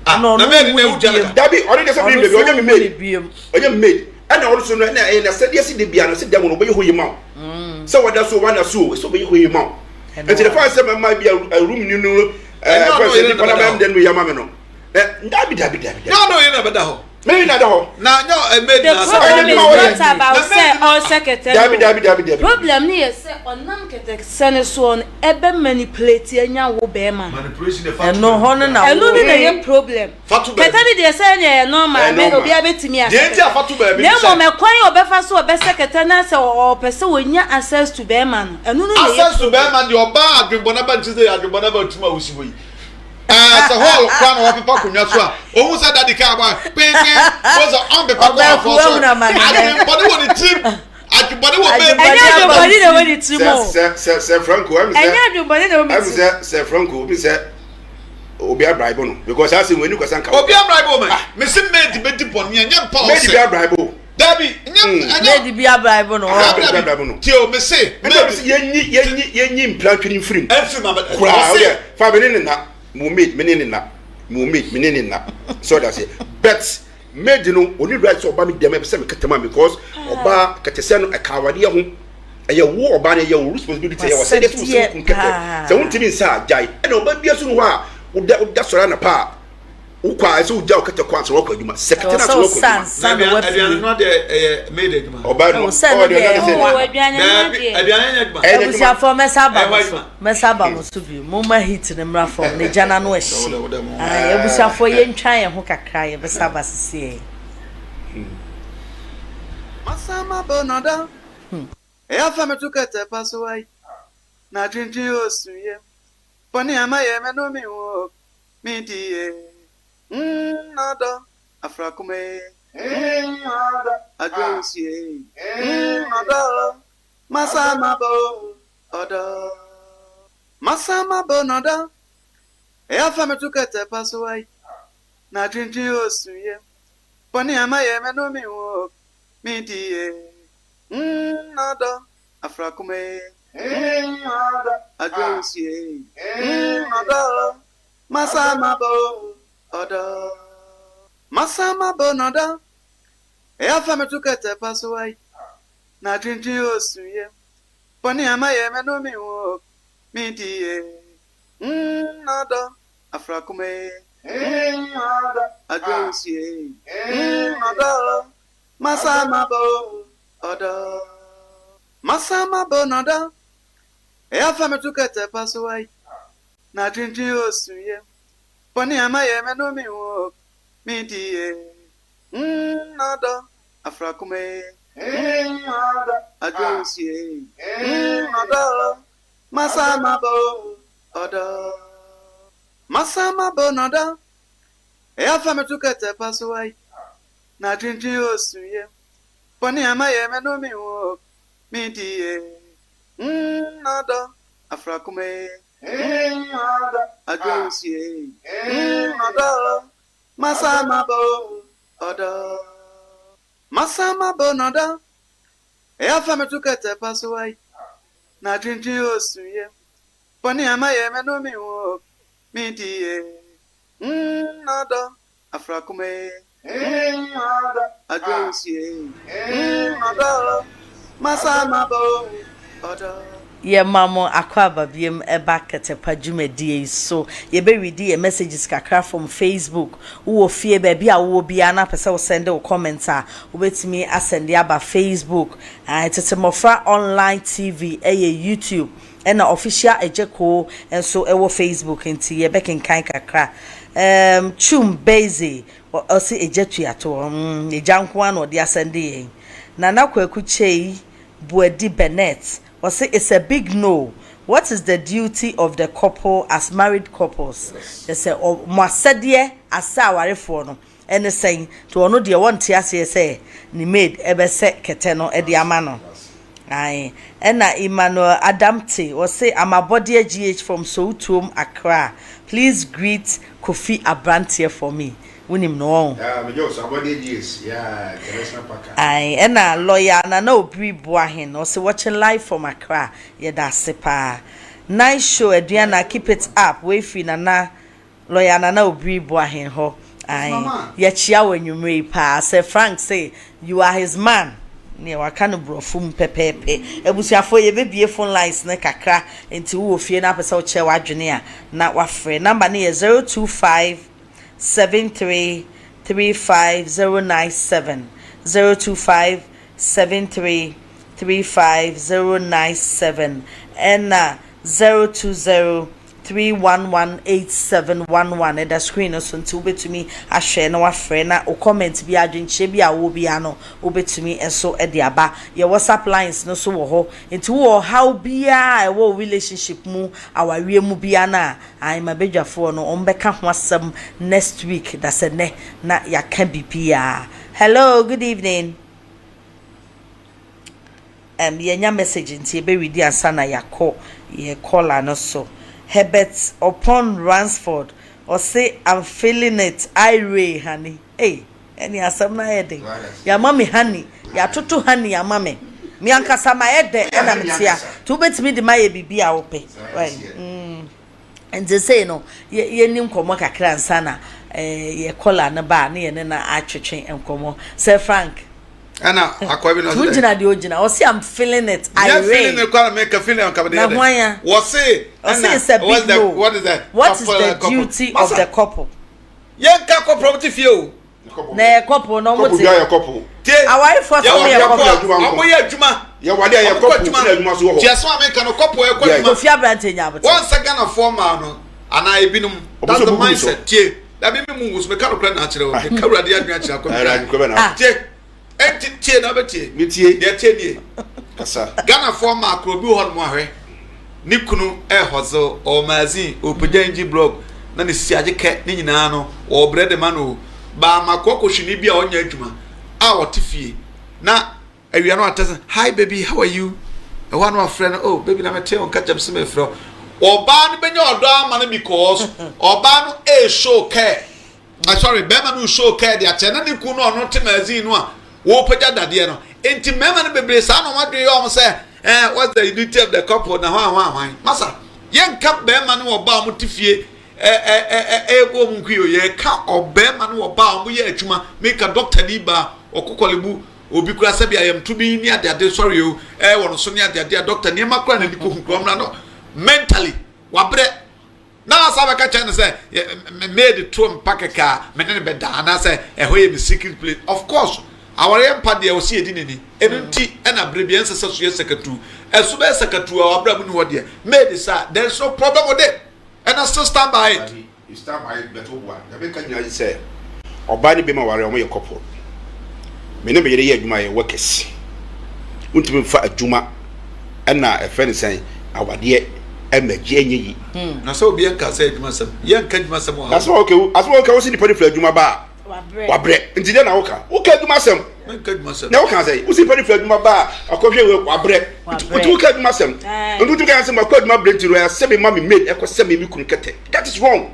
Na mɛ de na ewu tua ne ka. Dabi ɔne de sɛ mi de ɔnyɛ mi maid ɔnyɛ mi maid. Ɛna ɔno so no ɛna ɛyɛ n'asɛdeɛ sɛ da biara no sɛ da mu no ɔbɛyɛ hɔ yie ma wo mm. sɛ wɔda so wɔana so o sɛ ɔbɛyɛ hɔ yie ma wo nti the fact sɛ mɛma bi a room ni no ɛɛ fɛn sɛ nipa na bɛm dɛ no yɛ ama mi no ɛ dabi dabi dabi. Nyɛ ɔno yɛ na bɛda hɔ. Mɛmi na da hɔ. Na nyɛ ɛmɛ The problem is not about sɛ ɔsɛ kɛtɛ no. Dabi dabi dabi dabi. Problem ni yɛ sɛ ɔnam kɛtɛ sɛ ne soɔ no ɛbɛ manipulate anya wo bɛrima no. Ɛno hɔ no na wo. Ɛno ne na yɛ problem. Kɛtɛ no deɛ sɛ ɛneɛ ɛyɛ normal me obiara bɛtumi asɛ kɛtɛ na mmom ɛkwan a ɔbɛfa so ɔbɛsɛ kɛtɛ na sɛ ɔpɛ sɛ ɔnya access to bɛrima no ɛno no na ɛyɛ Access to bɛrima deɛ ɔbaa adwenbɔne aba nti sɛ yɛ adwenbɔne aba tum a wosi hɔ yi ɛɛ sɛ hall kora na wɔpepa akonnwa so a ohun sɛ dadi kaa bɔ a penpen wɔn sɛ ɔnpepa kɔ afɔ so adwenbɔne wɔ ne tirim. Adwemmɔne wɔ bɛn mu? Ɛnyɛ adwemmɔne na ɛwɔ ne tirim o. Sɛ sɛ sɛ Franco ɛmi sɛ. Ɛnyɛ adwemmɔne na ɛwɔ me tirim. Ɛmi sɛ sɛ Franco obi sɛ obi abraibo no because ase wɔn ani kwasa nka. Obi abraibo mɛ. Mesi maid bɛ di bɔnne a nyɛ mpa ɔsɛ. Maid bi abraibo. Dabi nyɛ ɛnyɛ. Maid bi abraibo no. Dabi dabi no. Tie o mesi. Maid bi yɛnyi yɛnyi yɛnyi mprantwe mfirim. Ɛnfirim abɛ. Koraa o deɛ fa mi ne ne na mo maid mi ne ne na mo maid mi ne ne na so ɔda se bet. Maid no ɔni right sɛ ɔba me dɛm ɛpɛ sɛ me kɛtɛ ma because ɔbaa kɛtɛsɛ no ɛka awadeɛ ho ɛyɛ wo ɔbaa no ɛyɛ wo responsibility ɛyɛ wɔsɛdeɛ sɛ wosɛ wo kunu kɛtɛ sɛ wontumi nsa a gyae ɛna ɔba bia so no hɔ a woda woda sɔre anapa a Wokɔ a ɛsɛ wogya wo kɛtɛ kɔ ansa wakɔ adwuma. Sɛ kɛtɛ no ansa wakɔ adwuma. Aduane no deɛ ɛyɛ maid adwuma. Ɔbaa no ɔwɔ deɛ ɔnyɛ sɛ aduane no deɛ. Aduane nyɛ adwuma. Abusuafoɔ mɛsa aba mo so mɛsa aba mo so bio mo ma heat no mmra fam na gya n'ano ɛhye. Abusuafoɔ yɛntwa yɛn ho kakra yɛbɛsa aba sisi ɛ. Masama bonada. Eya fa me to kɛtɛ pa so ai. Na dwendwen osu yam. Bɔne a mayɛ me no me ho. Me die mm ɔdɔ afrakoma ee mm ɔdɔ adwawusie ee mm ɔdɔ masa mabɔ ɔdɔ masa mabɔ nɔdɔ ɛyɛ afa me to kɛtɛ pa so ai na dwendwen osu yam bɔne a mayɛ me no me ho me die mm ɔdɔ afrakoma ee mm ɔdɔ adwawusie ee mm ɔdɔ Masa mabɔ ɔdɔ. Masa mabɔ nɔdɔ. Ɛyɛ afa me to kɛtɛ pa so ai. Na dwendwen osu yam. Bɔne a mayɛ me no me ho me die. Mm ɔdɔ afrakoma ee. Mm ɔdɔ adwawusie ee. Mm ɔdɔ masa mabɔ ɔdɔ. Masa mabɔ nɔdɔ. Ɛyɛ afa me to kɛtɛ pa so ai. Na dwendwen osu yam. Bɔne a mayɛ me no me ho me die. Mm ɔdɔ afrakoma ee. Mm ɔdɔ adwawusie ee. Mm ɔdɔ masa mabɔ ɔdɔ. Masa mabɔ nɔdɔ. Ɛyɛ afa me to kɛtɛ pa so ai. Na dwendwen osu yam. Bɔne a mayɛ me no me ho me die. Mm ɔdɔ afrakoma ee. Mm ɔdɔ adwawusie ee. Mm ɔdɔ masa mabɔ ɔdɔ. Masa mabɔ nɔdɔ. Ɛyɛ afa me to kɛtɛ pa so ai. Na dwendwen osu yam. Bɔne a mayɛ me no me ho me die. Mm ɔdɔ afrakoma ee. Mm ɔdɔ adwawusie ee. Mm ɔdɔ masa mabɔ ɔdɔ. Yɛma mo akwaaba biom ɛba kɛtɛpa dwumadie yi so. Yɛbɛ readi yɛn messages kakra from Facebook. Wowɔ fie baabi a wowɔ biara na pɛ sɛ wo sɛnde wo comments a, wobɛtumi asɛnde aba Facebook. Ae, Tete Mmɔfra Online TV ɛyɛ YouTube ɛna Official Agyekoo nso ɛwɔ Facebook nti yɛbɛkenkan kakra. Erm Chum Beze ɔse Agya tua toɔ, mm Agya nko ara na ɔde asɛnde yɛn. Nana Kwaku Kyei Boadi Bennett ɔse it's a big no, what is the duty of the couple as married couples? Kyerɛ sɛ ɔ mo asɛdeɛ asɛ awarefoɔ no ɛne sɛn? Nti ɔno deɛ ɔnte aseɛ sɛ ne maid ɛbɛsɛ kɛtɛ no de ama no. Ae. Ɛna Emmanuel Adamte ɔse I'm Abɔdeɛ GH from Sowutuom Accra, please greet Kofi Abranteɛ for me. Wonim no wɔn? Yeah, me Jos, Abɔdeɛ GH, yeah, international parker. Ae, ɛna lawyer Nana Obiri Boahen ɔse watching live from Accra, yɛda ase paa. Nice show Aduana, keep it up, wei firi Nana, lawyer Nana Obiri Boahen hɔ. Ae, yɛkyea wo anwummerɛ yi paa. Sir Frank se you are his man, neɛ waka no borɔfo mu pɛpɛɛpɛ. Abusuafoɔ yɛbɛbue phone lines no kakra, nti wowɔ fie na wopɛ sɛ wokyerɛ w'adwene a na wafrɛ. Number no yɛ 025 73 35 097 025 73 35 097 ɛna 020 311 8711 ɛda screen no so nti wobɛtumi ahwɛ na wafrɛ na wo comment bi adwenkyerɛ bi a wowɔ biara no wobɛtumi nso de aba. Yɛ WhatsApp lines no so wɔ hɔ nti wowɔ ɔhaw biara a ɛwɔ wo relationship mu awareɛ mu biara no a Ae mabadwafoɔ no wɔn bɛka ho asɛm next week dasɛ nɛ na yɛaka biribiaa. Hello good evening um, yɛnya message nti yɛbɛ readi ansa na yɛakɔ yɛ caller no so. Herbert Opon Ransford ɔse I'm feeling it I honey. Hey. Ɛne asɛm no ayɛ den. Yɛama me honey. Yɛatoto honey ama me. Me ankasa mayɛ dɛ ɛna metea. Nti wobɛtumi de mayɛ biribi a wopɛ. Right. Mm. Nti sei no, yɛni nkɔmmɔ kakra ansa na eh, yɛ kɔla no ba a ne yɛne no atwetwe nkɔmmɔ. Sir Frank. Ɛna akwa bi na ɔsɛ dɛ. Wogyina deɛ ogyina. Ɔse I'm feeling it. I read. Feeling it kora meka feeling anka mede yɛ dɛ. Na hwan ya? Wɔse. Ɔse it's a big no. What is the, what is the duty of the couple? Yɛnka couple ɔmo te fie o. Na yɛ couple na ɔmo te. Couple yɛ couple. Tie. Awarefoɔ sɛ ɔmo yɛ couple. Ɔmo yɛ adwuma. Yɛ wale a yɛ couple na adwuma so wɔ hɔ. Tie asɛm a meka no couple ɛkɔ adwuma. Kofi Abrante nya abote. Wɔn sɛ Ghanafoɔ maa no anaa ebinom. That's the mindset. Tie. Dabi mi mu ngu so meka nokorɛ na akyerɛ o. Meka Awurade adwene akyerɛ akɔ. Tie. Enti tie na wobɛtie. Metie. Deɛ ɛteɛ nie. Kasa. Ghanafoɔ mmaa koro bi wɔ hɔnom ahwɛ. Ne kunu ɛɛhɔzel, ɔwɔ magazine, ɔpagya engine block, na ne sisi agye kɛ ne nyinaa no, ɔɔbrɛ de ma no o. Baa ma kɔkɔhwini bi a ɔnyɛ adwuma a ɔte fie na awia no atɛ sɛ, hi baby, how are you? Ɛhɔ a na wafrɛ no, oh baby na mete wo nka kyɛm sɛ mefrɛ wo. Ɔbaa no bɛnya ɔdɔ ama no because ɔbaa no ɛɛshow care. Ah sorry, bɛrima no show care de akyɛ na ne kun no ɔno te magazine no a wɔpagya dadeɛ no. Nti mmarima no bebree saa na wɔn adwene yɛ wɔn sɛ eh, what's the unity of the couple na hwan hwan hwan. Masa, yɛnka bɛrima ne ɔbaa a wɔte fie ɛɛbɔ wɔn nko yi o, yɛka ɔbɛrima ne ɔbaa a wɔyɛ adwuma, meka dɔkta ni baa ɔkɔ kɔlebu obi kura sɛbi ayamtu bi ne adeade sɔre o ɛwɔ no so ne adeade a dɔkta nneɛma kora n'ani kɔ hu kora ɔmra no mentally wabrɛ. Na ɔsan bɛka kyerɛ no sɛ me maid to mpa kɛkɛ a me ne no bɛda anaasɛ ɛhɔ yɛ me secret place. Of course, awareɛ mpa deɛ ɔsi yɛdi n'ani. Ɛno nti ɛna berɛ bi ɛnsɛ sɛ so yɛ sakatuu. Ɛso bɛyɛ sakatuu a wabra mu ni hɔ deɛ, maid saa, there is no problem with it and I still stand by it. You stand by it but woboa. Deɛ meka nyinaa ne sɛ ɔbaa ne bɛma ware ɔmo yɛ couple. Me ne me yere yɛ adwuma yɛ workers. Wontumi nfa adwuma ɛna ɛfɛ ne sɛn awadeɛ ɛma gye ɛnyɛ yi. Na sɛ obi ɛnka sɛ adwuma sɛm yɛ nka adwuma sɛm wɔ ha. Asɛ okay asɛ okay wosi nipa ne firi adwuma ba a wabrɛ nti dɛ na woka woka adwuma sɛm na woka sɛ wosi nipa ne firi adwuma ba a akɔhwɛ wabrɛ nti woka adwuma sɛm nti wotumi ka sɛ makɔ adwuma brɛ nti no ɛsɛ me ma me maid ɛkɔ sɛ me me kunu kɛtɛ. That is wrong.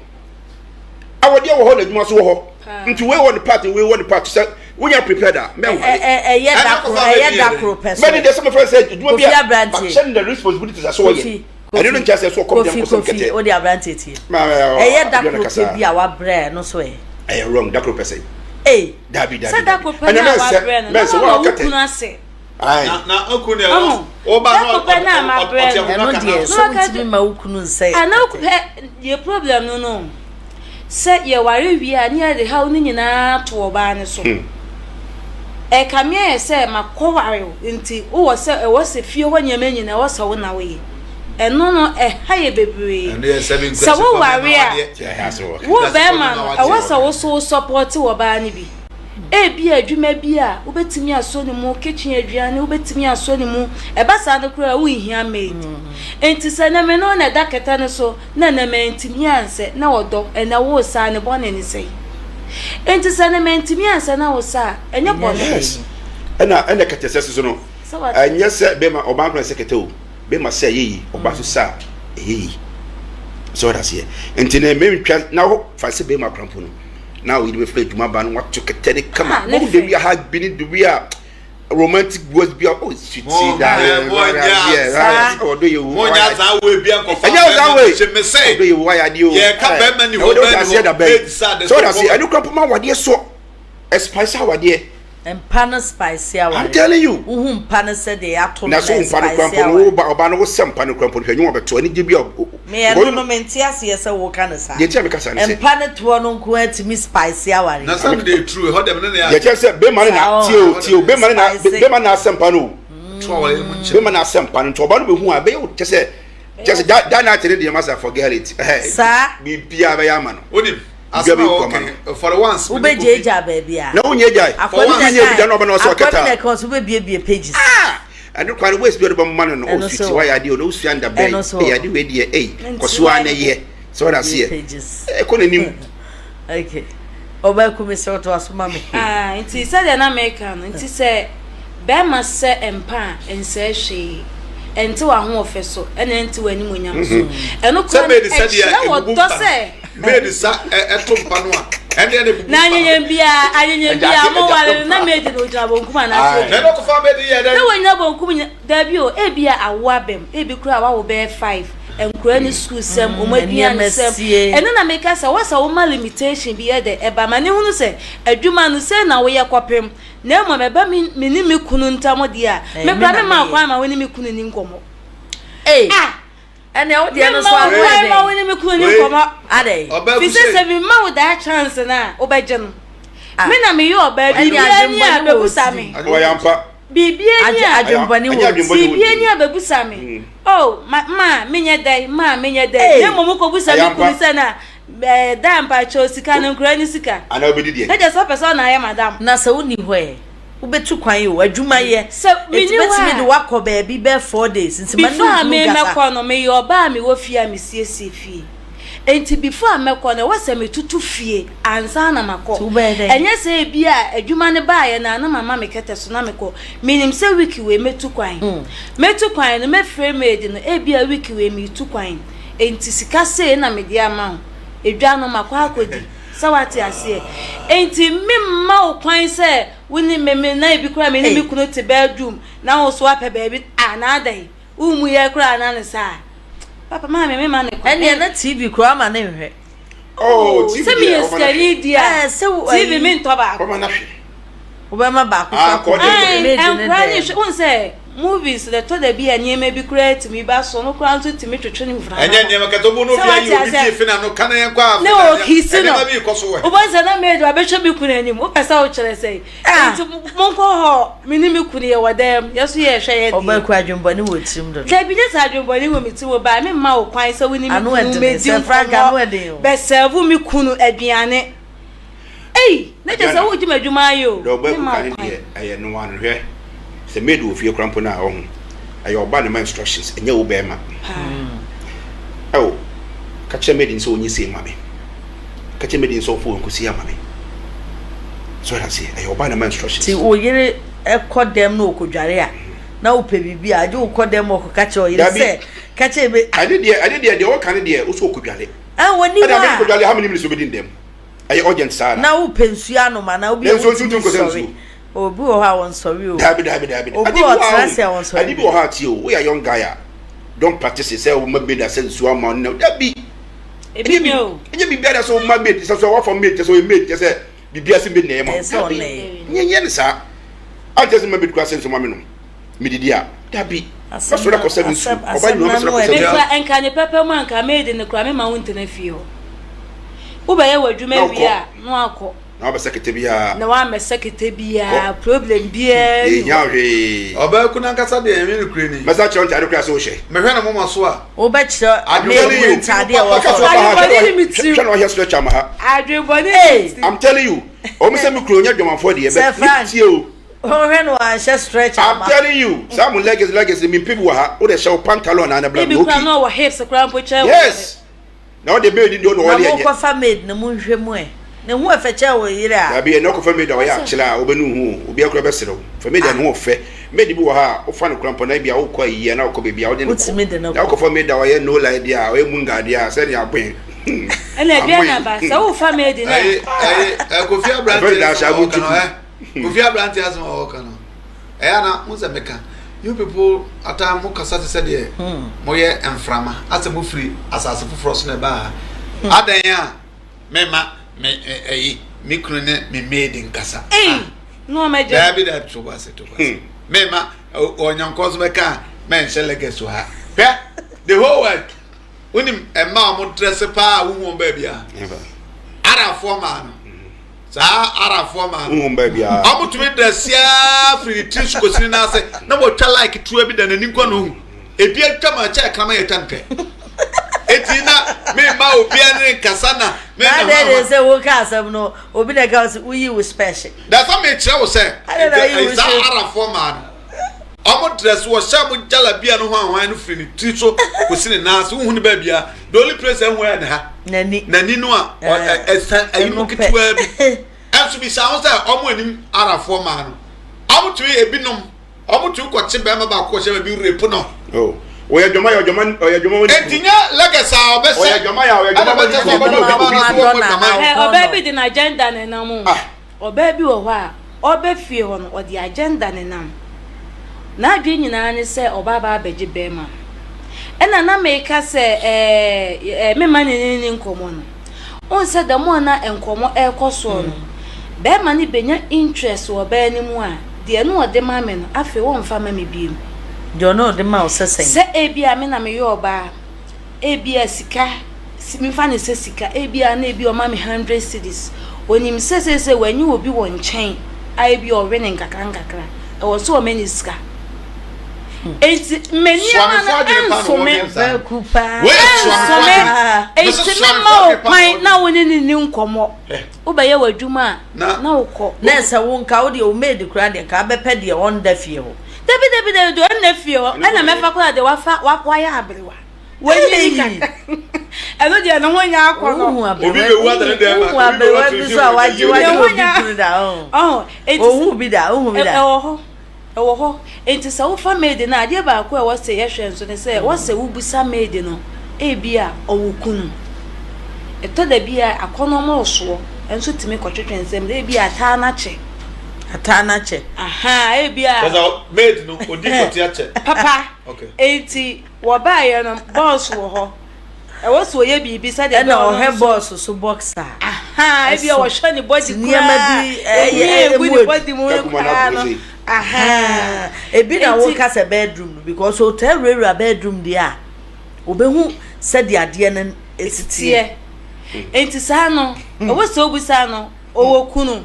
Awadeɛ wɔ hɔ na adwuma so wɔ hɔ. Nti wei wɔ ne part, wei wɔ ne part. Sɛ wonya prepared a, mɛnwale. Ɛyɛ da koro, ɛyɛ da koro pɛ so. Mɛni deɛ sɛ mɛfɛ sɛ adwuma bi a makyɛ no the responsibilities a so ɔyɛ. Ɛno no nkyɛ sɛ so ɔkɔm deɛ nkɔsɛm kɛtɛ. Kofi, wode aberanteɛ tie. Ɛyɛ da koro pɛ bi a wabrɛ no so ɛ. Ɛyɛ wrong, da koro pɛ sɛ. Ee. Dabi dabi. Sɛ da koro pɛ na wabrɛ no, na wama wo kunu ase. Na na okunu deɛ ɔba na ɔte akonnwa Ɛno deɛ sɛ wontumi ma wo kunu nsɛ. Ana hwɛ yɛ problem no no sɛ yɛware wie a ne yɛde haw no nyinaa to ɔbaa no so. Ɛkame ayɛ sɛ makɔware wo nti wowɔ sɛ ɛwɔ sɛ fie hɔ nneɛma nyinaa ɛwɔ sɛ wo na woyɛ. Ɛno no ɛha yɛ bebree. Sɛ woware a wo bɛrima no ɛwɔ sɛ wo so wo sɔpɔte ɔbaa no bi. Ebia adwuma bi a wobɛtumi asɔ ne mu, kitchen aduane wobɛtumi asɔ ne mu. Ɛba saa no koraa wonhia maid. Enti sɛ ɛnɛ me ne wo na ɛda kɛtɛ no so na ɛnɛ mantumi ansɛ na ɔdɔ, ɛnɛ wo saa ne bɔne ne sɛn? Enti sɛ ɛnɛ mantumi ansɛ na wo saa a, ɛnyɛ bɔne. Yes. Ɛna ɛna kɛtɛ sɛ soso no. Ɛnyɛ sɛ bɛma ɔbaa nkora sɛ kɛtɛ o. Bɛma sɛ ɛyɛ yi, ɔbaa so sɛ a ɛyɛ yi. Sɛ ɔda aseɛ. Nti ne mentwa na hɔ fa sɛ bɛma kora mpo no. Na oyi de bɛfiri adwuma ba no wato kɛtɛ ne kama. Ah, ne Wɔn de fɛ. bi a ha bi ne de bi a romantic words bi a oh sweetie darling. Saa. Ɔdɔ yɛ wu. Mo nya saa wei bi ankɔfa Ɛnyɛ saa wei. hyɛ me sɛ. Ɔdɔ yɛ wu wayɛ adeɛ o. Yɛ ka bɛrima ni hɔ Ɛwɔ de bɛrima wote aseɛ da bɛn. ni hɔ. Sɛ wɔde aseɛ ɛno kura mpo ma awadeɛ sɔ. Ɛspice awadeɛ. Mpa no spice aware. I'm telling you. Wohu mpa no sɛ deɛ yɛato no Na so mpa no kura spice mpo no aware. wo ba ɔbaa no wo sɛ mpa no kura mpo no hwɛ nwom abɛto anigye bi a. Me ɛno no mente aseɛ sɛ woka no saa. Deɛ nti a meka saa ne sɛ. Mpa no toɔ no nko ara tumi spice aware. Na sɛ no deɛ true ɛhɔ deɛ me ne ne Deɛ kyerɛ sɛ bɛrima no na tie o tie o bɛrima no na bɛrima na asɛ mpa no o. To aware mu nkyɛn. Bɛrima na asɛ mpa no nti ɔbaa no bɛhu a ɛbɛyɛ wo kyɛ sɛ kyɛ sɛ that that night ne deɛ masa forget it. Saa. Biribiara bɛyɛ ama no. Wonim. Asɛm a wɔka for once. Wobɛgyaagyaa baabi a. Na wonyɛ gyae. Akwa bi na Wonyɛ bi da na ɔbɛ na ɔsɛ akwa bi ɔkɛta. na ɛka ɔsɛ wobɛbiebie pages. Ah! Ɛno kwan no waste bi ɔde bɛma no no. Ɛno Oh so sweetie wayɛ adeɛ o na wosua nda bɛn. Ɛno so Ei ade wei deɛ ei kɔ so ara na yɛ. Sɛ wɔde aseɛ. Pages. Ɛkɔ n'anim. Okay. Ɔbaa kumi sɛ ɔto aso ma me. Ah, nti sɛdeɛ na meka no, nti sɛ bɛrima sɛ mpa a, ɛnsɛe hwee. Ɛnte w'ahoɔfɛ so, ɛna ɛnte w'animuonyam so. Ɛno Sɛ koraa no, maid sɛ deɛ ɛkyerɛ ebubu wɔdɔ mpa no. sɛ Maid sa ɛto mpa no a, ɛndeɛ na ebubu na mpa no. anyanya biara anyanya Ɛgya biara ase- mo ɛgya ware ase no na mpa. maid no ogyina bonkum anaasɛ Aye. Na ogyina ɛno kɔfa maid yɛ na dɛn? wɔnyina bonkum nyina daabi o ebia awo abam ebi koraa wawo bɛyɛ five nkura ne sukuu sɛm wɔn aduane nneɛma sɛm sie. ɛno na meka sɛ wɔsɛ woma limitation bi yɛ dɛ ɛba ma ne hunu sɛ adwuma no sɛ na woyɛ kɔpem na mmom ɛba me me ne me kunu ntam deɛ a Ɛyɛ me me koraa na me ma meyɛ. kwan ma wo ne me kunu ni nkɔmmɔ Ei. ah. Ɛnna wo deɛ no Memma so wo ano kwan yɛ ma wo den. ne me kunu ni Wei. nkɔmmɔ. Adɛn? Ɔbaa Fi ku sɛ sei. sɛ memma wo that chance no a, wobɛgye no. Ah. Me na meyɛ ɔbaa, Ɛnneɛ biribiara ni a adwemmɔne wɔ wo bɛbusa tirim. me. Ɔyɛ ampa. Biribiara ni Adwe a adwemmɔne Ɛnyɛ wɔ wo adwemmɔne tirim. wɔ biribiara ni tirim. a bɛbusa me. Oh, ma ma menyɛ dɛn, ma menyɛ dɛn. Ei. Na mmom wokɔbusa Ɛyɛ me ampa. kunu sɛ na ɛɛ da mpakyɛw sika no nkura ne sika. Anaa wobɛdi deɛ. Na kyerɛ sɛ ɔpɛ sɛ ɔna ayɛ madam. Na sɛ wonni hɔ ɛ? Wobɛtu kwan o, adwuma yɛ. Sɛ Enti menni hɔ bɛtumi de a. woakɔ baabi bɛyɛ 4 days. Nti ma ne Before wo a kunu me nkasa. mɛkɔ no, meyɛ ɔbaa a mewɔ fie a mesiesie fie. Enti before a mɛkɔ no, ɛwɔ sɛ metoto fie ansa na makɔ. Nti wobɛyɛ dɛn? Ɛnyɛ sɛ ebia adwuma no baeɛ no a na mama me kɛtɛ so na mekɔ. Menim sɛ week wei mɛtu kwan. Mɛtu kwan no, mɛfrɛ maid no, ebia week wei meretu kwan, enti sika sei na mede ama wo, edwa no makɔ akɔdi. Sɛ woate aseɛ? Enti memma wo kwan sɛ wo ne me, me na ebi koraa me ne me kunu te bedroom na wo nso woapɛ baabi, ah na adɛn? Wommu yɛ koraa na ne saa. Papa maame me ma ne kwan. Ɛnneɛ na TV koraa ma ne nhwɛ. Oh, TV sɛ deɛ meyɛ ɔma no hwɛ. sikani di a, Ɛɛ, sɛ wo TV ayi. mentɔ baako. Ɔma no hwɛ. Wobɛma baako so Ah, akɔ kɔ deɛ maid Ɛn, maid ne nkora ne dɛm. hwɛ, wohu sɛ movies na ɛtɔ da bi a nneɛma bi koraa tumi ba so, ɔno koraa nso tumi twetwe ne mframa Ɛnyɛ ba. nneɛma kɛtɛ ɔbɔ no Sɛ obi ayi wate obi aseɛ? tie fi na no ka na yɛn kɔ afe Ne na ɔkisi no. nneɛma bi kɔ so wɔ he. Wobɛhu sɛ na maid wabɛhwɛ me kunu anim, wopɛ sɛ wokyerɛ sɛn? Ah. Nti monkɔ hɔ, me ne me kunu yɛwɔ dan mu, yɛn nso yɛrehwɛ yɛn deɛ. Ɔbɛkɔ adwemmɔne wɔ tirim dodo. Dabi, nyɛ sɛ adwemmɔne wɔ me tirim o, but memma wo kwan sɛ wo ne me Ano kunu ɛdene, mmɛdi sɛ Frank ano nkɔmmɔ, ɛden o. bɛsɛɛvo me kunu aduane. Ei, na kyerɛ sɛ Aduane. woregye m'adwuma ayɛ o, Deɛ ɔbaa memma kuka wo no kwan. deɛ ɛyɛ no ara no hwɛ sɛ maid wɔ fie koraa mpo no a ɔho ɛyɛ ɔbaa na ɛma instructions ɛnyɛ wo bɛɛma Paa. ɛo ka kyerɛ maid no sɛ ɔnyɛ sei ma me ka kyerɛ maid no sɛ ɔmfa wei nkɔsi ama me so ɔde aseɛ ɛyɛ ɔbaa na ɛma instructions. Nti wo yere kɔ dɛm na ɔkɔdware a na wopɛ biribi a agye wo kɔ dɛm ɔkɔka kyerɛ ɔyere Dabi sɛ ka kyerɛ me ɛne deɛ ɛne deɛ deɛ ɔka ne deɛ wo sɛ ɔkɔdware ah wɔni hɔ ɛna mede a kɔdware how many minutes ɔbɛdi ndɛm ɛyɛ urgent saa na na wopɛ nsuo anom anaa obi a Na nsuo nso wontumi ntumi nkɔsɛ nsɔre nsuo. obi wɔ hɔ a wɔnsɔre o Dabi dabi dabi. Obi Ade bi wɔ wɔ ha ɔtena o. ase a wɔnsɔre Ade bi bi. wɔ ha tie o. Woyɛ young guy a don't practice it sɛ wo ma maid asɛ nsuo ama wo ne dabi. Ebi Ɛnyɛ bi nyɛ o. ɛnyɛ biribiara na sɛ wo ma maid sɛ sɛ wafa maid kyɛ sɛ ɔyɛ maid kyɛ sɛ biribiara sɛ maid na ɛyɛ ma wo. Ɛyɛ sɛ ɔno Dabi. na ɛyɛ. Nyɛ nyɛ ne saa. Ankyɛ sɛ ma maid kura sɛ nsuo ma me nom. Medidi a dabi. Asɛm Mɛsɔre na akɔsa me nsuo. asɛm Ɔba asɛm nyina na mɛsɔre ano akɔsa me ɛden. nsuo. Mekura nka ne pɛpɛ mu anka maid no kura mema wo ntena fie hɔ. Wobɛyɛ w'adwuma Na wie wokɔ. a na wakɔ. Na wabɛsɛ kɛtɛ biara. Na wammɛsɛ kɛtɛ biara, Kɔ. problem biara nni Yɛnhia hɔ. wo hwee. Ɔbaa kunu ankasa deɛ ɛnyɛ nokorɛ ni. Mɛsan akyerɛ wo ntaade koraa sɛ wohyɛ. Mehwɛ ne moma so a. Wobɛkyerɛ I'm maid telling no you. ntaade a Ɔka sɛ wɔtɔ. ɔba ha, Adwemmɔne hwɛ ne me na tirim. hwɛ na ɔhyɛ stretch ama ha. Adwemmɔne ne me Ei! tirim. I'm telling you. Wɔn sɛ me kunu ɔnyɛ dwamanfoɔ deɛ, Sɛ but ne Frank, tie o. wohwɛ no wanhyɛ stretch I'm ama. telling you. Saa mo leggings leggings no mempɛ bi wɔ ha. Wode hyɛ wo pantalon anaa na bla Ebi me koraa okay. na ɔwɔ hips koraa mpo kyɛn wo yere. Yes. Na ɔde maid deɛ ɔna Na ɔde ɛnyɛ. mokɔfa maid no monhwɛ mu ɛ. Ne ho ɛfɛ kyɛn wo yere a. Dabi ɛnɛ ɔkɔfa maid a ɔyɛ akyerɛ a wobɛnu ho o. Obiara koraa bɛsere wo. Fa maid a ne ho ɔfɛ. Maid bi wɔ ha a wofa no koraa mpo na ebia wokɔ ayie anaa wokɔ baabi a wode no kɔ. Wotumi de no Na kɔ. wokɔfa maid a ɔyɛ no lie deɛ a ɔyɛ munga deɛ a sɛdeɛ aboe. Ɛna aduane Amoe. aba sɛ wofa maid no a. Ɛyi ɛyi ɛ Kofi Ɛfɛ aberanteɛ de asɛm dahyɛ a ɔka no amuntuku. ɛ Kofi aberanteɛ asɛm a ɔka no ɛyɛ ana mo sɛ meka you people ata mo kasa te sɛ deɛ moyɛ mframa asɛ mo firi asase foforɔ so na ɛbaa ha adan a mema me ɛyi me kunu ne me maid nkasa. Ei na ɔmɛgye. Daabi daabi to bo ase to bo ase mema ɔnyankɔ nso bɛka a mɛnhyɛ leggings wɔ ha hwɛ the whole world. Wonim mmaa a wɔn drɛse paa a wohu wɔn baabi a? Arabfoɔ mmaa no. Saa Arabfoɔ mmaa no. Wohu wɔn baabi a. Wɔn tumi drɛse ara firi ne tiri so kɔsi ne nan ase na wɔtwa like ketewa bi da n'ani nkɔ na ohu. Ebi atwa ma kyɛ kraman yɛ atwa no twɛ. Eti na me mma obiara ne nkasa na me Na na adɛn hwan de sɛ woka asɛm no obi na ɛka wo sɛ woyi wo spɛhye. Da sɛ mekyerɛ wo sɛ Adɛn na woyi wo saa hyɛ? Arabfoɔ mmaa no. Ɔmo dress wɔhyɛ ɔmo jalabia no hwan hwan no firi ne tiri so kɔsi ne nan ase wohu ne baabia the only place ɛho yɛ ne ha N'ani. n'ani no a Ɛɛ, ɛsan ayi mu ɛno pɛ. ketewaa bi ɛnso bisa ho sɛ ɔmo anim arafoɔ maa no ɔmo tumi ebinom ɔmo tumi kɔkye bɛrima baako kɔhyɛ baabi rape no. Oh, ɔyɛ dwama yɛ ɔdwama ɔyɛ dwama wɔ ne Enti nyɛ legas a ɔbɛhyɛ Ɔyɛ dwama yɛ ɔyɛ ɛna dwama wɔ ne ɔbɛkyɛ sɛ kunu ɔbɛbɔ obi dwama obi anaasɛ obi ɔbɛbɔ dwama. Ɛ ɔbaa bi de n'agenda na ɛnam o. Ah. Ɔbaa bi wɔ hɔ a, ɔba fie hɔ no, ɔde agenda na ɛnam. N'adwene nyinaa ne sɛ ɔba aba abɛgye barima no. Ɛna na meka sɛ ɛɛ ɛɛ memma ne ne nni nkɔmmɔ no. Wohu sɛ the more na nkɔmmɔ ɛrekɔ soɔ no, barima no bɛnya interest wɔ ɔbaa no mu a, deɛ na ɔde ma me no, afei ɔmfa mma me bio. Deɛ ɔne ɔde ma wo sɛ sɛn? Sɛ ebia me na meyɛ ɔbaa. Ebia sika, memfa no sɛ sika, ebia na ebia ɔma me hundred cedis. Onim sɛ seesei wanya obi wɔ nkyɛn a ebia ɔwe no nkakrankakra. Ɛwɔ sɛ ɔma no sika. Enti me nneɛma no ɛnso me. Ɛnso me. Enti memma wo kwan na wo ne no nni nkɔmmɔ. Wobɛyɛ w'adwuma a, na wokɔ. Na ɛsɛ wo nka wo deɛ wo maid koraa deɛ nka abɛpɛ deɛ ɔnda fie hɔ. Dabi dabi dabi deɛ ɔnna fie hɔ ɛna mɛfa koraa deɛ wafa wayɛ aberewa. Wanyini kakra. Ɛno deɛ ne ho nyɛ akɔnɔ. Wohu aberewa wohu aberewa bi so a wagye wagye obi kunu da ɔho. Ohu bi da ohu bi da. Ɛwɔ hɔ. Ɛwɔ hɔ. Enti sɛ wofa maid no a, adeɛ baako a ɛwɔ sɛ yɛhwɛ nso ne sɛ, ɛwɔ sɛ wobisa maid no, ebia ɔwɔ kunu. Ɛtɔ da bi a akɔnnɔ mmorosoɔ nso tumi kɔtwetwe nsɛm. Ebia ataa no akyɛ. Ataa no akyɛ. Ahaa, ebia. Kyerɛ sɛ maid no, ɔdi kɔte akyɛ. Papa. Okay. Enti wɔbaeɛ no, bɔs wɔ hɔ. Ɛwɔ sɛ ɔyɛ biribi sɛdeɛ ɛbɛyɛ ɔno nso. Ɛna ɔhwɛ bɔs so boxer. Ahaa, ebia ɔhwɛ ne body koraa. Nneɛma bi ɛyɛ egu ne body mu koraa no. Ahaa. Ebi na woka sɛ bedroom no because ɔtaa wurawura bedroom deɛ a, obehu sɛdeɛ adeɛ no esi teɛ. Enti saa no, ɛwɔ sɛ obisa no, ɔwɔ kunu,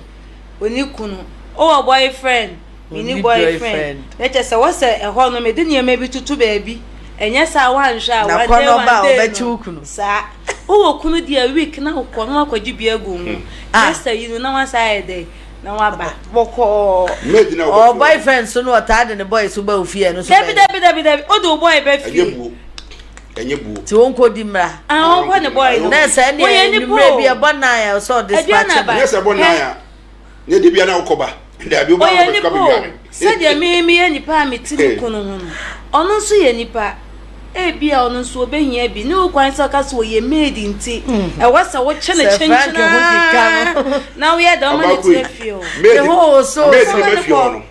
ɔnni kunu, ɔwɔ boyfriend. Menni boyfriend. Na kyerɛ sɛ wɔsɛ ɛhɔ no mede nneɛma bi toto baabi. Ɛnyɛ saa woanhwɛ a one day one day no. Saa. Wowɔ kunu deɛ week na wokɔ na wakɔgye bi agu wo ho. Next ayi no na wasan ayɛ dɛn na waba. Bɔkɔɔ. Ɔwɔ boyfriend so no ɔtaa de ne boy so ba wo fie ɛno so bɛyɛ. Dabi dabi dabi dabi wode wo boy ba fie. Ɛnyɛ buo. Ɛnyɛ buo. Ti wɔn kɔ di mmra. Ah wɔn kɔ ne boy no. Na ɛsɛ ɛne enyimire bi ɛbɔ nan a ɔsɛ ɔdispatch no. Ɛnyɛ sɛ ɛbɔ nan a. Nyɛ da biara na wokɔ ba. Dabi, wobaa Ɔyɛ wobɛka nipa bɛwia o. me. Sɛdeɛ me meyɛ nipa a mete me kunu ho no, ɔno nso yɛ nipa. Ebia ɔno nso ɔbɛhia bi. Ne wo kwan sɛ ɔka sɛ ɔyɛ maid nti, ɛwɔ sɛ wokye no Sɛ Frank ho keka kyenkyenaa no. na woyɛ dɛn woma no Ɔbaako yi, tena fie o. maid Ne ho wosow maid so. no Woma ba no fie hɔ kɔ. no,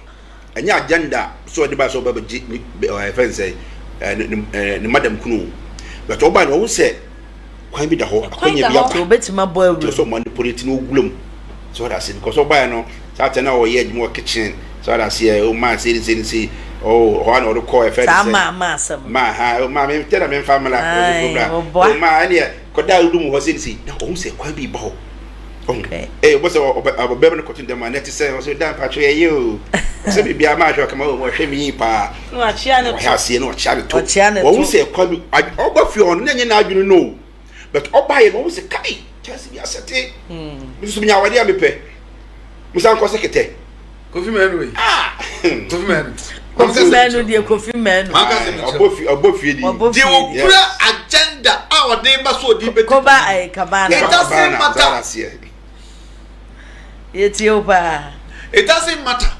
ɛnyɛ agenda sɛ ɔde ba sɛ ɔba bɛgye ne ɛɛ fɛn sɛ ɛɛ ne ne ne madam kunu o. But ɔba no, ɔhu sɛ kwan bi da hɔ, Kwan akwannya da bi hɔ. aba. Nti obetumi abɔ Nti awura ɔsɛ mu. ɔmanipulate na ɔwura mu. So ɔda ase because ɔbaeɛ no saa tɛ na ɔyɛ adwuma wɔ kitchen so ɔda aseɛ o maa sei ne sei ne sei o hɔ a na ɔde kɔ ɛfɛ ne Saa sɛ maa maa asɛm no. maa ha o maa me tɛ na memfa mmra Ae, ɔde bra ɔboa. o maa ɛneɛ kɔda room hɔ sei ne sei na ɔhu sɛ kwan bi ba hɔ ɔhu Okay. ee ɔbɔ sɛ ɔbɛ ɔbɛma no kɔto dɛm a na ɛte sɛ ɔsɛ dan mpakyɛ ɛyɛ o ɔsɛ biribiara maa hwɛ ɔkama o ɔhwɛ me yie paa Na wakyea ne ɔhwɛ to. aseɛ na ɔkyea ne to Ɔkyea ne ɔhu to. sɛ kwan bi ɔba fie hɔ no na ɛnyɛ n'adwene no o but ɔbaeɛ no ɔhu sɛ kai kyɛnse bi asɛte me nso menya awadeɛ a mepɛ mesan kɔ sɛ kɛtɛ Kofi Manu yi. Ah! Kofi Manu. Kofi Manu deɛ Kofi Manu. Ɔbɔ fie ɔbɔ fie di. Ɔbɔ Deɛ fie di. okura agenda a ɔde ba so ɔde bɛdi. Koba ɛyɛ kabana. It doesn't matter. Yɛtie wo paa. It doesn't matter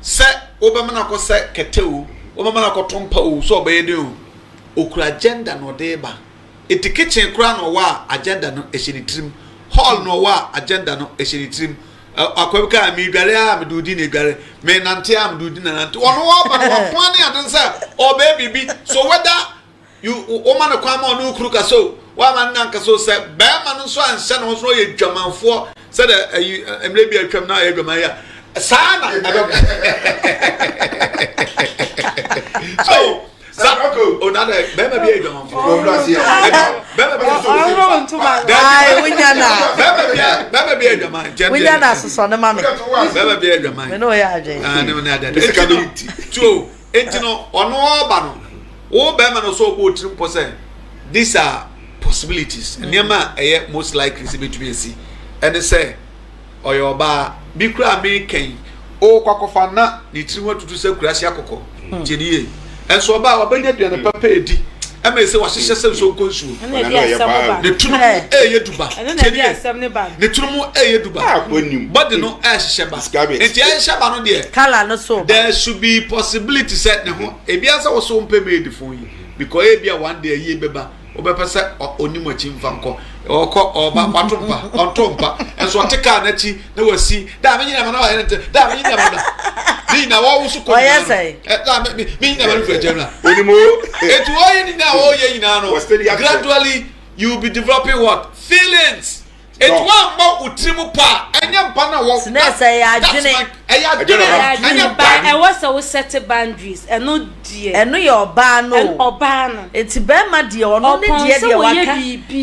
sɛ wobɛma no akɔ sɛ kɛtɛ o, wobɛma no akɔto mpa o, sɛ ɔbɛyɛ den o, okura agenda na ɔde ba. Enti kitchen koraa na ɔwɔ a agenda no ɛhyɛ ne tirim. Hall na ɔwɔ a agenda no ɛhyɛ ne tirim. Akoa bi kaa medware a mede odi na edware, menante a mede odi na nante. Ɔno ɔba no waplan ne ade sɛ ɔbɛyɛ biribi. So whether you woma no kwan ma ɔne wo kunu kasa o, woama no nankasa o, sɛ bɛrima no nso anhyɛ ne ho so na ɔyɛ dwamanfoɔ sɛdeɛ ayi mmerɛ bi atwam na ayɛ dwaman yi a, saa na ɛbɛkɔ. So sa o na dɛ bɛrima bi yɛ adwamanfo bɛrima bi yɛ ɔhoro ntoma ayi wunya na bɛrima bi yɛ bɛrima bi yɛ adwaman gyɛn wunya na asosɔ ne ma mi bɛrima bi yɛ adwaman mi n'o yɛ adwene aa ne ne adɛ eti no tuo eti no ɔno ɔba no wo bɛrima no so ɔbɔ otiri mpɔ sɛ these are possibilities nneɛma a ɛyɛ most likely sɛ betumi esi ɛne sɛ. Ɔyɛ ɔbaa bi koraa a meka yi, ɔrekɔ akɔfa na ne tiri ho atutu sɛ kurase akokɔ. Tie ne yie. Nso ɔbaa wabɛnya aduane papa edi ɛma ɛsɛ wahyehyɛ sɛ nsuo nkɔ nsuo. Ne tunu mu ɛyɛ duba. Tie ne yie. Ne tunu mu ɛyɛ duba. Body no ɛhyehyɛ ba. Nti ɛhyehyɛ ba no deɛ. There should be possibility sɛ ne ho ebi asɛ wɔso mpɛ maid fo yi because ebi a one day ayie bɛba. Wobɛpɛ sɛ ɔni mo akyi mfa nkɔ. Ɔkɔ, ɔba, wato mpa, ɔnto mpa. Nso ɔte kaa n'akyi na wasi. Da me nyina ma na wayɛ ne nte. Da me nyina ma na. Ne nyina wɔwo so kɔ nyina no. Da me me nyina ma no firi akyɛ na. Onimu. Eti wɔyɛ ne nyina wɔyɛ nyina no. Gradually you will be developing what? Feelings. Eti wɔammɔ wo tiri mu pa a, ɛnyɛ mpa na wɔ. Sinɛ sɛ ɛyɛ adwene. Ɛyɛ adwene, Ɛyɛ ɛnyɛ adwene ba bad. ɛwɔ sɛ wo set boundaries ɛno deɛ. Ɛno yɛ ɔbaa no Ɛn o. ɔbaa no. Nti bɛrima deɛ ɔno ne Ɔpɔn deɛ sɛ deɛ wɔyɛ waka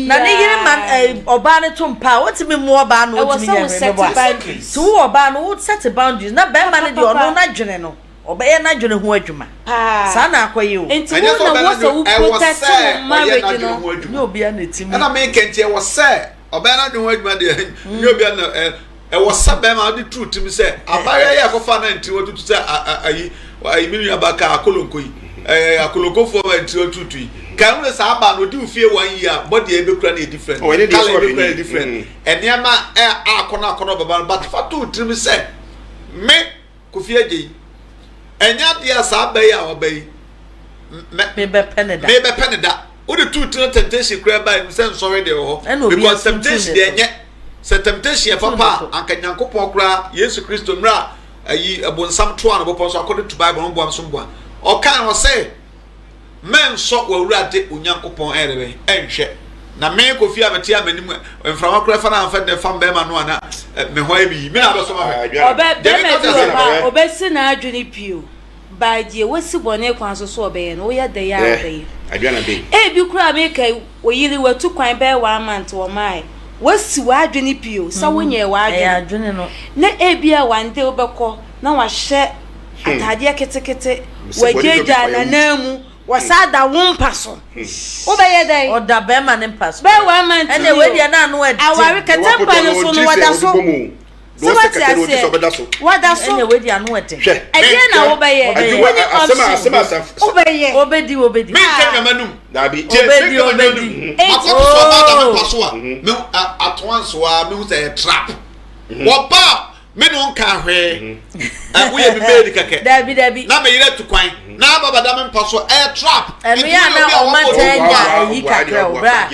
na ne yere ma biribiara. ɛɛ ɔbaa no to mpa a ɔntumi mmoa ɔbaa no Ɛwɔ ɔntumi sɛ nyɛ wo hwee set meboa. boundaries. Nti wo ɔbaa no wo set boundaries na bɛrima no deɛ ɔno Papapapa. n'adwene no ɔbɛyɛ n'adwene ho adwuma. Paa. Saa na akɔyɛ o. Nti Ɛnyɛ wo sɛ na ɔbɛyɛ wɔ sɛ n'adwene wo ɛwɔ protect sɛ wo ɔyɛ marriage n'adwene no. ho Nyɛ adwuma. obiara na ɛtumi. Ɛna meka nti ɛwɔ sɛ ɔbɛyɛ n'adwene ho adwuma deɛ nyɛ obiara na ɛ ɛwɔ sɛ bɛrima ɔde turu tirim sɛ abaayewa yi a ɛkɔfa na ntiri watutu sɛ ayi ayi me nua ba ka akolonko yi ɛɛ akolonkofoɔ ba ntiri watutu yi ka ɛho sɛ saa abaa no odi ofie one year bɔdi a ebekura no yɛ different Oh, ɛne deɛ colour sɛ ebekura ɔhwɛ yɛ different ni. nneɛma ɛ akɔnɔ akɔnɔ bɛba no but fa to tirim sɛ me Kofi Adjei, ɛnyɛ adeɛ a saa ba yi a waba yi, mɛ, Mebɛpɛ ne da. mebɛpɛ ne da. Wode tuu tiri na temptation koraa baa mu sɛ nsɔhwɛ deɛ wɔ Ɛna hɔ. obi Because asuntum temptation ne deɛ so. ɛnyɛ. Sɛ temptation yɛ Tum ne papa so. a, anka Nyankopɔn koraa, Yesu Kristo, mmerɛ a ayi, ɛbonsam toaa no bepɔ so, according to Bible, mboa nso mboa. Ɔkaa no ɔse, Mɛnsɔ w'Awurade wo Nyankopɔn ɛyɛ dɛ bɛn ɛnhwɛ. Na me Kofi a mete a m'anim mframa koraa fa na amfa nnɛ fam bɛrima no a na me ho ayɛ me yi me na abɛsɔ m'ahwɛ. Ɔbɛ Deɛ bɛrima meka bi kyerɛ wɔ sɛ hɔ a ɔbɛsi n'adwene pi o by deɛ wasi bɔne kwan so so ɔbɛyɛ no woyɛ dɛ a ɔbɛyɛ. Ebi koraa meka yi oyere watu kwan bɛyɛ one month ɔmae wasi w'adwene pi o sɛ wonyɛɛ w'adwene na ebi a one day wobɛkɔ na wahyɛ ataadeɛ ketekete, wagyaagyaa n'ananmu, wɔsan da wo mpa so. Wobɛyɛ dɛn? Ɔda bɛrima ne mpa so. Bɛyɛ one month Ɛnna wei deɛ na ano ɛden. Aware kɛtɛ mpa no so no wɔda so. Sɛ wate aseɛ, wɔda so. Ɛnna wei deɛ ano ɛden. Hwɛ. Ɛdeɛn na wobɛyɛ? Wonni option. Wobɛyɛ. Obedi obedi. Menka nyama num. Dabi. Obedi obedi. Makɔto so ɔbaa da me mpa so a, me atoa nso a mehu sɛ ɛyɛ trap. Wɔbaa me ne wo nkaa hwee ɛ woyɛ me maid kɛkɛ dabi dabi na me yere tu kwan na aba bɛda me mpa so ɛyɛ trap ɛno yɛ ana ɔma ntɛn nya ayi kakra o bra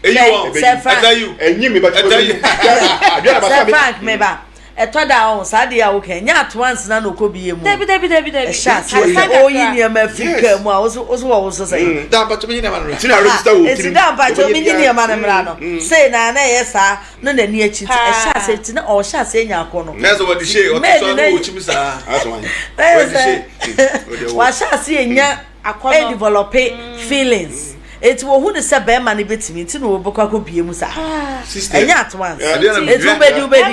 sɛ frank ɛnyi mi ba sɛ frank mi ba ɛtɔ da ɔho saa deɛ a woka nyɛ atoa nsena na ɔkɔ bi yɛ mu dabi dabi dabi dabi ɛhyɛ aseɛ sɛ ɔyi nneɛma afiri kaa mu a woso woso wɔ woso sɛ da mpakyɛ menyi nneɛma no mmra nti na register wɔ tirim nti da mpakyɛ menyi nneɛma no mmra no sei na na ɛyɛ saa na n'ani akyi nti ɛhyɛ aseɛ nti na ɔhyɛ aseɛ nya akɔ no. Na sɛ wɔde hyɛ ɔte so ano wɔ kyim saa. Wɔde hyɛ wahyɛ aseɛ nya ɛdevelope feelings eti wɔhu ne sɛ bɛrima no bɛtumi nti na wɔbɛkɔ akɔ bie mu saa ɛnyɛ at once eti wobɛdi wobɛdi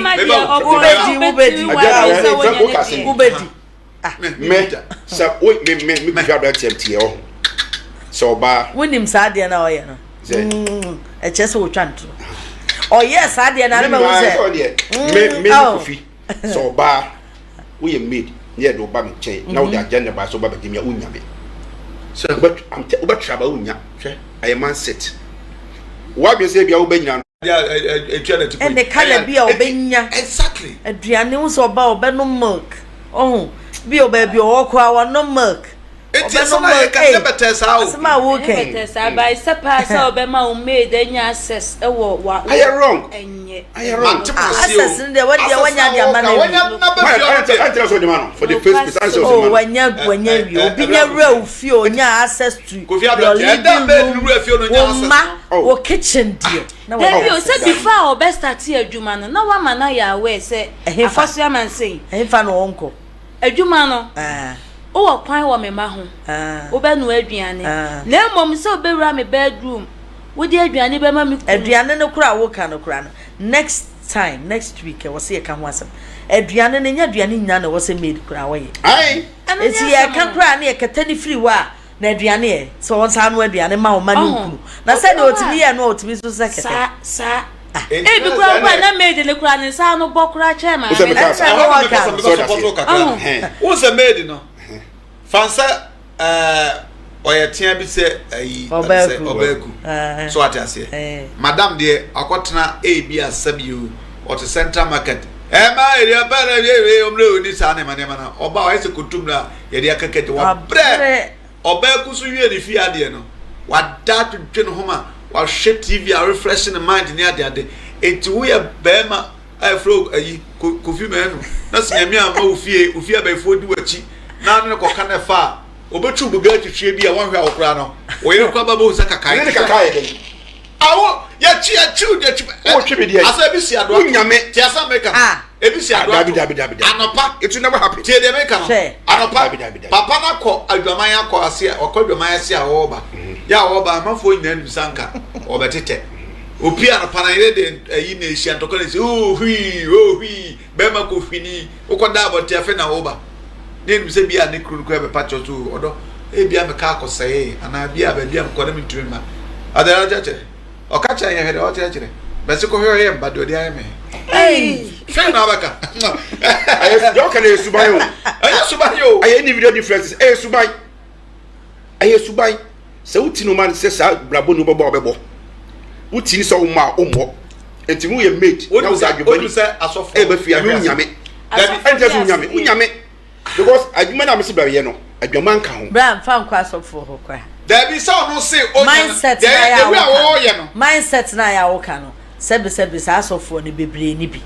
wobɛdi wobɛdi wobɛdi. Me sɛ wo me me me kufi aberanteɛ teɛ ɔho sɛ ɔbaa. Wonim saa adeɛ no a ɔyɛ no ɛkyerɛ sɛ wɔtwa ntoro ɔyɛ saa adeɛ no a ne bɛhu sɛ me me ne kofi sɛ ɔbaa woyɛ maid ne yɛde ɔba me nkyɛn na wode agenda baa sɛ ɔba bɛgye me a wonya me wobɛtra ba wonya hwɛ ɛyɛ mindset woadwene sɛ bia wobɛnyina no ɛne kala bi a ɔbɛnya aduane wo sɛ ɔba ɔbɛnom milk Ɔho, bi o baabi ɔwɔ koraa wɔnom milk. Eti asɛm a yɛka nyɛ bɛtɛɛ saa o. Asɛm a woka yi. Ɛnyɛ bɛtɛɛ saa ba sɛ paa sɛ ɔbɛma wo maid anya access ɛwɔ wa. Ayɛ wrong. Ɛnyɛ. Ayɛ wrong. Mante mo ase o. Access no deɛ wɔdeɛ wɔnya de ama no awie. Wɔnya na bɛ fie ɔno deɛ. Ɛnkyerɛ sɛ ɔde ma no for the first place. Ɛnkyerɛ sɛ ɔde ma Oh no. wanya wanya wie obi nya wura wo fie onya access to your living room wo mma wo kitchen deɛ. Dabi o, sɛ before a ɔbɛ starte adwuma no na wama no ayɛ aware sɛ akɔso ama no sei. Ɛhefa na ɔnkɔ? Adwuma no, wowɔ kwan wɔ me mma ho, wobɛnoa aduane, na mmom sɛ wobɛwura me bedroom, wode aduane bɛma me kunu. Aduane no koraa a woka no koraa no, next time, next week ɛwɔ sɛ yɛka ho asɛm. Aduane no, ɛnyɛ aduane nyinaa na ɛwɔ sɛ maid koraa ɔyɛ. Enti yɛka koraa na yɛkata no firi hɔ a, Na aduane ɛ? Sɛ ɔnsan anoa aduane ma wo mma ne wo kunu. Na sɛdeɛ ɔtumi yɛ no a ɔtumi nso sɛ kɛtɛ. Saa saa. Ebi koraa mpo a na maid no koraa ne nsa ano bɔ koraa kyɛn maame no. Ɛna na mepɛ sɛ mebɛ support wo kakra. Wohu sɛ maid no, fa sɛ ɔyɛ tea bi sɛ ayi sɛ ɔbaaku. So ate aseɛ. Madam deɛ akɔtena ebi asɛm yi o, ɔte central market. Ɛma ɛdi ɛpɛ na ɛdi ɛdi ɔmmerɛ ɔni saa nneɛma nneɛma no. Ɔba ɔyɛ sɛ kontomire a yɛde aka kɛntɛn. Wabrɛ. Ɔbaa ku so wie ne fie adeɛ no, wada adwedwe ne ho ma wahwɛ TV a refresh ne mind ne adeade. Enti woyɛ barima a yɛfrɛ wo ayi Kofi Manu na sɛ Nyame amma wo fie, wo fie abayifoɔ di w'akyi na ne no kɔka no ɛfa a, ɔbɛtwi wo Bugatti hwie bi a wɔnhwɛ a wo koraa no, wo yere koraa ba bɛhu sɛ kakae. Ne ne kakae yɛ dɛn? Awo, yɛkyi yɛkyi wo yɛkyi. Wotwi me deɛ. Asɛ bi si adoa. Wonyame. Te asɛ meka. Ah. Ebi si Ah, adoa dabi to. dabi dabi dabi. Anɔpa. It will never happen. Tie deɛ meka no. Hwɛ. Anɔpa. Dabi dabi dabi. Papa no akɔ adwaman akɔ ase a wakɔ adwaman ase a ɔreba. Yɛ a ɔreba amanfoɔ nyinaa nim sɛ anka ɔbɛtetɛ. Opie anɔpa na yere de ayi na ehyia ntɔkwa na esi oo hwii oo hwii bɛrima kɔ hwini wokɔ da abɔnten afei na ɔreba. Ne nim sɛ bi a ne kuro no kura bɛpa kyɛw so ɔdɔ ebi a meka akɔsɛe anaa bi a baabi a mekɔ na mentumi mma. Ɔde ɔkyerɛkyerɛ. Ɔka kyerɛ yɛn hwɛ deɛ ɔkyerɛkyerɛ. Bɛsi kɔhwɛ ɔyɛ mba deɛ ɔde ayɛ me. Fɛn na abɛka. Ɛyɛ deɛ ɔka no ɛyɛ suban o. Ɛyɛ suban o. Ɛyɛ individual differences ɛyɛ suban. Ɛyɛ suban. Sɛ woti no ma no sɛ saa brabɔ ni wobɛbɔ a wobɛbɔ. Woti no sɛ womma a wommɔ. Nti woyɛ maid na wode adwuma ni ɛba fie a wonyame. Ɛnkyɛ sɛ wonyame wonyame. Because adwuma no a mese bɛyɛ no, adwaman nka ho. Bra nfa nkɔ asɔfoɔ hɔ koraa. Dabi sɛ ɔno se onya no Mindset na deɛ yɛ the a way a woka wɔyɛ no. Mindset na yɛ a woka no sɛbi sɛbi saa asɔfoɔ no bebree ni bi.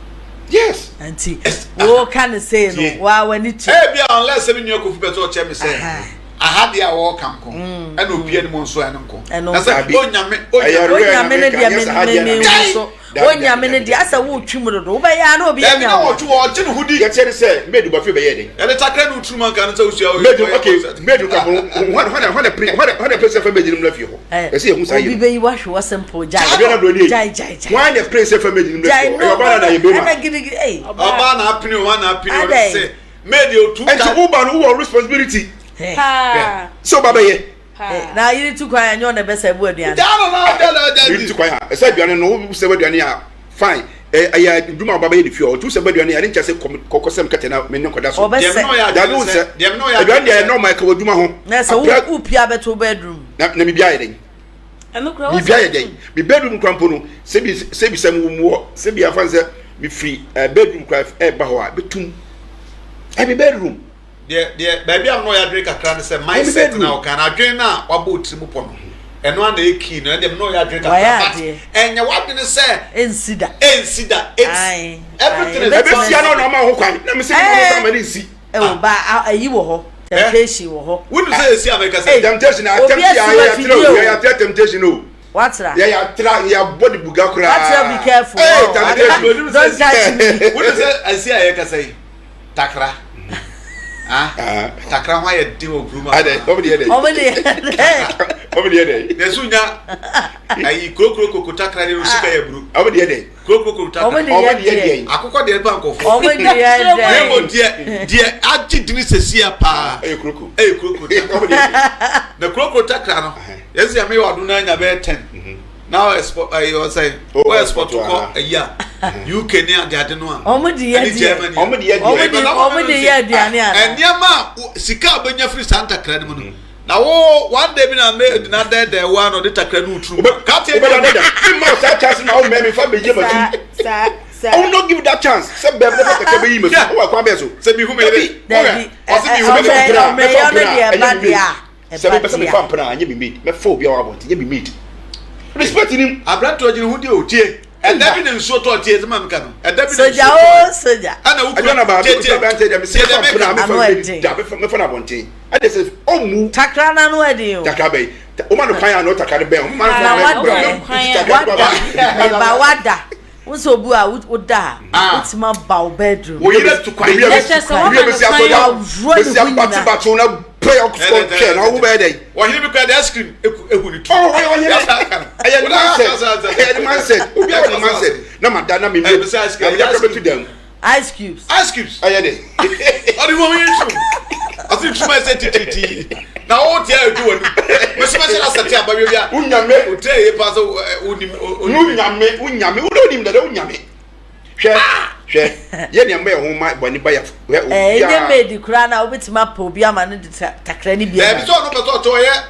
Yes. Nti woka no sei no Tie. waa w'ani tua. Ebia unless sɛ me nua Kofi pɛ sɛ ɔkyerɛ me sɛ Aha. aha deɛ a wɔka nko ɛna obi anim nso ɛno nko. Ɛno Na sɛ Dabi. onyame Ɛyɛ onyame rare na Onyame no meka deɛ nyɛ me saa me deɛ na me meka. nhu so. Dabi, Onyame dabi, no dabi, deɛ asɛ dabi. wotwi mu dodo wobɛyɛ a na obi Dabi anya na wo. wɔtwe wɔgye ne ho di. Yɛkyɛ ne sɛ maid ba fie bɛyɛ dɛn? Yɛde takra ne woturu mu anka no sɛ wosua ɔyɛ Maid ɔyɛ okay concert. maid ka ho hwan hwan hwan pere hwan hwan pere sɛ fa maid no mmra fie hɔ. Eh, Ɛsɛ yɛhu saa obi yɛ no. bɛyi wahwe wɔ simple gyae Obi na broni. gyae gyae gyae. Hwan na pere sɛ fa maid no mmra fie Gyae hɔ? no Ɛyɛ ɔbaa na no yɛ bɛrima. ɛna gidigidi ei. Ɔbaa na apene o, na apene o, Adɛn? sɛ maid otu Ɛnti ta. woba no wowɔ responsibility Eh, Paa. sɛ woba bɛyɛ. Paa. Na yere tu kwan a ɛnyɛ ɔna ɛbɛsɛ bu aduane. Gyaa no na ɔda na ɔda Yere di. tu kwan a ɛsɛ aduane no wo sɛ aduane a fine ɛyɛ adwuma a ɔba bɛyɛ ne fie hɔ nti wo sɛ aduane a ɛne nkyɛ sɛ kɔkɔ sɛm kɛtɛ na me ne nkɔda so. Ɔbɛsɛ. Deɛ me na ɔyɛ Dabi adwene wo sɛ nsɛ deɛ me na ɔyɛ aduane adwene deɛ sɛ ɛyɛ normal ɛka w'adwuma ho. Na sɛ Apra wo wopia bɛto wo bedroom. na na biribi ayɛ dɛn? Ɛno koraa wo Biribi ayɛ dɛn? Me bedroom kora mpo no sɛbi sɛbi sɛ mo wɔ sɛbi afa sɛ mefiri bedroom kora ɛba hɔ a bɛtum ɛyɛ me bedroom. Deɛ deɛ baabi a mena ɔyɛ adwene kakra ne sɛ mindset na ɔka no adwene no a wabɔ otiri mu pɔ no ɛno a na ɛyɛ key no ɛdeɛ mena ɔyɛ adwene kakra but ɛnyɛ w'adwene sɛ ɛnsi da ɛnsi da it's everything is ɛbɛsia no na ɔma ho kwan na mesɛ ne ma ma ne nsi ɛwɔ ba ayi wɔ hɔ temptation wɔ hɔ wonu sɛ ɛsi amɛka sɛ temptation attempt yɛ yɛ yɛ yɛ temptation o Watra. Yɛ yɛ atra yɛ abɔ de buga koraa. Watra be careful. Hey, temptation. Don't touch me. Wonu sɛ ɛsi a yɛ kasa yi takra. Ah, ah. Takra ho ayɛ den wɔ kurom. Adɛ, ɔmo de yɛ dɛ. Ɔmo de yɛ dɛ. Ɔmo de yɛ dɛ. Na esu nya ayi kurokuro koko takra de osika yɛ buru. Ɔmo de yɛ dɛ. Kurokuro koko takra. Ɔmo de yɛ dɛ. Akokɔ deɛ nipa nkɔfo. Ɔmo de yɛ dɛ. Nemo deɛ deɛ agye dini sɛsia paa. Ɛyɛ kurokuro. Ɛyɛ kurokuro takra. Ɔmo de yɛ dɛ. Na kurokuro takra no. Yɛn sɛ yɛ ɔdo na nya bɛyɛ 10. Na ɔ export ɛyɛ ɔsɛ ɔ export kɔ ɛyi a UK ne ade ade no a. Ɔmo de yɛ deɛ. Ɔmo de yɛ deɛ. Ɔmo de yɛ aduane ana. Nneɛma a sika a ɔbɛnya firi saa ntakra no mu no. Na wo one day bi na me na dɛdɛ wo ano de takra no woturu. Kate bi na dɛdɛ. Mi ma saa chance na wo mɛ mi fa bɛ yie ma tu. I will not give that chance. Sɛ bɛɛ bɛ fa takra bɛ yi ma tu. O wa kwan bɛɛ so. Sɛ mi hu mi yɛrɛ. Dabi. Ɔsi mi hu mi yɛrɛ. Ɔmɛ yɛ ɔno deɛ ɛba deɛ a. Sɛ mepɛ sɛ mefa mpena a, nyɛ me maid. Mɛfa obi a ɔwɔ abɔnten, nyɛ me maid. Respect nim. Aberanteɛ ɔgyina ho deɛ o tie. Ɛda bi na nsuo tɔ tie sɛ maame ka no. Ɛda bi na nsuo Soja tɔ. o soja. Ɛna wo Adwa na kura baa tie me tie. aberanteɛ deɛ mesɛ Tie deɛ mɛfa mpena a meka. mefa Ano maid ɛden. da mɛfa mɛfa no abɔnten. Ɛde sɛ ɔmmu Takra no ano ɛden o. takra bɛyi. Woma no kwan a na ɔtakra no bɛn. Woma no Na kwan a wada bra ɛ. mɛ takra no Wada. ba. Meba wada. Wo sɛ obi a woda a Ah. wotumi aba wo bedroom. Wo yere tu kwan. Baabi a Na kyerɛ sɛ baabi a wama no bɛsi kwan asɔre a- Waworɔ ne bɛsi ho nyinaa. abatebatew na pɛ ɔkɔ twɛ na wo bɛyɛ dɛn. Ɔhene bi kura de ice cream eku ehu ne tu. Oh, ɔyɛ ɔyɛ ɛyɛ ne mindset ɛyɛ ne mindset obi a wɔ ne mindset na ma da na mi mi Ɛyɛ sɛ ice cream, na mi dakra bɛtu dan mu Ice cubes. Ice cubes. ɛyɛ dɛ. Ɔde wɔn yɛ tu. Ɔsi tu ma ɛsɛ tititi. Na o tia edu wɔ ni. Mesi mesi na sɛte aba bi a. Wonyame. O tia yɛ pa sɛ o nim o nim. Wonyame wonyame wode onim dada wonyame. Hwɛ hwɛ yɛ nea mbɛ yɛ ho ma bɔne ba yɛ hwɛ Ɛɛ obiara. nye maid koraa na wobɛtumi apɛ obi ama no de takra no bi Dabi ama. sɛ ɔno pɛ sɛ ɔkyɛ ɔyɛ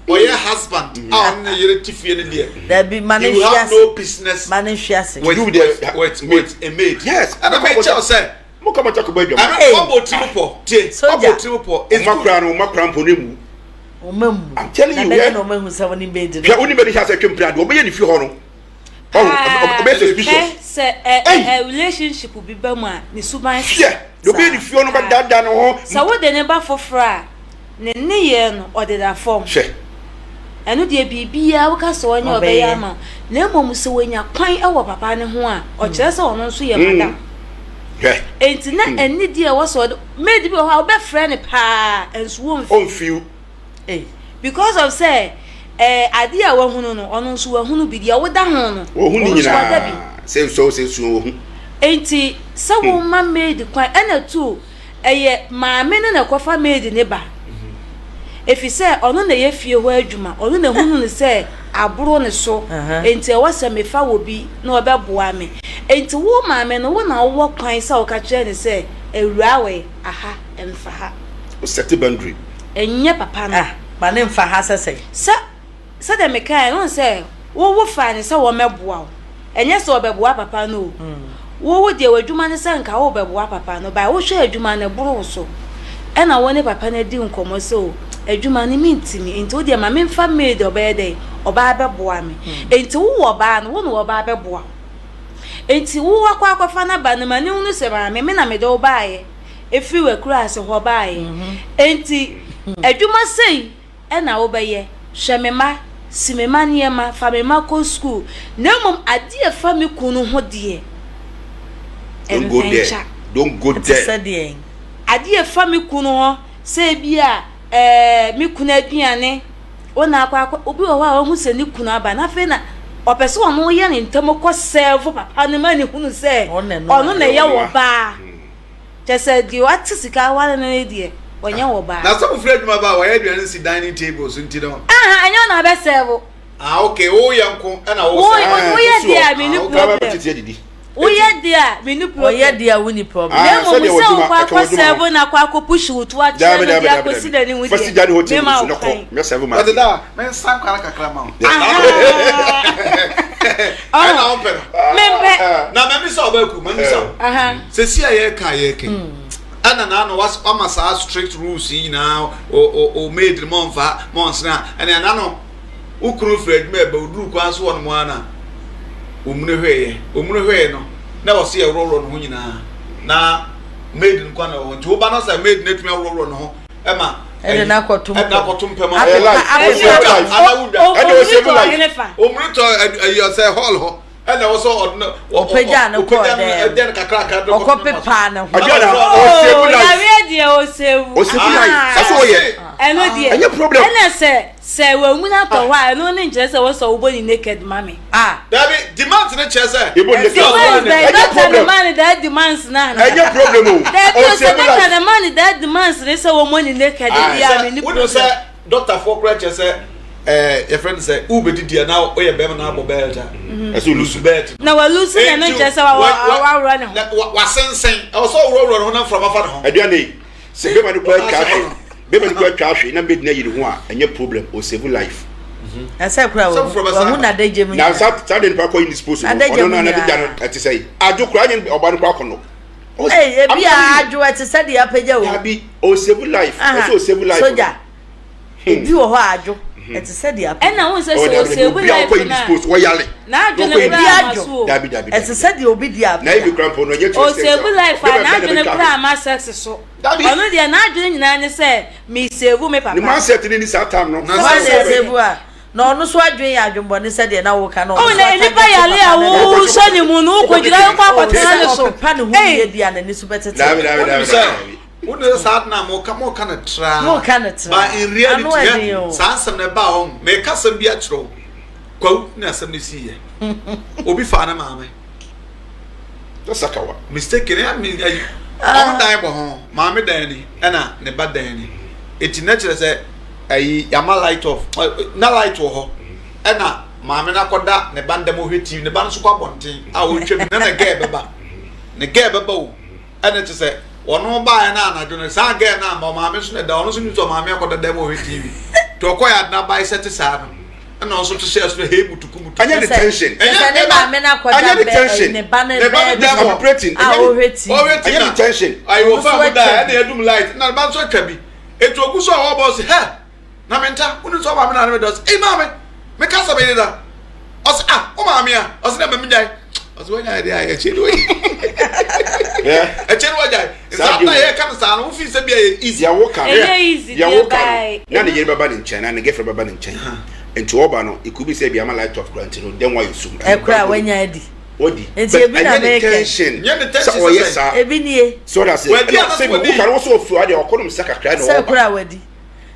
ɔyɛ husband a ɔne ne yere te fie no deɛ. Dabi ma ne He will nhwe have ase. no business Ma ne nhwe ase. with Do with with the with a maid. Yes. Ɛna mɛ kyɛw sɛ. Mo kama kyɛ kɔbɔ adwama. Ɛmi Hey. ɔbɔ tiri pɔ tie Soldier. ɔbɔ tiri pɔ. It's Ɔma good. kura no ɔma kura mpo ne mu. Ɔma mu. I'm telling Na you, bɛyɛ eh. na ɔma hu sɛ wo ne maid no. Hwɛ wo ne maid hyɛ ase twem pira de ɔbɛyɛ ne fie hɔ no. Ɔho ɔbɛyɛ suspicious. Hwɛ sɛ ɛ ɛ relationship bi ba mu a ne suban sesa. Hwɛ deɛ ɔbɛyɛ ne fie hɔ no bɛdaadaa ne ho. Sɛ wode ne ba foforɔ a ne nneyɛɛ no ɔdeda fam. Hwɛ. Ɛno deɛ biribiara woka sɛ ɔnyɛ ɔbɛyɛ ama wo. Na mmom sɛ wanya kwan wɔ papa no ho a, ɔkyerɛ sɛ ɔno nso yɛ madam. Hwɛ. Enti na anidie a ɛwɔ sɛ ɔde maid bi wɔ hɔ a wobɛfrɛ no paa nso wɔmfi. Ɔmfi. Ei. Because of sɛ ɛɛ adeɛ a wahunu no ɔno nso wahunu bi deɛ woda ho no Wɔhu ne ɔno nso wada bi. nyinaa. Sɛ nsuo sɛ nsuo wɔhu. Enti sɛ woma maid kwan ɛna too ɛyɛ maame no na ɛkɔfa maid no ba efisɛ ɔno na ɛyɛ fie hɔ adwuma ɔno na ehunu no sɛ aboro ne so enti ɛwɔ sɛ mefa wɔ bi na ɔbɛboa me enti wo maame no wo na wowɔ kwan sɛ woka kyerɛ no sɛ awuraa wei aha mfa ha. Wo set boundary. Ɛnyɛ papa no. Ah ma ne mfa ha sɛ sɛn. Sɛ Sɛdeɛ mekaeɛ no, wohu sɛ wo wofaa no sɛ wɔmmɛboa wo, ɛnyɛ sɛ wɔbɛboa papa no o. Wo wo deɛ w'adwuma ne sɛ nka worebɛboa papa no, but wohwɛ adwuma no ɛboro wo so. Ɛna wo ne papa no adi nkɔmmɔ sɛ o, adwuma no mentumi, nti wo deɛ ma memfa maid a ɔbɛyɛ dɛn, ɔba abɛboa me. Nti wowɔ ɔbaa no, wo na ɔba abɛboa wo. Nti wo akɔ akɔfa no aba no, ma no nhunu sɛ maame, me na mede wo baeɛ, ɛfiri w'akuraase hɔ baeɛ. Nti adwuma sei na wobɛyɛ, hwɛ me mma, si me mma nneɛma, fa me mma kɔ sukuu, na mmom adeɛ a ɛfa me kunu ho deɛ, Don't go there. ɛntwa. Don't go Ɛte there. sɛ deɛn? Adeɛ a ɛfa me kunu ho, sɛ ebi a ɛɛ me kunu aduane, wo na akɔ akɔ, obi wɔ hɔ a wahu sɛ ne kunu aba, na afei na ɔpɛ sɛ ɔno yɛ ne ntam kɔ sɛɛvo papa no ma ne hunu sɛ Ɔno na ɛnoa. ɔno na ɛyɛ wɔ baa. Kyerɛ sɛ deɛ wate sika aware no no deɛ, ɔnyɛ wɔ baa. Na sɛ wofiri adwuma ba a, wɔayɛ aduane no si dining table so nti no. Aha, ɛnyɛ wo na abɛ serve. Ah okay, wo yɛ nko ɛna wo Wo serve. wo yɛ deɛ a menni problem. Tete adidi. Wo yɛ deɛ a menni problem. Ɔyɛ deɛ a wonni problem. Na mmom sɛ wokɔ akɔ serve na akɔ akɔ push wo to akyerɛ no de akɔsi n'anim deɛ, mema wo kwan. Ɔde da me nsa nkwa no kakra ma wo. Ɛna wo mpɛ no. Mempɛ. Na mami sɛ ɔbɛku, mami sɛ. Sɛsi a yɛreka a yɛreka yi, ɛna na ano wama saa strict rules yi nyinaa o o o maid no mɔnfa mɔnsena ɛna ɛna no wo kunu firi adwuma ɛba oduru kwan so hɔ nom ara na omunu hwɛeɛ omunu hwɛeɛ no na wɔsi yɛ worɔworɔ ne ho nyinaa na maid no kwan na ɛwɔ hɔ nti woba no sɛ maid no atumi aworɔworɔ ne ho ɛma ɛde no akɔto ɛde no akɔto mpam apepa apepa omunu tɔ omunu tɔ ɛyɛ sɛ hall hɔ. Ɛna ɛwɔ sɛ ɔde no ɔpagya no kɔɔ dɛm ɔpagya no kakrakra de ɔkɔ pepaa ne ho. Aduana ɔsave life. Yareɛ deɛ ɔsave. Ɔsave life sɛ so ɔyɛ. Ɛno deɛ ɛnyɛ problem. Ɛna sɛ sɛ wɔamuna atɔ hɔ a ɛno ne nkyerɛ sɛ wɔsɛ wobɔ ne naked ma me. Ah. Dabi demands ne kyerɛ sɛ. Ebo naked. Demands bɛn Ɛnyɛ doctor ne problem. ma ne that demands na ana. Ɛnyɛ problem o. Dabi o sɛ Ɔsave doctor life. ne ma ne that demands ne sɛ wɔmmɔ ne naked deɛ a me ni Wonim problem. sɛ Dɔktafoɔ koraa kyerɛ sɛ ɛɛ yɛfrɛ no sɛ wobɛdidi a na woyɛ bɛrima na abɔ bɛɛlt a Mhm. ɛsɛ olusu bɛɛlt no. Na walusu na ɛno nkyerɛ sɛ waworɔ ne ho. Wasensɛn ɛwɔ sɛ ɔworɔworɔ ne ho na mframa fa ne ho. Aduane yi sɛ bɛrima no kura twa ahwe bɛrima no kura twa ahwe na maid no ayi ne ho a ɛnyɛ problem o save life. Ɛsɛ kura wahu n'adagya mu nyinaa. Na saa saa de nipa kɔ indispose no ɔno na n'adagya no ɛte sɛ adwo kura anyɛ ɔba no kura akɔnɔ. Ee ebi a adwo ɛte sɛ deɛ apagya o. Dabi o save life ɛsɛ o save life. Soja ebi wɔ hɔ a adwo ɛte sɛ deɛ apagya. Ɛna ho sɛ sɛ o save life na wɔyale. N'adwo ne ebi kura ama adwo so o. Dabi dabi. Ɛte sɛ deɛ obi di apagya. Na ebi kura mpo no ɛnyɛ O save life a n'adwo ne kura ama sex so. Dabi. Ɔno deɛ n'adwene nyinaa ne sɛ me save me papa. Ne mindset ne ni saa time no. Na sɛ save a. Na ɔno nso adwene yɛ adwemmɔne sɛdeɛ na woka no, ɔno Oh, nso na nnipa atagɛte yare a papa no wo de. hyɛ ne mu no, wokɔgyina wokɔ akɔtena ne Sɛ so. ɔpepa ne ho Ei! yie di a, n'ani so bɛtete. Dabi dabi Wonim dabi sɛ dabi. wonim sɛ saa na moka moka no traa. Moka no traa. But in reality, Ano ɛden hwɛ, o. saa nsɛm no ɛbaa hɔ. Meka asɛm bi akyerɛ wo. Kwawu ne asɛm no siiɛ. Obi faa ne maame. Sakawa. Mistake ne me ayi. Ɔmo dan bɔ ho. Maame dan ni ɛna ne ba dan ni. Eti na kyerɛ sɛ ayi yama light off. Na light wɔ hɔ. Ɛna maame no akɔda ne ba ndam ɔhwɛ TV. Ne ba no nso kɔ abɔnten a ɔretwa bi na ne girl bɛba. Ne girl bɛba o. Ɛna kyerɛ sɛ ɔno baeɛ no anadwo no saa girl no ama ɔmaame nso na ɛda ɔno nso nim sɛ ɔmaame akɔda dam ɔhwɛ TV. Nti ɔkɔɛ ade no abae sɛ te saa no. Ɛna ɔno nso te hyɛɛ so hei mutuku mutuku. Ɛnyɛ ne tension. Ɛnyɛ ne maame no akɔda Ɛnyɛ ne tension. ne ba no Ne ba no bɛɛ dan hɔ. Operating. a ɔhwɛ TV. Ɔhwɛ TV Ɛnyɛ ne tension. Ayi wɔ fa mu da Ɔno nso ɛna ɛdum light na ne ba nso atwa bi. Etu ogu so a ɔbɔ ɔsi hɛ na me nta wonu sɛ ɔmaame na ne me dɔ ɔsi ei maame me kasa me deda ɔsi ah wo maame a ɔsi na mɛmi gyae ɔsi wɔnya ɛde ayɛ ɛkyɛ ni wɔyi ɛkyɛ ni wɔgyae nsa na yɛ ka no saa no wofi sɛ bi ayɛ easy. Deɛ woka no Ɛnyɛ easy deɛ deɛ woka no by na ne yere bɛba ne nkyɛn na ne girlfriend bɛba ne nkyɛn nti ɔba no it could be sɛ bi ama light off kora nti no then wayɛ sum. Ɛkora a wanya adi. Wadi. Nti But ebi na ɛnyɛ ne meka. tension Nyɛ ne sɛ tension sɛ ɔyɛ sɛn. saa. Ebi nie. So ɔda ase. Wadi Ɛna anaa sɛ sɛ bi wadi? woka no wo sɛ ɔfiri adeɛ ɔkɔnom nsa kakra na Sɛ ɔba. koro a wadi.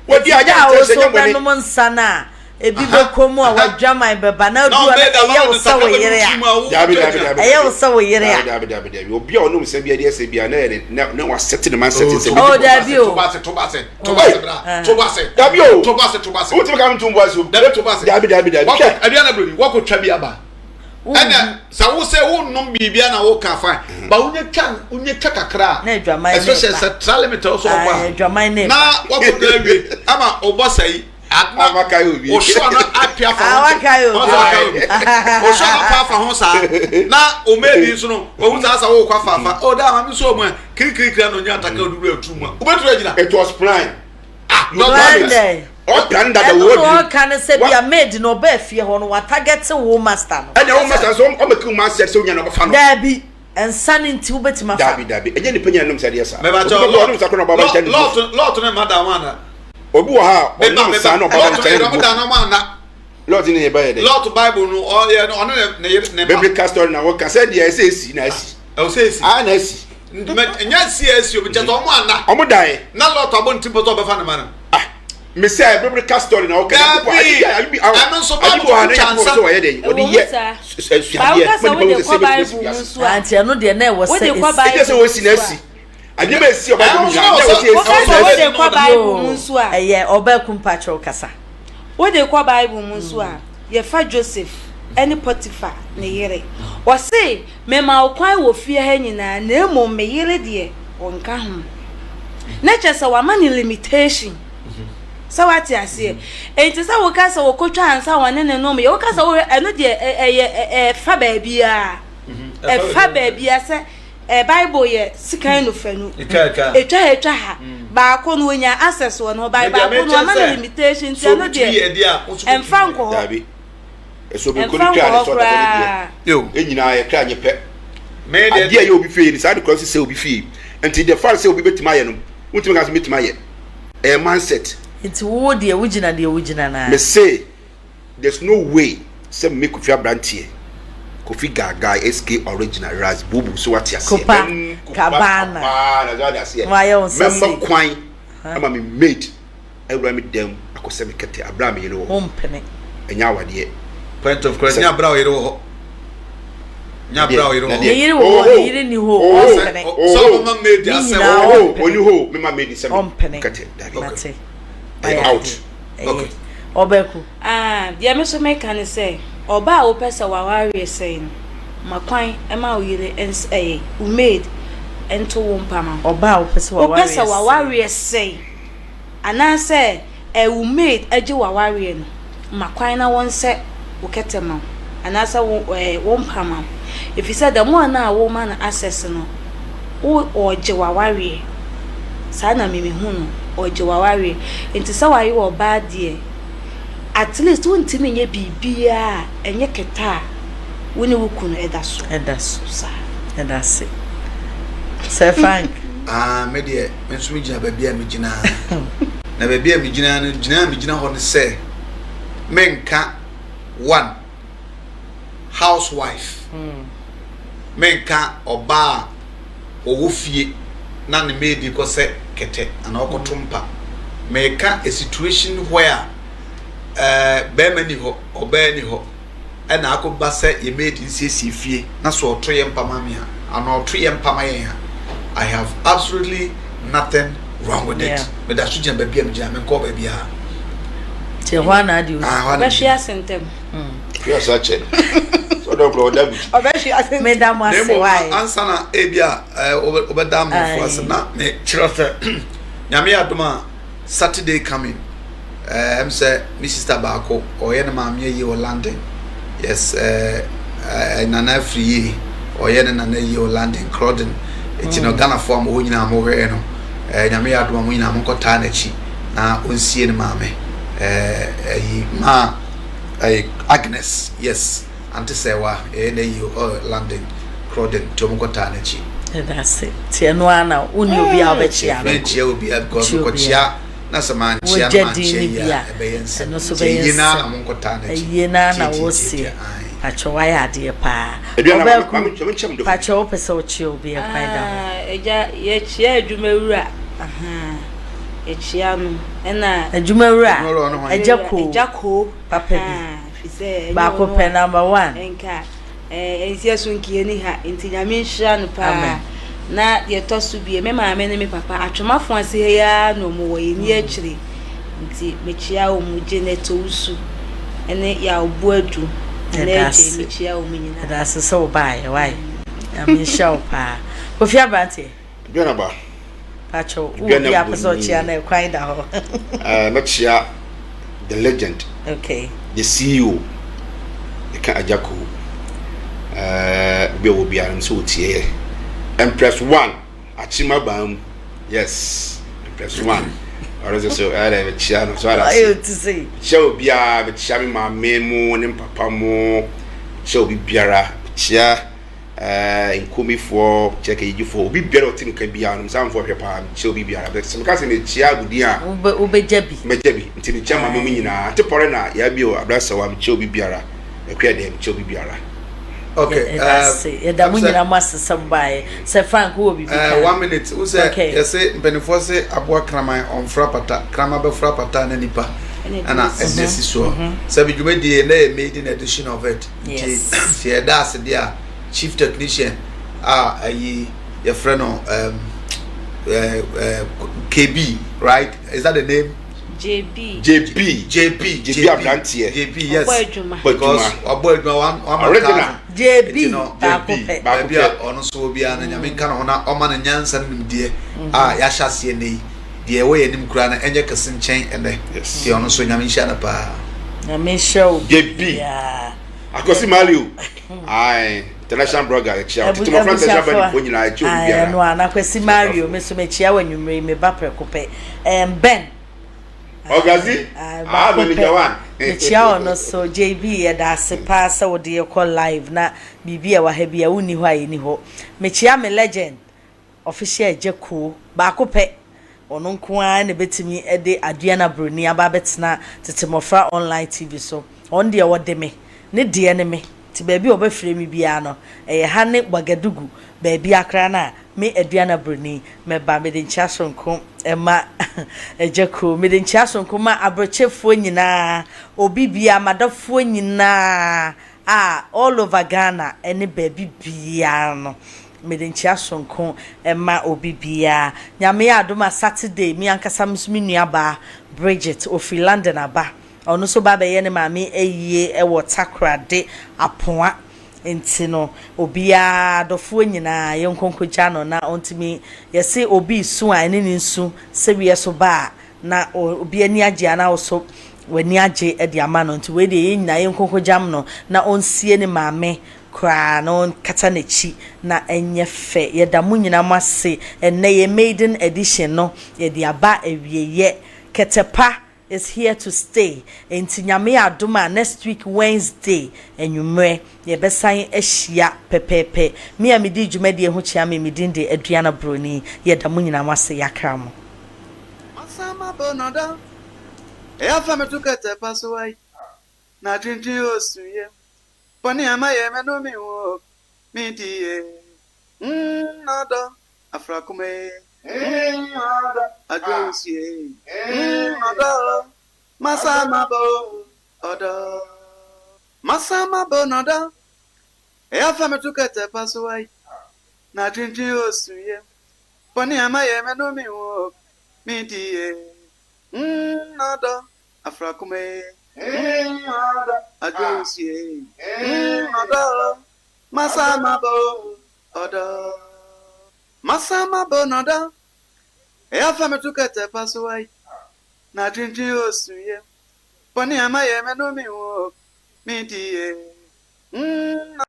Wadi Enti a ɛnyɛ da a ne wo tension so ɛnyɛ bɔne. wobɛnom nsa no a ebi Aha, bɛkɔ mu a aha. w'adwaman bɛba na Na adu hɔ no ɔbɛyɛ dɛ ɛyɛ ama wo wode sɛ wo sakra yere bɛgu a. tiri mu a wo Dabi dabi gyinagyina. dabi Ɛyɛ wo dabi. sɛ wo yere Dabi a. dabi dabi dabi. Obi a ɔnom nsa bi adi ɛsɛ bi a na yɛ ne na na wasɛte ne mindset Oh, sɛ to medi Oh bɔne. dabi ase, to o. ba ase, to ba ase, to ba Hey! ase bra, to ba ase, Dabi o. to ba ase, to ba ase. Wotumi ka me ntom bo ase o. Dabi to ba ase. Dabi dabi dabi. Wakɔ Hwɛ. aduane broni, wakɔ twa bi aba. Ɛna sɛ wo sɛ wonnom biribia na woka fine, ba wonya twa wonya twa kakra Na a, adwaman ne especially ba. sɛ tra limit ɔsɔ ɔkɔ Ah, a, adwaman ne na ba. wakɔ na awie ama ɔbɔ sɛyi. Ah, wakae obi. Oshoa no atwe afa Ah, ho. wakae obi. Ɔsɛ wakae obi. Oshoa no apa afa ho saa. Na ɔmɛdi nso no, ɔhu saa sa wokɔ afa afa. Oh, daa maame so ɔmo a kirikirikiri na ɔnya ataka ɔde wura tu mu a. Wobɛtumi agyina. It was planned. Ah, You not plan Plan it. dɛn? Ɔplan dada Ɛno wɔ na ɔdiri. ɔka no sɛ bia maid no ɔbaa fie hɔ no watagɛte wo master no. Ɛna wo master nso ɔmɛki wo mindset sɛ wonya na ɔbɛfa no. Daabi, nsa no nti wobɛtumi afa Daabi no. daabi. Ɛnyɛ nipa nyina nom sɛ adeɛ saa. Mɛba Obi kyɛw bɛbɔ ɔnom sa koro na ɔba bɛnkyɛn ne bu. lɔɔto lɔɔto ne mma da wɔn ana. Obi wɔ ha a Meba ɔnom meba saa na ɔba lɔɔto bɛnkyɛn ne ne ɔmo bu. da na ɔmo ana. Lɔɔto ne yɛ bɛyɛ dɛ. Lɔɔto Bible no ɔyɛ ɔne ne ne yere ne mma. Biblical story na wɔka sɛ deɛ ɛsɛ esi na asi. Ɛwɔ sɛ esi. Ah na asi. Nyɛ si esi obi kyɛ sɛ ɔmo ana. Ɔmo dae. Na lɔɔto abɔ ne ti mpɔ sɛ ɔbɛfa ne ma no. Ah me sɛ biblical story na ɔka Dabi ɛno nso Bible wɔ ha na twa Nyankopɔn nsa. sɛ ɔyɛ dɛ Ɛwɔ ɔde mu yɛ saa. suadeɛ Ba wokasa ma nipa wode hu sɛ kɔ sɛ Bible bɛtumi mu asi nso a. Ah, nti ɛno deɛ na ɛwɔ Wode sɛ kɔ esi. Bible Ɛnyɛ sɛ mu wɔsi na nso a. asi adeɛ bɛ esi ɔba Ɛno mu nso nyinaa na na ɔsɛ wɔsi esi Wokasa na wode asi kɔ Bible mu nso a. Ɛyɛ ɔbɛku mpakyɛw kasa. Wode kɔ Bible mu nso a, yɛfa Joseph ne Potiphar ne yere. Ɔse, Mema wo kwan wɔ fie ha nyinaa, na mmom me yere deɛ, ɔnka ho. Na kyerɛ sɛ wama no limitation. Sɛ wate aseɛ? Enti sɛ woka sɛ wɔkɔtwa nsa wɔne ne nom yɛ, woka sɛ wohwɛ, ɛno deɛ ɛyɛ ɛfa baabiara. Ɛfa baabiara sɛ Eh, Bible yɛ sekan no fanu. Etwa ha etwa ha. Baako no onya access wɔ ne ho, but baako no ama no limitation nti ɛno deɛ ɛmfa nkɔ hɔ. Dabi. Ɛsɛ obi Ɛmfa kɔ ne nkɔ kra ne hɔ sɛ ɔda hɔ ne deɛ. koraa. Yɛn nyinaa yɛ kra nyɛ pɛ. Adeɛ a ɛyɛ obi fie no saa de kora nso sɛ obi fie. Nti the fact sɛ obi bɛtumi ayɛ no, wontumi nka sɛ mɛtumi ayɛ. Ɛyɛ mindset. Nti wo deɛ wogyina deɛ wogyina no ara. Mese There's no way sɛ me Kofi abranteɛ Kofi Gaagaa SK original Raz Bubu so wate aseɛ Kopa Mɛm Kopa Kabana Kabana so wate aseɛ Wayɛ wo nsa Mɛma sei kwan ama me maid awura me dan mu akɔsɛ me kɛtɛ aberɛ a me yere wɔ hɔ Wompene. Ɛnyɛ awadeɛ Point of correction, Sɛ nyɛ aberɛ a ɔyere wɔ hɔ. Nyɛ aberɛ a ɔyere wɔ Na hɔ. Ne deɛ yere wɔ hɔ, Oho ne yere ni hɔ o, Oho ɔmpene. Sɛ Oho ɔbɛma maid Ne asɛ nyinaa wo. Oho ɔmpene. Ɔni hɔ o mema maid sɛ me Ɔmpene. kɛtɛ dabi Mate. Ɛyɛ Wayɛ out adeɛ. Okay. Ɛyɛ. Ɔbɛku. Ah, deɛ me nso meka ne sɛ, ɔbaa a wopɛ sɛ w'awareɛ sɛe no, ma kwan ma wo yere ns ɛɛ, wo maid nto wo mpa ma wo. Ɔbaa a wopɛ sɛ Wopɛ w'awareɛ sɛ sɛe. w'awareɛ sɛe, anaasɛ ɛɛ, wo maid gye w'awareɛ no, ma kwan na wɔnsɛ wo kɛtɛ ma wo, anaasɛ wo ɛɛ, wo mpa ma wo. Ɛfiri sɛ the more no a woma no access no, wo ɔregye w'awareɛ. Saa na me mehu no, ɔregye w'awareɛ. Nti sɛ wayɛ ɔbaa deɛ, at least wontumi nyɛ biribiara a ɛnyɛ kɛtɛ a wo ne wo kunu da so. Ɛda so. Saa. Ɛda ase. Sir Frank. Ah, me deɛ, me nso megyina baabi a megyina. Na baabi a megyina no, gyina a megyina hɔ no sɛ, menka one, housewife. Menka ɔbaa a ɔwɔ fie na ne maid kɔsɛ kɛtɛ anaa ɔkɔto mpa. Meka a situation where eh, bɛrima ni hɔ, ɔbaa ni hɔ, ɛna akɔba sɛ yɛ maid nsiesie fie na sɛ ɔto yɛ mpa ma me a, anaa ɔto yɛ mpa ma yɛn a, I have absolutely nothing wrong with it. Yeah. Meda so gyina baabi a megyina, menkɔɔ baabiara. Nti ɛhɔ ara na ade osi. Ah, ɛhɔ ara na Ɔbɛhwe megyina. ase ntɛm. Hwɛ asa kyɛ. Sɛ ɔdɔ korɔ ɔda butu. Ɔbɛhwe ase ntɛm. Meda mo Na ase mmom why? ansa na ebi a eh, wobɛda amanfoɔ ase Aye. na mekyerɛ sɛ Nyame yɛ adom a Saturday coming eh, ɛm sɛ me sister baako ɔyɛ ne maame ayie wɔ London yes eh, eh, Nana afiri yie ɔyɛ ne nana ayie wɔ London Croydon eti no Ghanafoɔ a mo hɔ nyinaa mo hwɛɛ no eh, Nyame yɛ adom a mo nyinaa mo nkɔtaa n'akyi na ɔnsie ne maame eh, ayi maa ɛyɛ Agnes yes ante sɛwa yɛyɛ n'ayi ɔ London Croydon nti ɔmo kɔ taa n'akyi. Yɛda ase nti ɛno ara na wonni obi a wobɛkyea no. Menkyea obiara because Nkyea mekɔkyea obiara. na sɛ mankyea na Wogya mankyea din no yie bi a a ɛbɛyɛ nsɛm ɛno nso nti bɛyɛ ayie no ara nsɛm. na monkɔtaa n'akyi Ayie no ara na tiatiatiatia woseɛ. ae. Pakyɛ wayɛ adeɛ paa. Aduana Ɔbɛku maame maame nkyɛn dɔfo. Pakyɛ wopɛ sɛ wokyea obi ɛkwan da hɔ. Ah, agya yɛkyia adwumawura. Ahaa, yɛkyia no. Ɛna Adwumawura, Adwumawura ɔno hwan? Agya Koo, Agya Koo. Papa bi. Ahaa, fi sɛ ɛnyɛ Baako ɔno pɛ a, number one. Nka eh, nsi ɛso nka yɛni ha. Nti Nyame nhyira no paa. Amen. Na deɛ ɛtɔ so bie, me maame ne me papa, atwomafo ase ha yi ara na wɔn wɔ, yɛnni akyire. Nti mekyia wɔn, Janet Owusu ne Yaw Boadu, Nana Yɛda Adjei, ase. mekyia wɔn nyinaa. Yɛda ase sɛ wobaeɛ, wai. Nyame nhyira wo paa. Kofi Abranteɛ. Aduanaba. Pakyɛw, wowɔ obi a pɛ sɛ ɔkyea no a, ɛkwan da hɔ. Eh, mɛkyea the legend. Okay. The CEO. Ɛka Agya Koo. Eh, obi a wɔ biara no sɛ ɔtie yɛ. Empress One, Akyima baa mu. Yes, Empress One. Ɔno nso so, ɛyɛ mekyea no so ara se. Mekyea obiara, mekyea me maame mu ne papa mu, mekyea obi biara, mekyea Eh, Nkomifoɔ, kyerɛ Kayigyifoɔ, obi biara ɔte nka biara no, Msamfoɔ hwɛ paa, mekyia obi biara. Bɛ sɛ meka sɛ mekyia agudin a, Wobɛgya bi. Mɛgya bi, nti mekyia maame mu nyinaa. Ante pɔre na yɛabio abrasɛw a, mekyia obi biara. Akua deɛ, mekyia obi biara. Okay, Yɛda ase. Yɛda mo nyinaa mo ase sɛ mobaeɛ. Sɛ Frank wowɔ biribi ka? One minute. Wo sɛ Okay. yɛse mpanimfoɔ se aboa kraman ɔmfra pata, kraman bɛfra pata na nipa ɛna ɛde asi soɔ. Sɛ bi dwumadie na yɛ maiden edition of it. Nti sɛ yɛda ase deɛ a chief technician a ayi yɛfrɛ no um, uh, uh, KB right is that the name? JB. JB. JB. JB Abranteɛ. JB yes. Ɔbɔ adwuma. Because ɔbɔ adwuma one one Original. JB baako pɛ. Baabi a ɔno nso wɔ biara no nyame nka ne ho na ɔma no nyansa ne nimdeɛ a yɛahyɛ aseɛ nnɛ yi deɛ ɛwɔ yɛn anim koraa no ɛnyɛ kɛse nkyɛn ɛnɛ nti ɔno nso nyame nhyira no paa. Nyame nhyira wo JB. biara. Akosi Mali o. Aye, international blogger yɛkyia wo. Tete mmɔfra international band foɔ nyinaa yɛkyia obi biara. Ɛno a na Kwasi Mario me nso mekyia wɔ anwummere yi meba prɛko pɛ. Um, Ben. Ɔgazi. Ah, manager one. Mekyia ɔno so JB yɛda ase paa sɛ wode yɛkɔ live na biribi a ɛwɔ ha bi a wonni hɔ a yɛni hɔ. Mekyia me legend Official Agya Koo baako pɛ, ɔno nko ara na ɛbɛtumi de Aduana Broni aba abɛtena Tete Mmɔfra Online TV so. Ɔno deɛ ɔde me, ne deɛ ne me, nti baabi a ɔbɛfrɛ me biara no, ɛyɛ ha ne Wagadugu baabi koraa no a, me Aduana Broni mɛba. Mede nkyea soronko ma Agya Koo, mede nkyea soronko ma abrokyefoɔ nyinaa, obi biara, m'adɔfoɔ nyinaa a all over Ghana ne baabi biara no mede nkyea soronko ma obi biara. Nyame yɛ adom a Saturday me ankasa me nso me nua baa Bridget ɔfiri London aba ɔno nso ba abɛyɛ ne maame ayie wɔ Takoradi Apoa nti no obiara adɔfoɔ nyinaa yɛnkɔ nkɔgya no na ɔntumi yɛse obi resu a ɛne ne nsu sɛ wiɛ so ba a na obi ani agye a na wo so w'ani agye de ama no nti wei deɛ yɛn nyinaa yɛnkɔnkɔgyam no na ɔnsie ne maame koraa na ɔnkata n'akyi na ɛnyɛ fɛ. Yɛda mo nyinaa mo ase. Ɛnnɛ yɛn maiden edition no yɛde aba awieɛ. Kɛtɛpa is here to stay nti Nyame yɛ adom a next week Wednesday anwummerɛ yɛbɛsan ahyia pɛpɛɛpɛ. Me a medi dwumadie ho kyea me, me din de Aduana Broni. Yɛda mo nyinaa mo ase. Yɛakra mo. Masan mabɔ no dɔ. Ɛyɛ afa me to kɛtɛ pa so ai. Na dwendwen osu yam. Bɔne a mayɛ me no me ho me di ye. Mm ɔdɔ afra kuma e. Mm ɔdɔ adwo wusu e. Mm ɔdɔ masan mabɔ ɔdɔ. Masan mabɔ no dɔ. Ɛyɛ afa me to kɛtɛ pa so ai. Na dwendwen osu yam. Bɔne a mayɛ me no me ho me di ye. Mm ɔdɔ afra kuma e. Mm ɔdɔ adwo wusu e. Mm ɔdɔ masa mabɔ ɔdɔ. Masa mabɔ nɔdɔ. Ɛyɛ afa me to kɛtɛ pa so ai. Na dwendwen osu yam. Bɔne a mayɛ me no me ho me di ye. Mm.